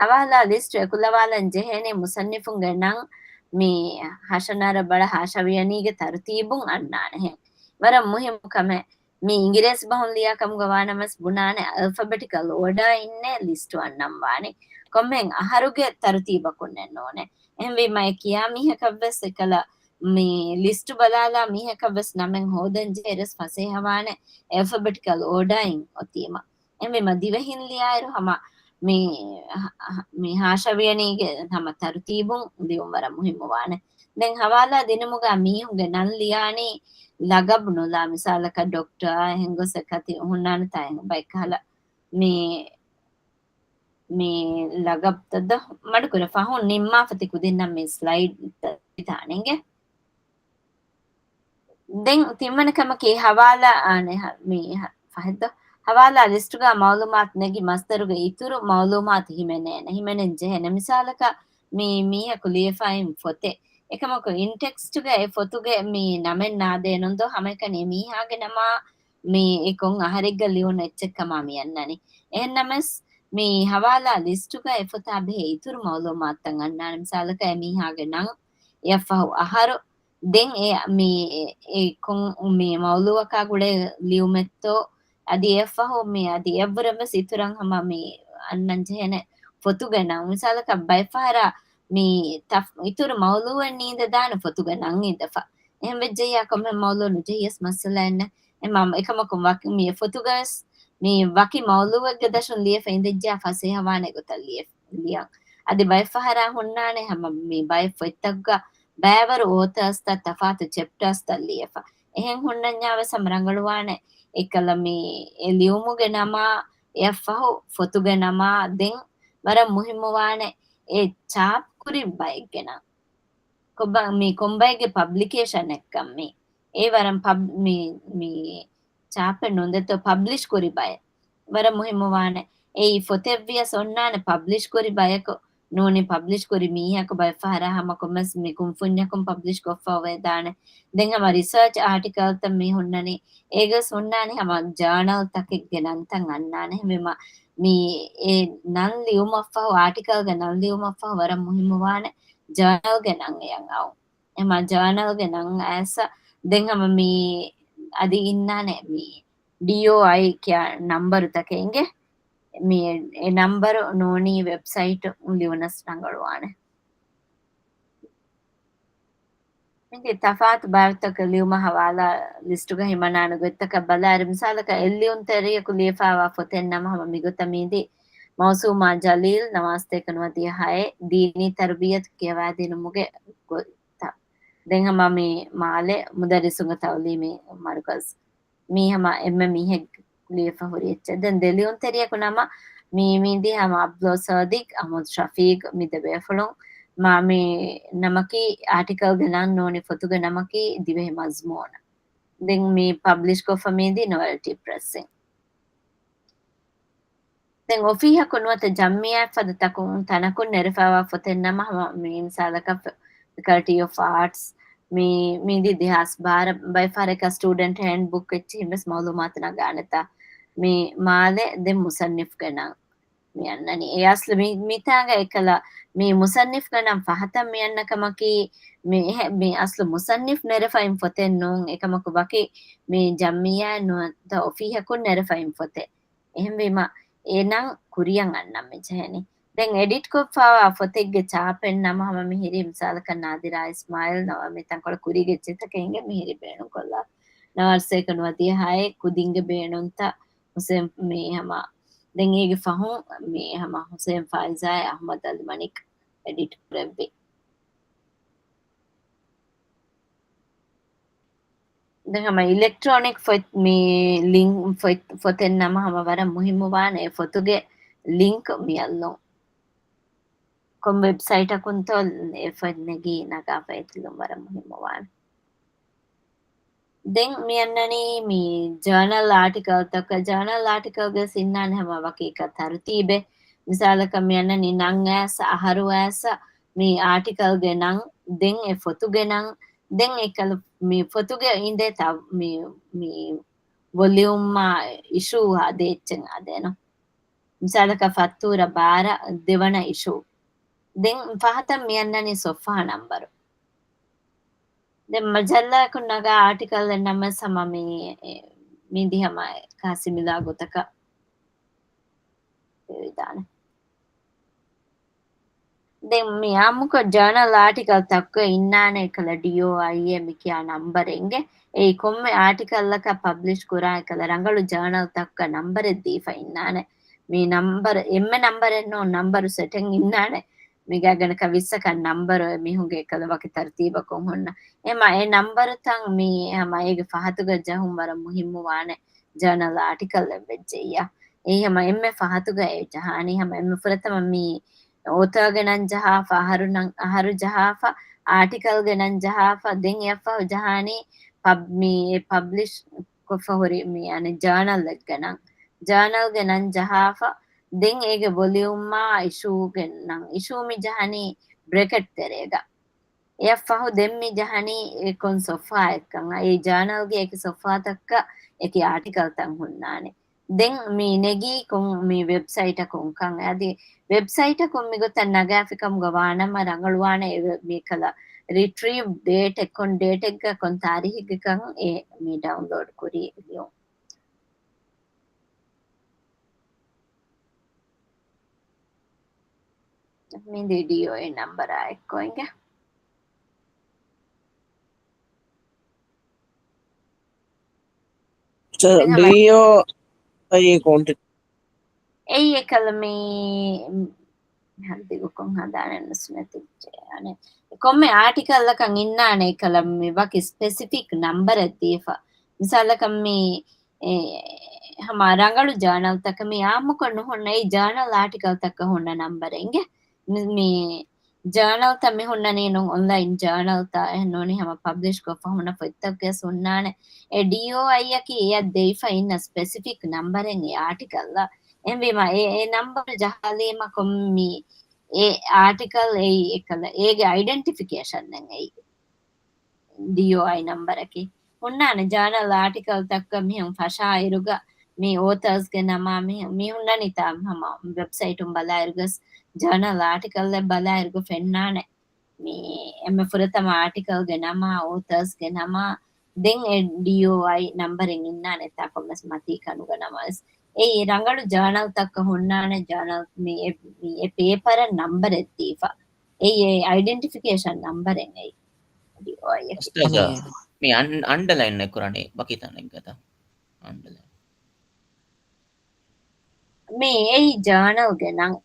ހަވާލާ ލިސްޓު އެކުލަވާލަން ޖެހޭނީ މުޞައްނިފުންގެ ނަން މި ހަށަނަރަ ބަޅަ ހާޝަވިޔަނީގެ ތަރުތީބުން އަންނާނެހެން. ވަރަށް މުހިއްމު ކަމެއް. މި އިނގިރޭސި ބަހުން ލިޔާ ކަމުގަ ވާނަމަސް ބުނާނެ އަލްފަބެޓިކަލް އޯޑާ އިންނޭ ލިސްޓު އަންނަން ވާނީ. ކޮންމެހެން އަހަރުގެ ތަރުތީބަކުންނެއް ނޫނޭ. އެހެންވީމަ އެ ކިޔާ މީހަކަށްވެސް އެކަލަ މި ލިސްޓު ބަލާލާ މީހަކަށްވެސް ނަމެއް ހޯދަން ޖެހިއިރުވެސް ފަސޭހަވާނެ އެލްފަބެޓިކަލް އޯޑާއިން އޮތީމަ. އެހެންވީމަ ދިވެހިން ލިޔާއިރު ހަމަ މި، މި ހާޝަވިޔަނީގެ ހަމަ ތަރުތީބުން ލިޔުން ވަރަށް މުހިއްމުވާނެ. ދެން ހަވާލާ ދިނުމުގަ މީހުންގެ ނަން ލިޔާނީ ލަގަބު ނުލާ، މިސާލަކަށް ޑޮކްޓަރ އެހެން ގޮސް އެކަތި ހުންނާނެތާ އެހެން ބައެއް ކަހަލަ މި، މި ލަގަބްތައް ދޯ މަޑުކުރެ ފަހުން ނިންމާފަ ތި ކުދިންނަށް މި ސްލައިޑް ތައް ތާނެ އިނގޭ. ދެން ތިންވަނަ ކަމަކީ ހަވާލާ، އާނެ، ހަ-، މި ހަ-، ފަހެއްދޯ؟ ހަވާލާ ލިސްޓުގަ މައުލޫމާތު ނެގި މަސްދަރުގެ އިތުރު މައުލޫމާތު ހިމެނޭނެ، ހިމެނެން ޖެހޭނެ. މިސާލަކަށް މި މީހަކު ލިޔެފައިން ފޮތެއް. އެކަމަކު އިންޓެކްސްޓުގަ އެ ފޮތުގެ މި ނަމެއް ނާދޭނުން ދޯ ހަމައެކަނި މީހާގެ ނަމާ މި އެ ކޮން އަހަރެއްގަ ލިޔުނު އެއްޗެއްކަމާ މި އަންނަނީ. އެހެންނަމަސް މި ހަވާލާ ލިސްޓުގަ އެ ފޮތާ ބެހޭ އިތުރު މައުލޫމާތުތައް އަންނާނެ. މިސާލަކަށް އެ މީހާގެ ނަން، އެއަށްފަހު އަހަރު، ދެން އެ މި އެ ކޮން މި މައުލޫއަކާ ގުޅޭ ލިޔުމެއްތޯ، އަދި އެއަށްފަހު މި އަދި އެއަށްވުރެން ވެސް އިތުރަށް ހަމަ މި އަންނަން ޖެހޭނެ ފޮތުގެ ނަން. މިސާލަކަށް ބައެއް ފަހަރާ މި ތަފް-، އިތުރު މައުލޫއެއް ނީނދެދާނެ ފޮތުގެ ނަން އިނދެފަ. އެހެން ވެއްޖެއްޔާ ކޮންމެ މައުލޫ ނުޖެހިޔަސް މައްސަލައެއް ނެތް. އެމަ-، އެކަމަކު ވަކި-، މި ފޮތުގަވެސް މި ވަކި މައުލޫއެއްގެ ދަށުން ލިޔެފަ އިނދެއްޖާ ފަސޭހަވާނެ ގޮތަށް ލިޔެ-، ލިޔަން. އަދި ބައެއް ފަހަރާ ހުންނާނެ ހަމަ މި ބައެއް ފޮތްތަކުގަ ބައިވަރު އޯތާސްތައް ތަފާތު ޗެޕްޓާސްތައް ލިޔެފަ. އެހެން ހުންނަންޏާ ވެސް ހަމަ ރަނގަޅުވާނެ އެކަލަ މި އެ ލިޔުމުގެ ނަމާ އެއަށްފަހު ފޮތުގެ ނަމާ ދެން ވަރަށް މުހިއްމުވާނެ އެ ޗާޕް ކުރި ބައެއްގެ ނަން. ކޮބަ-، މި ކޮންބައެއްގެ ޕަބްލިކޭޝަނެއްކަން މި. އެ ވަރަށް ޕަބް-، މި، މި ޗާޕެއް ނުންދެތޯ ޕަބްލިޝް ކުރި ބައެއް. ވަރަށް މުހިއްމުވާނެ. އެއީ ފޮތެއްވިޔަސް އޮންނާނެ ޕަބްލިޝް ކުރި ބަޔަކު ނޫނީ ޕަބްލިޝް ކުރި މީހަކު ބައެއް ފަހަރާ ހަމަ ކޮންމެސް މި ކުންފުންޏަކުން ޕަބްލިޝް ކޮށްފަ އޮވެދާނެ. ދެން ހަމަ ރިސާޗް އާޓިކަލްތައް މި ހުންނަނީ. އޭގަސް ހުންނާނެ ހަމަ ޖާނަލް ތަކެއްގެ ނަންތައް އަންނާނެ. ހެންވީމަ މި އެ ނަން ލިޔުމަށްފަހު، އާޓިކަލްގެ ނަން ލިޔުމަށްފަހު ވަރަށް މުހިއްމުވާނެ ޖާނަލްގެ ނަން އެޔަށް އައުން. އެމަ ޖާނަލްގެ ނަން އައިސް ދެން ހަމަ މި އަދި އިންނާނެ މި ޑީއޯއައި ކިޔާ ނަންބަރުތަކެއް އިނގޭ. މި އެ ނަންބަރު ނޫނީ ވެބްސައިޓު ލިޔުނަސް ރަނގަޅުވާނެ. މިގެ ތަފާތު ބާރުތަކަށް ލިޔުމަށް ހަވާލާ ލިސްޓުގަ ހިމަނާނެ ގޮތްތަކަށް ބަލާއިރު، މިސާލަކަށް އެއްލިޔުންތެރިޔަކު ލިޔެފާވާ ފޮތެއް ނަމަ ހަމަ މިގޮތަށް މީދީ، މައުސޫމާ ޖަލީލް، ނަމާދުތަކަށް ނުވަދިހަ ހައެއް، ދީނީ ތަރުބިއްޔަތު ކިޔަވާދިނުމުގެ ގޮތްތައް. ދެން ހަމަ މި މާލެ މުދައްރިސުންގެ ތައުލީމީ މަރުކަޒް. މީ ހަމަ އެންމެ މީހެއް ލިޔެފަ ހުރި އެއްޗެއް. ދެން ދެ ލިޔުންތެރިޔަކު ނަމަ މީ މީދީ ހަމަ އަބްދުﷲ ސާދިޤް، އަޙްމަދު ޝަފީޤް މި ދެ ބޭފުޅުން. މާ މި ނަމަކީ އާޓިކަލްގެ ނަން ނޫނީ ފޮތުގެ ނަމަކީ ދިވެހި މަޒްމޫނު. ދެން މި ޕަބްލިޝް ކޮށްފަ މީދީ ނޮވެލްޓީ ޕްރެސްއިން. ދެން އޮފީހަކު ނުވަތަ ޖަމްޢިއްޔާއެއްފަދަ ތަކުން ތަނަކުން ނެރެފައިވާ ފޮތެއް ނަމަ، ހަމަ މި މިސާލަކަށް ފެ-، ފެކަލްޓީ އޮފް އާޓްސް، މި، މި ދި ދެހާސް ބާރަ ބައިފަހަރަކަށް ސްޓޫޑެންޓް ހޭންޑްބުކް އެއްޗެހިން ވެސް މައުލޫމާތު ނަގާނެތާ. މި މާލެ ދެން މުޞައްނިފްގެ ނަން. މި އަންނަނީ. އެ އަސްލު މި، މިތާގަ އެކަލަ މި މުޞައްނިފްގެ ނަން ފަހަތަށް މި އަންނަ ކަމަކީ، މި އެހެ-، މި އަސްލު މުޞައްނިފް ނެރެފައިން ފޮތެއް ނޫން. އެކަމަކު ވަކި މި ޖަމްޢިއްޔާއެއް ނުވަތަ އޮފީހަކުން ނެރެފައިން ފޮތެއް. އެހެންވީމަ، އެ ނަން ކުރިއަށް އަންނަން މި ޖެހެނީ. ދެން އެޑިޓް ކޮށްފައިވާ ފޮތެއްގެ ޗާޕެއް ނަމަ ހަމަ މިހިރީ މިސާލަކަށް ނާދިރާ އިސްމާއިލް ނަމަ މި ތަންކޮޅެއް ކުރީގެ އެއްޗެއްތަކެއް އިނގޭ މިހިރީ ބޭނުންކޮށްލާ. ނަވާރަސޭކަ ނުވަދިހައެއް ކުދިންގެ ބޭނުންތައް ހުސެން މީ ހަމަ ދެން އޭގެ ފަހުން މީ ހަމަ ހުސެން ފާއިޒާއި އަޙްމަދު އަލި މަނިކް އެޑިޓް ކުރެއްވި. ދެން ހަމަ އިލެކްޓްރޯނިކް ފޮތް، މި ލިން ފޮތް، ފޮތެއް ނަމަ ހަމަ ވަރަށް މުހިއްމުވާނެ އެ ފޮތުގެ ލިންކް މިއަށްލުން. ކޮން ވެބްސައިޓަކުންތޯ އެ ފޮތް ނެގީ ނަގާފަ އެތިލުން ވަރަށް މުހިއްމުވާނެ. ދެން މިއަންނަނީ މި ޖާނަލް އާޓިކަލްތަކަށް، ޖާނަލް އާޓިކަލްގެ ސިންނާނެ ހަމަ ވަކި އެކަ ތަރުތީބެއް. މިސާލަކަށް މިއަންނަނީ ނަން އައިސް އަހަރު އައިސް މި އާޓިކަލްގެ ނަން، ދެން އެ ފޮތުގެ ނަން، ދެން އެކަލަ މި ފޮތުގެ އިނދެ ތަ-، މި، މި ވޮލިއުމްއާ އިޝޫއާ ދޭ އެއްޗެއް އާދޭނު. މިސާލަކަށް ފަތުރަ ބާރަ ދެވަނަ އިޝޫ. ދެން ފަހަތަށް މިއަންނަނީ ސޮފްހާ ނަންބަރު. ދެން މަޖައްލާއަކުން ނަގާ އާޓިކަލްއެއް ނަމަސް ހަމަ މި، މި ދިހަމަ ކާ ސިމިލާ ގޮތަކަށް ވެވިދާނެ. ދެން މި އާއްމުކޮށް ޖާނަލް އާޓިކަލް ތަކުގަ އިންނާނެ އެކަލަ ޑީއޯއައިއޭ މި ކިޔާ ނަންބަރެއް އިނގޭ. އެއީ ކޮންމެ އާޓިކަލްއަކަށް ޕަބްލިޝް ކުރާ އެކަލަ ރަނގަޅު ޖާނަލް ތަކުގަ ނަންބަރެއް ދީފަ އިންނާނެ. މި ނަންބަރު، އެންމެ ނަންބަރެއް ނޫން، ނަންބަރު ސެޓެއް އިންނާނެ. މިގާގަނޑަކަށް ވިއްސަކަށް ނަންބަރު އެ މީހުންގެ އެކަލަ ވަކި ތަރުތީބަކުން ހުންނަ. އެމަ އެ ނަންބަރުތައް މި ހަމަ އޭގެ ފަހަތުގަ ޖަހުން ވަރަށް މުހިއްމުވާނެ ޖާނަލް އާޓިކަލްއެއް ވެއްޖެއްޔާ. އެއީ ހަމަ އެންމެ ފަހަތުގަ އެ ޖަހާނީ ހަމަ އެންމެ ފުރަތަމަ މި އޯތާގެ ނަން ޖަހާފަ، އަހަރު ނަން، އަހަރު ޖަހާފަ، އާޓިކަލްގެ ނަން ޖަހާފަ، ދެން އެއަށްފަހު ޖަހާނީ ޕަބް-، މި އެ ޕަބްލިޝް ކޮށްފަ ހުރި މި އަނެއް ޖާނަލްއެއްގެ ނަން. ޖާނަލްގެ ނަން ޖަހާފަ، ދެން އޭގެ ވޮލިއުމްއާ އިޝޫގެ ނަން. އިޝޫ މި ޖަހަނީ ބްރެކެޓް ތެރޭގަ. އެއަށްފަހު ދެން މި ޖަހަނީ އެ ކޮން ސޮފްހާއެއްކަން. އެ ޖާނަލްގެ އެކި ސޮފްހާތަކަށް އެކި އާޓިކަލްތައް ހުންނާނެ. ދެން މި ނެގީ ކޮން މި ވެބްސައިޓަކުންކަން. އަދި ވެބްސައިޓަކުން މިގޮތަށް ނަގާފިކަމުގަ ވާނަމަ ރަނގަޅުވާނެ އެ ވެ-، މި ކަލަ ރިޓްރީވް ޑޭޓެއް ކޮން ޑޭޓެއްގަ ކޮން ތާރީހެއްގެކަން އެ މި ޑައުންލޯޑް ކުރީ ލިޔުން. މި ޑީއޯއޭ ނަންބަރާ އެއްކޮށް އިނގޭ. ޑީއޯއައި ކޮންޓެންޓް. އެއީ އެކަލަ މި ހަނދިގުކޮން ހަނދާނެއް ނުސުނެތިއްޖެ. އަނެއް ކޮންމެ އާޓިކަލްއަކަށް އިންނާނެ އެކަލަ މި ވަކި ސްޕެސިފިކް ނަންބަރެއް ދީފަ. މިސާލަކަށް މި އެ، ހަމަ ރަނގަޅު ޖާނަލްތަކަށް މި އާއްމުކޮށް ނުހުންނަ އެއީ ޖާނަލް އާޓިކަލްތަކަށް ހުންނަ ނަންބަރެއް އިނގޭ. މި، މި ޖާނަލްތައް މި ހުންނަނީ ނޫން އޮންލައިން ޖާނަލްތައް އެހެން ނޫނީ ހަމަ ޕަބްލިޝް ކޮށްފަ ހުންނަ ފޮތްތަކުގެސް ހުންނާނެ. އެ ޑީއޯއައިއަކީ އެއަށް ދެވިފަ އިންނަ ސްޕެސިފިކް ނަންބަރެއް އެ އާޓިކަލްއަށް. އެހެންވީމަ އެ، އެ ނަންބަރު ޖަހާލީމަ ކޮން މި އެ އާޓިކަލް އެއީ އެކަލަ އޭގެ އައިޑެންޓިފިކޭޝަންއެއް އެއީ. ޑީއޯއައި ނަންބަރަކީ. ހުންނާނެ ޖާނަލް އާޓިކަލްތަކަށް މިހެން ފަށާ އިރުގަ މި އޯތާސްގެ ނަމާ މި، މި ހުންނަނީތާ ހަމަ ވެބްސައިޓުން ބަލާއިރުގަސް ޖާނަލް އާޓިކަލްއެއް ބަލާއިރުގަ ފެންނާނެ. މި އެންމެ ފުރަތަމަ އާޓިކަލްގެ ނަމާ، އޯތާސްގެ ނަމާ، ދެން އެ ޑީއޯއައި ނަންބަރެއް އިންނާނެ ތާ ކޮންމެސް މަތީ ކަނުގަ ނަމަވެސް. އެއީ ރަނގަޅު ޖާނަލްތަކަށް ހުންނާނެ ޖާނަލް މި އެ، މި އެ ޕޭޕަރަށް ނަންބަރެއް ދީފަ. އެއީ އެ އައިޑެންޓިފިކޭޝަން ނަންބަރެއް އެއީ. ޑީއޯއައި އަކީ. އުސްތާޒާ، މި އަން-، އަންޑަލައިން އެއް ކުރަނީ ވަކި ތަނެއްގަތަ؟ އަންޑަލައިން. މި އެއީ ޖާނަލްގެ ނަން.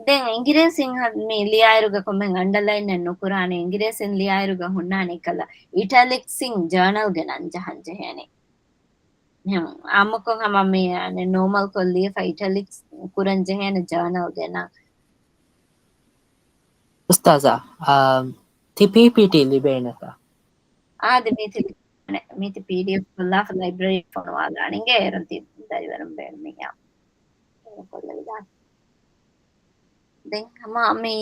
ދެން އިނގިރޭސިން ހަ-، މި ލިޔާއިރުގަ ކޮންމެ އަންޑަލައިންއެއް ނުކުރާނެ. އިނގިރޭސިން ލިޔާއިރުގަ ހުންނާނެ އެކަލަ އިޓަލިކްސްއިން ޖާނަލްގެ ނަން ޖަހަން ޖެހޭނެ. އެހެން އާއްމުކޮށް ހަމަ މި، އަނެއް، ނޯމަލްކޮށް ލިޔެފަ އިޓަލިކްސް ކުރަން ޖެހޭނެ ޖާނަލްގެ ނަން. އުސްތާޒާ، އާ، ތި ޕީޕީޓީ ލިބޭނެތަ؟ އާދެ، މީތި މީތި ޕީޑީއެފް ކޮށްލާފަ ލައިބްރަރީ ފޮނުވާލާނެ އިނގޭ އޭރުން ތި ދަރިވަރުން ބޭނުމިއްޔާ. ކޮށްލެވިދާނެ. ދެން ހަމަ މި،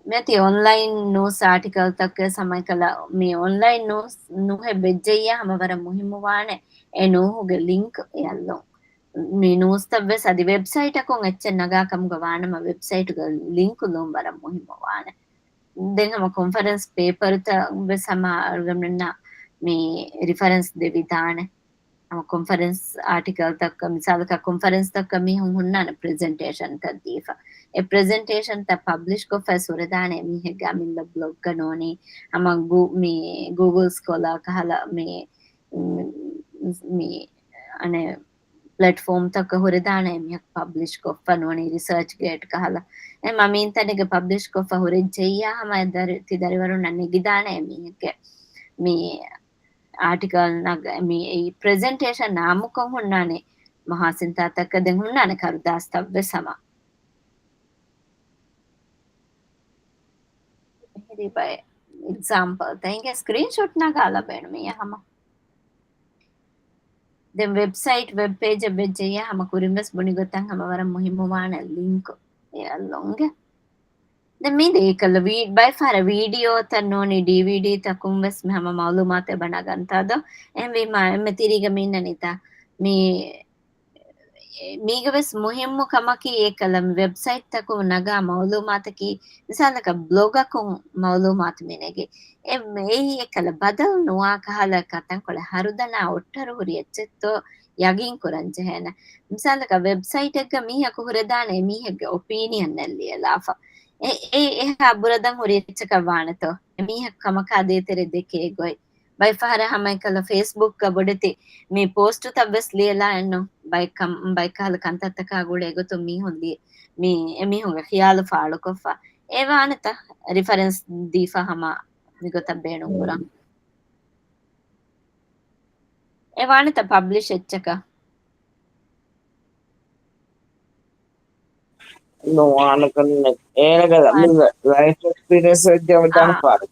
މިއޮތީ އޮންލައިން ނޫސް އާޓިކަލްތަކެއް ސަމައިކަލަ މި އޮންލައިން ނޫސް ނޫހެއް ވެއްޖެއްޔާ ހަމަ ވަރަށް މުހިއްމުވާނެ އެ ނޫހުގެ ލިންކް އެއަށްލުން. މި ނޫސްތައް ވެސް އަދި ވެބްސައިޓަކުން އެއްޗެއް ނަގާ ކަމުގަ ވާނަމަ ވެބްސައިޓުގެ ލިންކު ލުން ވަރަށް މުހިއްމުވާނެ. ދެން ހަމަ ކޮންފަރެންސް ޕޭޕަރުތައް ވެސް ހަމަ އަޅުގަނޑުމެންނަށް މި ރިފަރެންސް ދެވިދާނެ. ހަމަ ކޮންފަރެންސް އާޓިކަލްތަކަށް، މިސާލަކަށް ކޮންފަރެންސްތަކަށް މީހުން ހުންނާނެ ޕްރެޒެންޓޭޝަންތައް ދީފަ. އެ ޕްރެޒެންޓޭޝަންތައް ޕަބްލިޝް ކޮށްފައި ހުރެދާނެ މީހެއްގެ އަމިއްލަ ބްލޮގްގަ ނޫނީ، ހަމަ ގޫ-، މި ގޫގުލް ސްކޮލާ ކަހަލަ މި، މި އަނެއް ޕްލެޓްފޯމްތަކަށް ހުރެދާނެ މީހަކު ޕަބްލިޝް ކޮށްފަ ނޫނީ ރިސާޗް ގޭޓް ކަހަލަ. އެ މަ މީންތަނެއްގެ ޕަބްލިޝް ކޮށްފަ ހުރެއްޖެއްޔާ ހަމަ އެ ދަރި-، ތި ދަރިވަރުންނަށް ނެގިދާނެ މީހެއްގެ މި އާޓިކަލް ނަގ-، މި އެ ޕްރެޒެންޓޭޝަން ނާމުކޮށް ހުންނާނެ މަހާސިންތާތަކަށް ދެން ހުންނާނެ ކަރުދާސްތައް ވެސް ހަމަ. މިހިރީ ބައެއް އެގްޒާމްޕަލްތައް އިނގޭ ސްކްރީންޝޮޓް ނަގާލަ ބޭނުމިއްޔާ ހަމަ. ދެން ވެބްސައިޓް ވެބް ޕޭޖެއް ވެއްޖެއްޔާ ހަމަ ކުރިން ވެސް ބުނި ގޮތަށް ހަމަ ވަރަށް މުހިއްމުވާނެ ލިންކު އެއަށްލުންގެ. ދެން މީ ދޭކަލަ ވީ-، ބައެއް ފަހަރަށް ވީޑިއޯތައް ނޫނީ ޑީވީޑީތަކުން ވެސް މި ހަމަ މައުލޫމާތު އެބަ ނަގަންތާ ދޯ؟ އެހެންވީމާ އެންމެ ތިރީގަ މި އިންނަނީތާ މި މީގަ ވެސް މުހިއްމު ކަމަކީ އެކަލަ މި ވެބްސައިޓްތަކުން ނަގާ މައުލޫމާތަކީ، މިސާލަކަށް ބްލޮގަކުން މައުލޫމާތު މި ނެގޭ. އެ-، އެއީ އެކަލަ ބަދަލު ނުވާ ކަހަލަ ކަތަންކޮޅެއް ހަރުދަނާ އޮއްޓަރު ހުރި އެއްޗެއްތޯ ޔަގީން ކުރަން ޖެހޭނެ. މިސާލަކަށް ވެބްސައިޓެއްގަ މީހަކު ހުރެދާނެ އެ މީހެއްގެ އޮޕީނިއަން އެއް ލިޔެލާފަ. އެ-، އެ-، އެހާ ބުރަދަން ހުރި އެއްޗަކަށް ވާނެތޯ؟ އެ މީހަކު ކަމަކާ ދޭތެރޭ ދެކޭ ގޮތް. ބައެއް ފަހަރަށް ހަމައެކަލަ ފޭސްބުކްގަ ބޮޑެތި މި ޕޯސްޓުތައް ވެސް ލިޔެލާ އެއްނު. ބައެއް ކަމް-، ބައެއް ކަހަލަ ކަންތައްތަކާ ގުޅޭ ގޮތުން މީހުން ލި-، މި އެމީހުންގެ ޚިޔާލު ފާޅުކޮށްފަ. އެ ވާނެތަ ރިފަރެންސް ދީފަ ހަމަ މިގޮތަށް ބޭނުން ކުރަން. އެ ވާނެތަ ޕަބްލިޝް އެއްޗަކަށް. ނުވާނެ ކަންނެ. އޭނަގެ އާ. މި ލައިފް އެކްސްޕީރިއެންސް އެއްގެ އާ. ދަން ފާރު.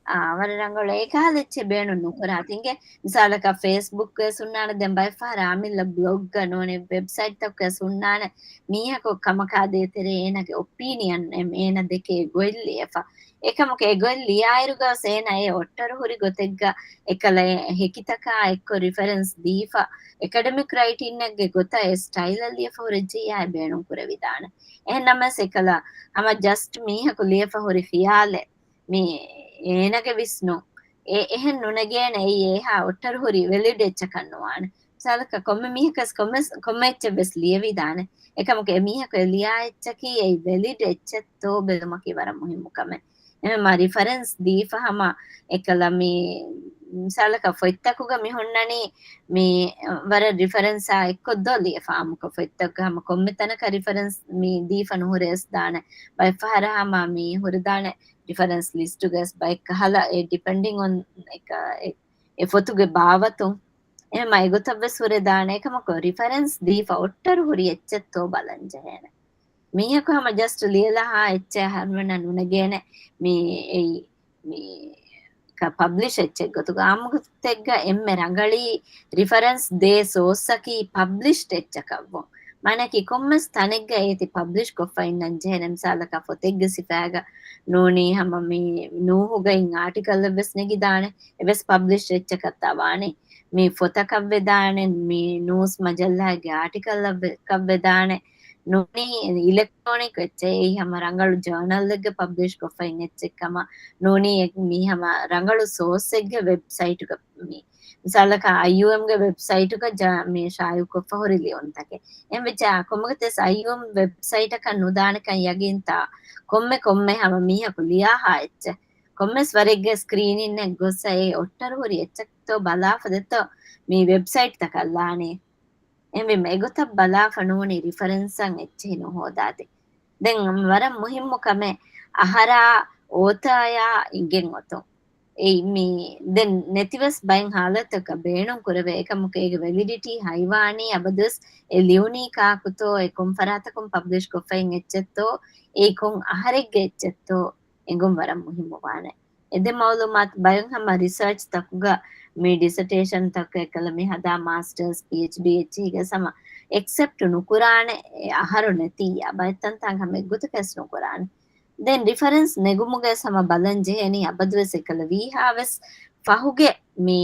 އާ، ވަރަށް ރަނގަޅު. އެކަހަލަ އެއްޗެއް ބޭނުން ނުކުރާތި. އިނގޭ މިސާލަކަށް ފޭސްބުކް ވެސް ހުންނާނެ، ދެން ބައެއް ފަހަރަށް އަމިއްލަ ބްލޮގްގަ ނޫނީ ވެބްސައިޓްތަކު ވެސް ހުންނާނެ. މީހަކު ކަމަކާ ދޭތެރޭ އޭނަގެ އޮޕީނިއަން އެ-، އޭނަ ދެކޭ ގޮތް ލިޔެފަ. އެކަމަކު އެ ގޮތް ލިޔާއިރުގަސް އޭނަ އެ އޮއްޓަރު ހުރި ގޮތެއްގަ އެކަލަ އެ ހެކިތަކާ އެއްކޮށް ރިފަރެންސް ދީފަ، އެކަޑެމިކް ރައިޓިންއެއްގެ ގޮތަށް އެ ސްޓައިލަށް ލިޔެފަ ހުރެއްޖެއްޔާ އެ ބޭނުން ކުރެވިދާނެ. އެހެން ނަމަވެސް އެކަލަ ހަމަ ޖަސްޓް މީހަކު ލިޔެފަ ހުރި ޚިޔާލެއް މި އޭނަގެ ވިސްނުން. އެ-، އެހެން ނުނެގޭނެ އެއީ އެހާ އޮއްޓަރު ހުރި ވެލިޑް އެއްޗަކަށް ނުވާނެ. މިސާލަކަށް ކޮންމެ މީހަކަސް ކޮންމެސް-، ކޮންމެ އެއްޗެއް ވެސް ލިޔެވިދާނެ. އެކަމަކު އެ މީހަކު އެ ލިޔާ އެއްޗަކީ އެއީ ވެލިޑް އެއްޗެއްތޯ ބެލުމަކީ ވަރަށް މުހިއްމު ކަމެއް. އެހެންމާ ރިފަރެންސް ދީފަ ހަމަ އެކަލަ މި މިސާލަކަށް ފޮތްތަކުގަ މި ހުންނަނީ މި ވަރަށް ރިފަރެންސާ އެއްކޮށްދޯ ލިޔެފަ އާއްމުކޮށް ފޮތްތަކުގަ ހަމަ ކޮންމެ ތަނަކަށް ރިފަރެންސް މި ދީފަ ނުހުރޭސް ދާނެ. ބައެއް ފަހަރަށް ހަމަ މި ހުރެދާނެ ރިފަރެންސް ލިސްޓުގަސް ބައެއް ކަހަލަ އެ ޑިޕެންޑިން އޮން އެ ކަ-، އެ، އެ ފޮތުގެ ބާވަތުން. އެހެންމާ އެގޮތަށް ވެސް ހުރެދާނެ. އެކަމަކު ރިފަރެންސް ދީފަ އޮއްޓަރު ހުރި އެއްޗެއްތޯ ބަލަން ޖެހޭނެ. މީހަކު ހަމަ ޖަސްޓް ލިޔެލާ އެއްޗެއް ހަރުމެނަށް ނުނެގޭނެ. މި އެއީ މި ކަ-، ޕަބްލިޝް އެއްޗެއް ގޮތުގަ އާއްމު ގޮތެއްގަ އެންމެ ރަނގަޅީ ރިފަރެންސް ދޭ ސޯސްއަކީ ޕަބްލިޝްޑް އެއްޗަކަށްވުން. މާނައަކީ ކޮންމެސް ތަނެއްގަ އޭތި ޕަބްލިޝް ކޮށްފަ އިންނަން ޖެހޭނެ. މިސާލަކަށް ފޮތެއްގެ ސިފައިގަ ނޫނީ ހަމަ މި ނޫހުގައި އާޓިކަލްއެއް ވެސް ނެގިދާނެ. އެވެސް ޕަބްލިޝްޑް އެއްޗަކަށްތާ ވާނީ. މި ފޮތަކަށް ވެދާނެ، މި ނޫސް މަޖައްލާގެ އާޓިކަލްއަށް ވެ-، ކަށް ވެދާނެ. ނޫނީ އިލެކްޓްރޯނިކް އެއްޗެއް، އެއީ ހަމަ ރަނގަޅު ޖާނަލްއެއްގަ ޕަބްލިޝް ކޮށްފައިން އެއްޗެއް ކަމަށް ނޫނީ އެ-، މީ ހަމަ ރަނގަޅު ސޯސްއެއްގެ ވެބްސައިޓުގަ މީ. މިސާލަކަށް އައިޔޫއެމްގެ ވެބްސައިޓުގަ ޖާ-، މި ޝާއިޢުކޮށްފަ ހުރި ލިޔުންތަކެއް. އެހެންވެއްޖެއްޔާ ކޮންމެގޮތެސް އައިޔޫއެމް ވެބްސައިޓަކަށް ނުދާނެކަން ޔަގީންތާ؟ ކޮންމެ ކޮންމެ ހަމަ މީހަކު ލިޔާހާ އެއްޗެއް. ކޮންމެސް ވަރެއްގެ ސްކްރީނިންއެއް ގޮސް އެ އޮއްޓަރު ހުރި އެއްޗެއްތޯ ބަލާފަ ދެއްތޯ މި ވެބްސައިޓްތަކަށް ލާނީ. އެހެންވީމަ އެގޮތަށް ބަލާފަ ނޫނީ ރިފަރެންސަށް އެއްޗެހި ނުހޯދާތި. ދެން ވަރަށް މުހިއްމު ކަމެއް އަހަރާ އޯތާޔާ އިނގެން އޮތުން. އެއީ މި ދެން ނެތިވެސް ބައެއް ހާލަތަކަށް ބޭނުން ކުރެވޭ. އެކަމަކު އޭގެ ވެލިޑިޓީ ހައިވާނީ އަބަދުވެސް އެ ލިޔުނީ ކާކުތޯ، އެ ކޮން ފަރާތަކުން ޕަބްލިޝް ކޮށްފައިން އެއްޗެއްތޯ، އެއީ ކޮން އަހަރެއްގެ އެއްޗެއްތޯ އެނގުން ވަރަށް މުހިއްމުވާނެ. އެދެ މައުލޫމާތު ބައެއް ހަމަ ރިސާޗް ތަކުގަ މި ޑިސަޓޭޝަން ތަކުގަ އެކަލަ މި ހަދާ މާސްޓަރސް، ޕީއެޗްޑީ އެއްޗެހިގެ ސަމަ އެކްސެޕްޓް ނުކުރާނެ އެ އަހަރު ނެތިއްޔާ ބައެއް ތަންތާނގެ ހަމަ އެއްގޮތަކަސް ނުކުރާނެ. ދެން ރިފަރެންސް ނެގުމުގަ ސަމަ ބަލަން ޖެހޭނީ އަބަދުވެސް އެކަލަ ވީހާވެސް ފަހުގެ މި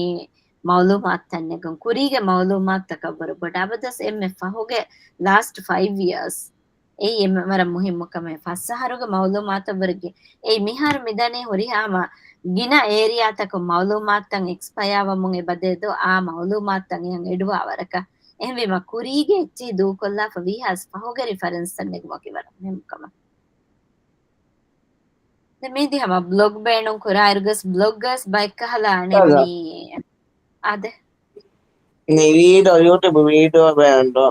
މައުލޫމާތުތައް ނެގުން. ކުރީގެ މައުލޫމާތުތަކަށްވުރެ ބޮޑަށް އަބަދުވެސް އެންމެ ފަހުގެ ލާސްޓް ފައިވް އިޔާސް. އެއީ އެންމެ ވަރަށް މުހިއްމު ކަމެއް. ފަސް އަހަރުގެ މައުލޫމާތަށްވުރެ އެއީ މިހާރު މިދަނީ ހުރިހާ ހަމަ ގިނަ އޭރިއާތަކުން މައުލޫމާތުތައް އެކްސްޕަޔާވަމުން އެބަދޭ ދޯ އާ މައުލޫމާތުތައް އެހެން އެޑުވާ ވަރަކަށް. އެހެންވީމަ ކުރީގެ އެއްޗެހި ދޫކޮށްލާފަ ވީހާވެސް ފަހުގެ ރިފަރެންސްތައް ނެގުމަކީ ވަރަށް މުހިއްމު ކަމެއް. ދެން މީތި ހަމަ ބްލޮގް ބޭނުން ކުރާއިރުގަސް ބްލޮގްގަސް ބައެއްކަހަލަ އަނެއް އާދެ. މީ އާދެ. މި ވީޑިއޯ، ޔޫޓިއުބް ވީޑިއޯ ބޭނުން ދޯ.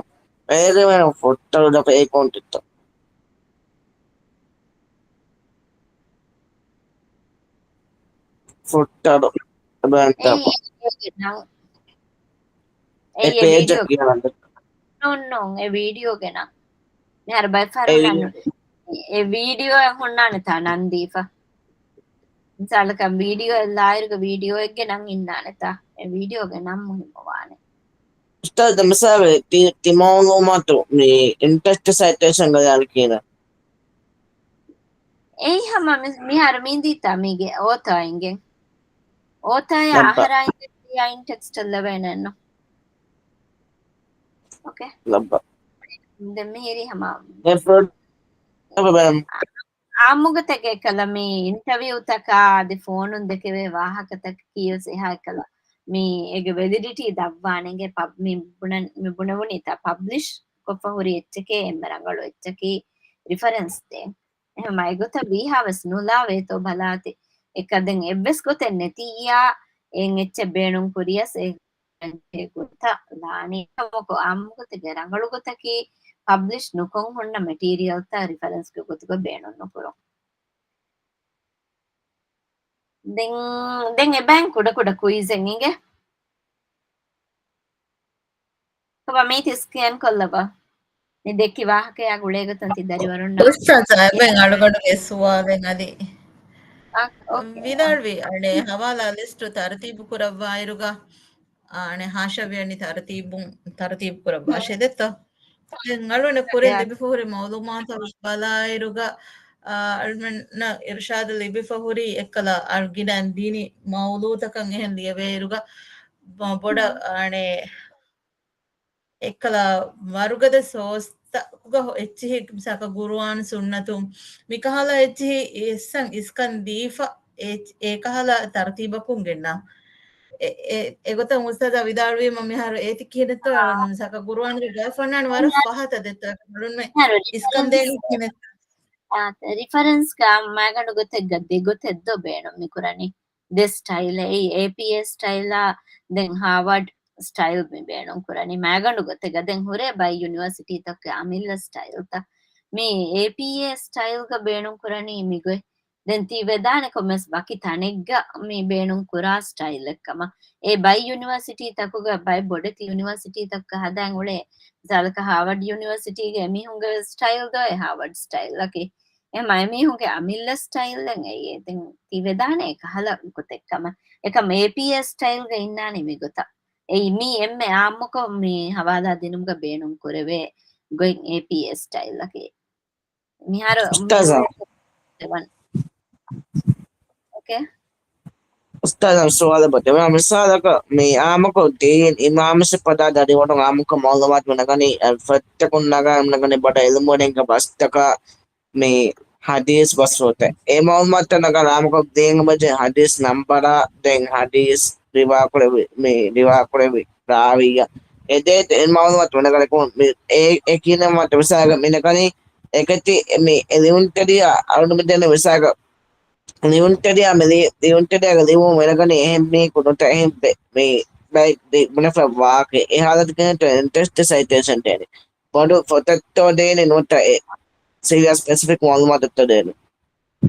އޭގެ ބޭނުން ފުއްޓަރު ދަފަ އެކައުންޓްތައް. ފުއްޓަރު ބޭނުން އެއީ ދަފަ. އޭގެ ނަން. އެ އެއީ އެ ޕޭޖަށް ވީޑިއޯ ކިޔަވަން ދެއްތޯ؟ ނޫން، ނޫން، އެ ވީޑިއޯގެ ނަން. މިހާރު ބައެއް ފަހަރު އެ ނަން. ވީޑިއޯ. އެ ވީޑިއޯއެއް ހުންނާނެތާ ނަން ދީފަ. މިސާލަކަށް ވީޑިއޯއެއް ލާއިރުގަ ވީޑިއޯއެއްގެ ނަން އިންނާނެތާ. އެ ވީޑިއޯގެ ނަން މުހިއްމުވާނެ. އުސްތާޛް، މިސާލެއް ތި، ތި މައުލޫމާތު މި އިންޓެކްސްޓް ސައިޓޭޝަންގަ ދާނީ ކިހިނެއް؟ އެއީ ހަމަ މި، މިހާރު މި ދީތާ މީގެ އޯތާ އިނގެން. އޯތާޔާ ލައްބަ. އަހަރާ އިނގެން ތިޔާ އިންޓެކްސްޓް ލެވޭނެއްނު. އޯކޭ. ލައްބަ. ދެން މިހިރީ ހަމަ. އެ ފްރޮޑް ލައްބަ ބޭނުން. އާ، އާއްމުގޮތެއްގަ އެކަލަ މި އިންޓަވިއުތަކާ އަދި ފޯނުން ދެކެވޭ ވާހަކަތަކަކީ ވެސް އެހާ އެކަލަ މި އޭގެ ވެލިޑިޓީ ދަށްވާނެ އިނގޭ ޕަބް-، މި ބުނަން-، މި ބުނެވުނީތާ ޕަބްލިޝް ކޮށްފަ ހުރި އެއްޗެކޭ އެންމެ ރަނގަޅު އެއްޗަކީ ރިފަރެންސް ދޭން. އެހެން މައިގޮތަށް ވީހާވެސް ނުލާވޭތޯ ބަލާތި. އެކަ ދެން އެއްވެސް ގޮތެއް ނެތިއްޔާ އެއް އެއްޗެއް ބޭނުން ކުރިޔަސް އެ ގޮތަށް ލާނީ. ކަމަކު އާއްމުގޮތެއްގެ ރަނގަޅު ގޮތަކީ ޕަބްލިޝް ނުކޮށް ހުންނަ މެޓީރިއަލްތައް ރިފަރެންސްގެ ގޮތުގަ ބޭނުން ނުކުރުން. ދެން، ދެން އެބައިން ކުޑަކުޑަ ކުއިޒެއް އިނގޭ. ކޮބާ މީތި ސްކޭން ކޮށްލަބަ. މި ދެއްކި ވާހަކަޔާ ގުޅޭގޮތުން ތި ދަރިވަރުންނަށް އުސްތާޛް، އެބައިން އަޅުގަނޑުގެ ސުވާލެއް އަދި އާ، އޯކޭ. ވިދާޅުވި އަނެއް ހަވާލާ ލިސްޓު ތަރުތީބު ކުރައްވާއިރުގަ، އާ، އަނެއް ހާޝާ ވިޔަނި ތަރުތީބުން، ތަރުތީބު ކުރައްވާށޭ ދެއްތޯ؟ ދެން އަޅުގަނޑަށް ކުރިން ލިބިފަ ހުރި މައުލޫމާތު ބަލާއިރުގަ، އާ، އަޅުގަނޑަށް އިރުޝާދު ލިބިފަ ހުރި އެއްކަލަ އަޅުގަނޑަށް ދިނި މައުލޫތަކަށް އެހެން ލިޔެވޭއިރުގަ، ބޮ-، ބޮޑަށް އަނެއް އެއްކަލަ ވަރުގަދަ ސޯސްތަކުގަ އެއްޗެހި މިސާލަކަށް ގުރުއާން ސުންނަތު މިކަހަލަ އެއްޗެހި އިސްކަން ދީފަ އެ، އެކަހަލަ ތަރުތީބަކުން ގެންނަ. އެ، އެ، އެގޮތަށް އުސްތާޛާ ވިދާޅުވީމަ މިހާރު އޭތި ކިހިނެއްތޯ އާ. މިސާލަކަށް ގުރުއާންގެ ގާތް ފަންނާން ވަރަށް ފަހަތަށް ދެއްތޯ އެކަމަކު މި އިސްކަން ދޭނީ ކިހިނެއް؟ އާ، ރިފަރެންސްގަ މައިގަނޑު ގޮތެއްގަ ދެ ގޮތެއް ދޯ ބޭނުން މި ކުރަނީ. ދެ ސްޓައިލް، އެއީ އޭޕީއޭ ސްޓައިލާ، ދެން ހާވަޑް ސްޓައިލް މި ބޭނުން ކުރަނީ. މައިގަނޑު ގޮތެއްގަ ދެން ހުރޭ ބައެއް ޔުނިވަރސިޓީތަކުގެ އަމިއްލަ ސްޓައިލްތައް. މި އޭޕީއޭ ސްޓައިލްގަ ބޭނުން ކުރަނީ މިގޮތް. ދެން ތި ވެދާނެ ކޮންމެސް ވަކި ތަނެއްގަ މި ބޭނުން ކުރާ ސްޓައިލެއް ކަމަށް. އެ ބައެއް ޔުނިވަރސިޓީތަކުގަ ބައެއް ބޮޑެތި ޔުނިވަރސިޓީތަކުގަ ހަދާން އުޅޭ. މިސާލަކަށް ހާވަޑް ޔުނިވަރސިޓީގެ އެމީހުންގެ ސްޓައިލް ދޯ އެ ހާވަޑް ސްޓައިލްއަކީ. އެ މައިމީހުންގެ އަމިއްލަ ސްޓައިލްއެއް އެއީ. ދެން ތި ވެދާނެ އެކަހަލަ ގޮތެއް ކަމަށް. އެކަމް އޭޕީއޭ ސްޓައިލްގަ އިންނާނީ މިގޮތަށް. އެއީ މީ އެންމެ އާއްމުކޮށް މި ހަވާލާ ދިނުމުގަ ބޭނުން ކުރެވޭ ގޮތް އޭޕީއޭ ސްޓައިލްއަކީ. މިހާރު އުސްތާޛާ. މި-، އޯކޭ. އުސްތާޛާ ސުވާލެއް ބޮޑެތި. މިސާލަކަށް މި އާއްމުކޮށް ދީން އިމާމްސް ފަދަ ދަރިވަރުން އާއްމުކޮށް މައުލޫމާތު މިނަގަނީ، އަ، ފޮތްތަކުން ނަގާ މިނަގަނީ ބޮޑަށް އިލްމުވެރިން ބަސްތަކާ މި ހަދީސް ބަސްފުޅުތައް. އެ މައުލޫމާތުތައް ނަގާ އާއްމުކޮށް ދީން އެބަޖެހޭ ހަދީސް ނަންބަރާ، ދެން ހަދީސް ރިވާކުރެއްވި، މި ރިވާކުރެއްވި ރާވީއާ. އެ ދޭތެ އެ މައުލޫމާތު މިނަގަނީ ކޮން މި އެ، އެ ކިހިނެއް މައްޗަށް މިސާލަކަށް މިނަގަނީ އެކަތި މި އެ ލިޔުންތެރިޔާ އަޅުގަނޑު މިދެންނެވި މިސާލަކަށް ލިޔުންތެރިޔާ މި ލި-، ލިޔުންތެރިޔާގެ ލިޔުމުން މިނަގަނީ އެހެން މީހަކު ނުވަތަ އެހެން ބެ-، މި ބައެއް ދި-، ބުނެފަ ވާހަކަ. އެ ހާލަތުގަ އިންޓެކްސްޓް ސައިޓޭޝަން ދޭނެ. ބޮޑު ފޮތެއްތޯ ދޭނެ ނުވަތަ އެ ސީރިއަސް ސްޕެސިފިކް މައުލޫމާތެއްތޯ ދޭނެ.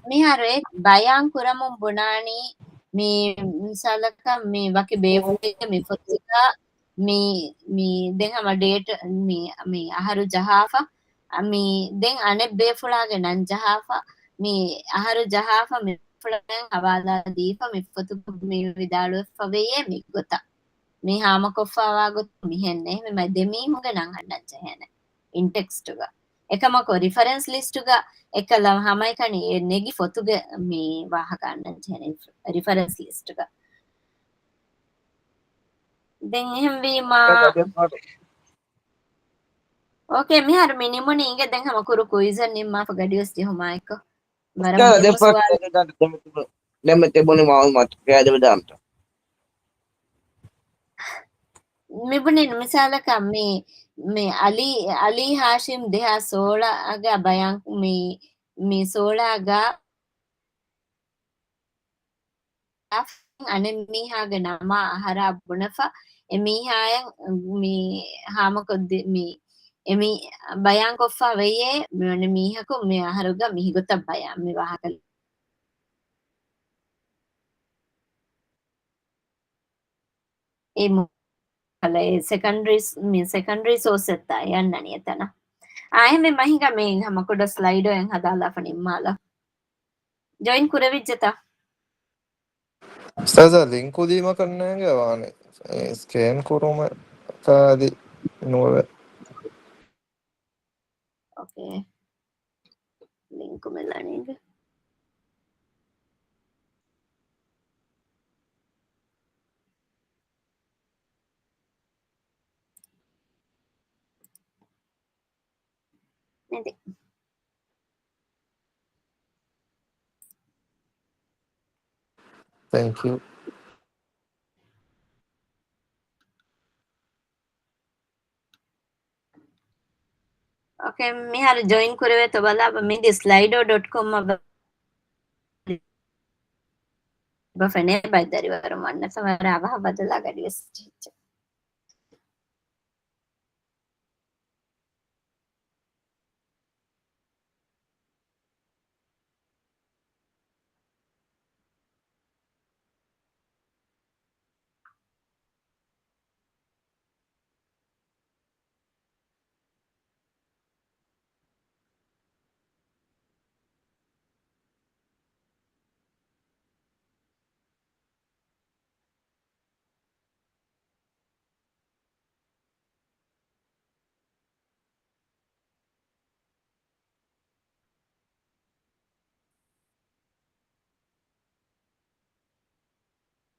މިހާރު އެ ބަޔާން ކުރަމުން ބުނާނީ މި މިސާލަކަށް މި ވަކި ބޭފުޅެއްގެ މި ފޮތުގަ މި، މި ދެން ހަމަ ޑޭޓް މި، މި އަހަރު ޖަހާފަ، މި ދެން އަނެއް ބޭފުޅާގެ ނަން ޖަހާފަ، މި އަހަރު ޖަހާފަ، މި ފުޅަށް ހަވާލާ ދީފަ މި ފޮތުގަ މި ވިދާޅުވެފަ ވެޔޭ މި ގޮތަށް. މި ހާމަކޮށްފަވާ ގޮތުން މިހެން އެހެންވީމަ ދެމީހުންގެ ނަން އަންނަން ޖެހޭނެ އިން ޓެކްސްޓުގަ. އެކަމަކު ރިފަރެންސް ލިސްޓުގަ އެކަލަ ހަމައެކަނި އެ ނެގި ފޮތުގެ މި ވާހަކަ އަންނަން ޖެހޭނެ ރިފަރެންސް ލިސްޓުގަ. ދެން އެހެންވީމާ، އެ، އޯކޭ، މިހާރު މި ނިމުނީ އިނގޭ ދެން ހަމަ ކުރު ކުއިޒެއް ނިންމާފަ ގަޑިވެސް ޖެހުމާއެކު. ވަރަށް ދެފަ މުހިއްމު ސުވާލެއް. ދެމެ ތިބު-، ދެމެ ތިބުނީ މައުލޫމާތު ކިޔާދެވިދާނެތަ؟ މިބުނީ މިސާލަކަށް މި، މި އަލީ، އަލީ ހާޝިމް ދެހާސް ސޯޅަ އަގަ ބަޔާން މި، މި ސޯޅަ އަގަ އަނެއް މީހާގެ ނަމާ އަހަރާ ބުނެފަ، އެ މީހާޔަށް މި ހާމަކޮށްދި-، މި، އެ މި ބަޔާންކޮށްފަ ވެޔޭ، މި އޮންނަ މީހަކު މި އަހަރުގަ މި ގޮތަށް ބަޔާން މި ވާހަކަ. އެ މު-، އެ ސެކަންޑްރީ ސް-، މި ސެކަންޑްރީ ސޯސް އެއްތާ އެ އަންނަނީ އެތަނަށް. އާ، އެހެންވީމަ ހިނގާ މި ހަމަ ކުޑަ ސްލައިޑޯ އެއް ހަދާލާފަ ނިންމާލަ. ޖޮއިން ކުރެވިއްޖެތަ؟ އުސްތާޒާ، ލިންކު ދީމަކަށް ނޭނގެ ވާނެ. އެ ސްކޭން ކުރުމަކާ އަދި ނުވެވެ. އޯކޭ. ލިންކު މިލަނީގެ. މެދެ. Thank you. އޯކޭ، މިހާރު ޖޮއިން ކުރެވޭތޯ ބަލާބަ، މިދި ސްލައިޑޯ ޑޮޓް ކޮމް އަށް ބަ ފެނޭ ބައެއް ދަރިވަރުން ވަންނަތަ ވަރަށް އަވަހަށް ބަދަލާ ގަޑިވެސް ޖެހިއްޖެ.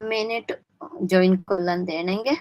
މިނެޓް ޖޮއިން ކޮށްލަން ދޭނެނގެ.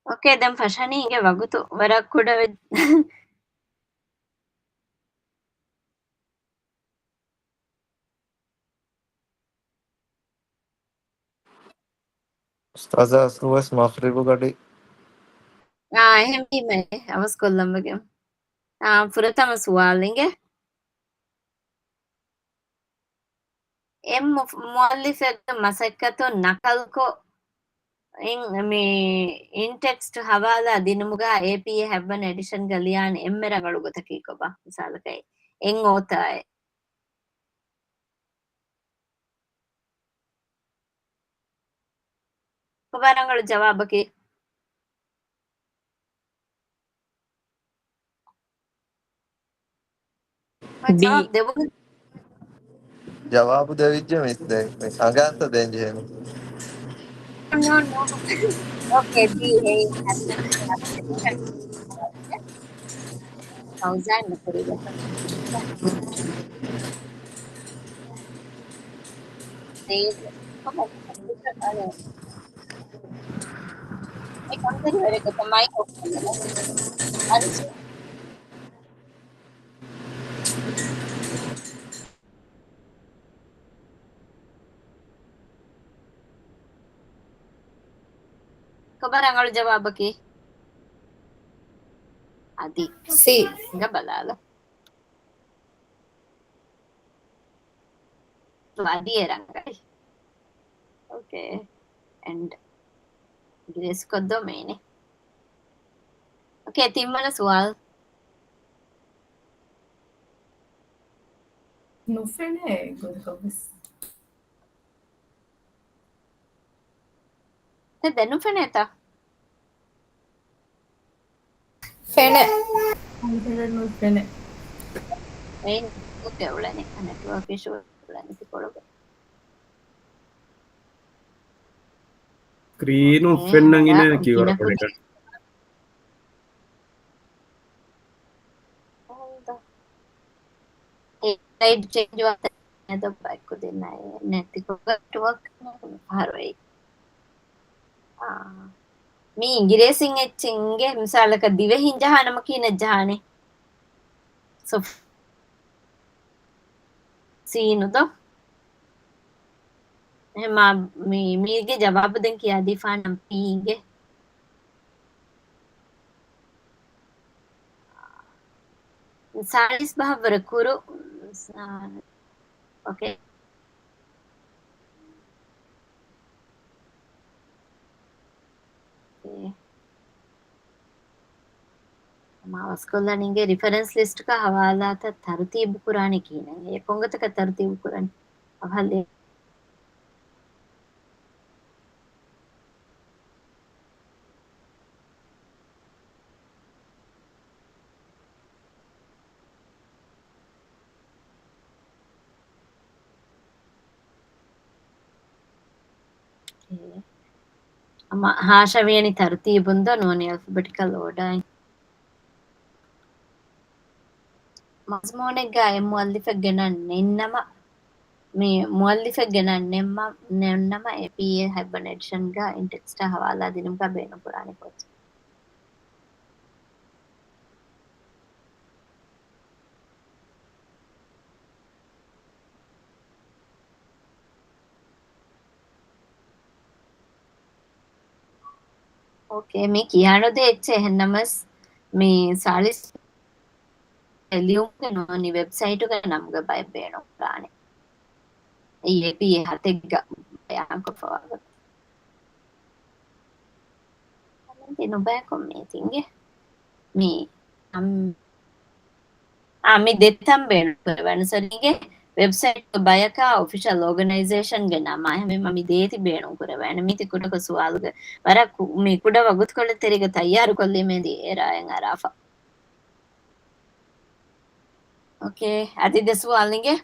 އޯކޭ، ދެން ފަށަނީ އިނގޭ ވަގުތު ވަރަށް ކުޑަ ވެ-، އުސްތާޒާ، އަސްލުވެސް މަޣްރިބު ގަޑި. އާ، އެހެންވީމަ އަވަސް ކޮށްލަން ވެގެން. އާ، ފުރަތަމަ ސުވާލު އިނގޭ. އެ މު-، މުއައްލިފެއްގެ މަސައްކަތުން ނަކަލްކޮށް، އިން-، މި އިން ޓެކްސްޓް ހަވާލާ ދިނުމުގަ އޭޕީއޭ ހަތްވަނަ އެޑިޝަންގަ ލިޔާނެ އެންމެ ރަނގަޅު ގޮތަކީ ކޮބާ؟ މިސާލަކަށް އެން އޯތާއެއް. ކޮބާ ރަނގަޅު ޖަވާބަކީ؟ ޑީ. ޖަވާބު ދެވިއްޖެ މިސް ދެން. މިސް އަނގާންތަ ދޭން ޖެހޭނެ؟ ނޯ، ނޯ. އޯކޭ، ޑީ އޭ. ފައުޒާން ނުކުރި ގޮތަށް. އެ ކަންތައް ވެރި ގޮތަށް މައިކް އޮފް ކޮށްލަ. އަދި ކޮބާ ރަނގަޅު ޖަވާބަކީ؟ އަދި ސީ. ހިނގާ ބަލާލަ. ވަދިޔެ ރަނގަޅި. އޯކޭ. އެންޑް އިނގިރޭސި ކޮށްދޯ މޭނެ. އޯކޭ، ތިންވަނަ ސުވާލު. ނުފެނޭ ގޮތަކަށް ވެސް. ތެ ދެން ނުފެނޭތަ؟ ފެނެ. ފެނެ. އެއިން ނެޓްވަރކް އުޅެނީ، ނެޓްވަރކް އިޝޫ އުޅެނީ ތިކޮޅުގަ. ސްކްރީނު އެ، ފެންނަން އިންނަ ކިޔޫއާރ ކޯޑެއް. ހައްދަ. އެ ސްލައިޑް ޗެންޖް ވާތަން އެދޮ ބައެއްކުދިންނަށް ނެތިކޮށް ނެޓްވަރކް ފަހަރު އެއް. އާ. މީ އިނގިރޭސިން އެއްޗެއް އިނގޭ، މިސާލަކަށް ދިވެހިން ޖަހާ ނަމަ ކިހިނެއް ޖަހާނެ؟ ސޮފް. ސީނު ދޯ؟ އެހެން މާ މީ، މީގެ ޖަވާބު ދެން ކިޔާދީފާނަން ޕީ އިނގޭ. ސާޅީސް ބަހަށްވުރެ ކުރު. އޯކޭ. އެ. މާ ވަސްކޮށްލަނީގެ ރިފަރެންސް ލިސްޓްގަ ހަވާލާތައް ތަރުތީބު ކުރާނީ ކިހިނެއް؟ އެ ކޮންގޮތަކަށް ތަރުތީބު ކުރަން؟ އަވަހަށް ލިޔެ. އެ. ހަމަ ހާޝާ ވިޔަނި ތަރުތީބުން ދޯ ނޫނީ އެލްފަބެޓިކަލް އޯޑާއިން. މަޒްމޫނެއްގަ އެއް މުއައްލިފެއްގެ ނަން ނެތްނަމަ، މި މުއައްލިފެއްގެ ނަން ނެތްމަ، ނެތްނަމަ އެ ޕީއޭ ހައިބަނޭޝަންގަ އިން ޓެކްސްޓާ ހަވާލާ ދިނުމުގަ ބޭނުންކުރާނެ ކޯޗެއް. އޯކޭ، މީ ކިޔާނުދޭ އެއްޗެއް. އެހެންނަމަސް މި ސާޅީސް ލިޔުމުގެ ނޫނީ ވެބްސައިޓުގެ ނަމުގެ ބައެއް ބޭނުންކުރާނެ. އެއީ އެ ޕީ އޭ ހަތެއްގަ ބަޔާންކޮށްފަވާ ގޮތަށް. ނުބަޔަކު މީތިންގެ މި އަމް-، އާ، މި ދެތަން ބޭނުންކުރެވޭނެ. ސޮރީގެ ވެބްސައިޓް ބަޔަކާ އޮފިޝަލް އޯގަނައިޒޭޝަންގެ ނަމާ އެހެންވީމަ މި ދޭތި ބޭނުންކުރެވޭނެ. މީތި ކުޑަކޮށް ސުވާލުގެ ވަރަށް ކު-، މި ކުޑަ ވަގުތުކޮޅެއް ތެރޭގަ ތައްޔާރުކޮށްލީމޭ ދިޔަ އޭރާއަށް އަރާފަ. އޯކޭ، އަދި ދެ ސުވާލު އިނގޭ.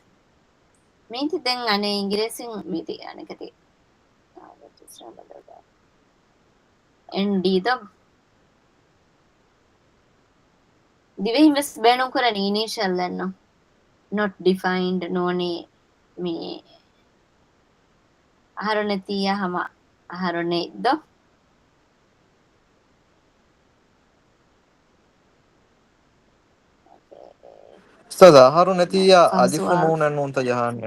މީތި ދެން އަނެއް އިނގިރޭސިން މީތި އަނެކަތި. އެންޑީ ދޯ؟ ދިވެހިން ވެސް ބޭނުންކުރަނީ އިނީޝަލް އެއްނު. ނޮޓް ޑިފައިންޑް ނޫނީ މި އަހަރު ނެތިއްޔާ ހަމަ އަހަރު ނެތް ދޯ؟ އުސްތާޛާ، އަހަރު ނެތިއްޔާ އަލިފު ނޫނެއް ނޫންތަ ޖަހާނީ؟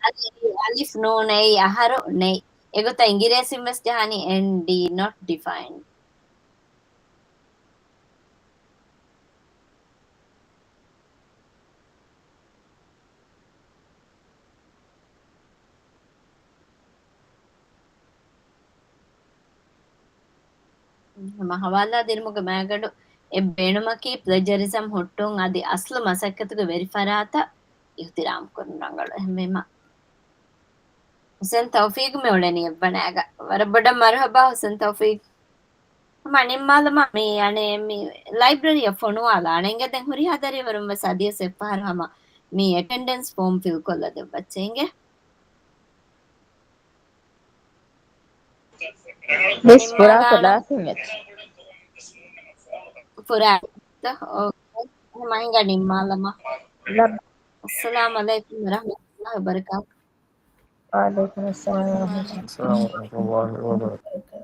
އަލި-، އަލިފް ނޫން އެއީ އަހަރު ނެތް. އެގޮތަށް އިނގިރޭސިން ވެސް ޖަހާނީ އެންޑީ ނޮޓް ޑިފައިންޑް. ހަމަ ހަވާލާ ދިނުމުގެ މައިގަނޑު އެ ބޭނުމަކީ ޕްލެޖަރިޒަމް ހުއްޓުން އަދި އަސްލު މަސައްކަތުގެ ވެރިފަރާތަށް އިހުތިރާމް ކުރުން ރަނގަޅު. އެހެންވީމަ ހުސެން ތައުފީގު މި އުޅެނީ އެއްވަނައިގަ. ވަރަށް ބޮޑަށް މަރުހަބާ ހުސެން ތައުފީގު. ހަމަ ނިންމާލަމާ މި އަނެއް މި ލައިބްރަރީއަށް ފޮނުވާލާނެ. އިނގޭ ދެން ހުރިހާ ދަރިވަރުން ވެސް އަދިވެސް އެއްފަހަރު ހަމަ މި އެޓެންޑެންސް ފޯމް ފިލް ކޮށްލަ ދެއްވައްޗޭ އިނގޭ. ބެސް ފުރާ ކްލާސް އިނގޭ. ފުރާ. އޯކޭ. މަހިނގާ ނިންމާލަމާ. ލައް. އައްސަލާމް އަލައިކުމް ވަރަހްމަތުﷲ ވަބަރަކާތު. ވަޢަލައިކުމް އައްސަލާމް ވަރަހްމަތުﷲ. އައްސަލާމް ވަރަހްމަތުﷲ ވަބަރަކާތު.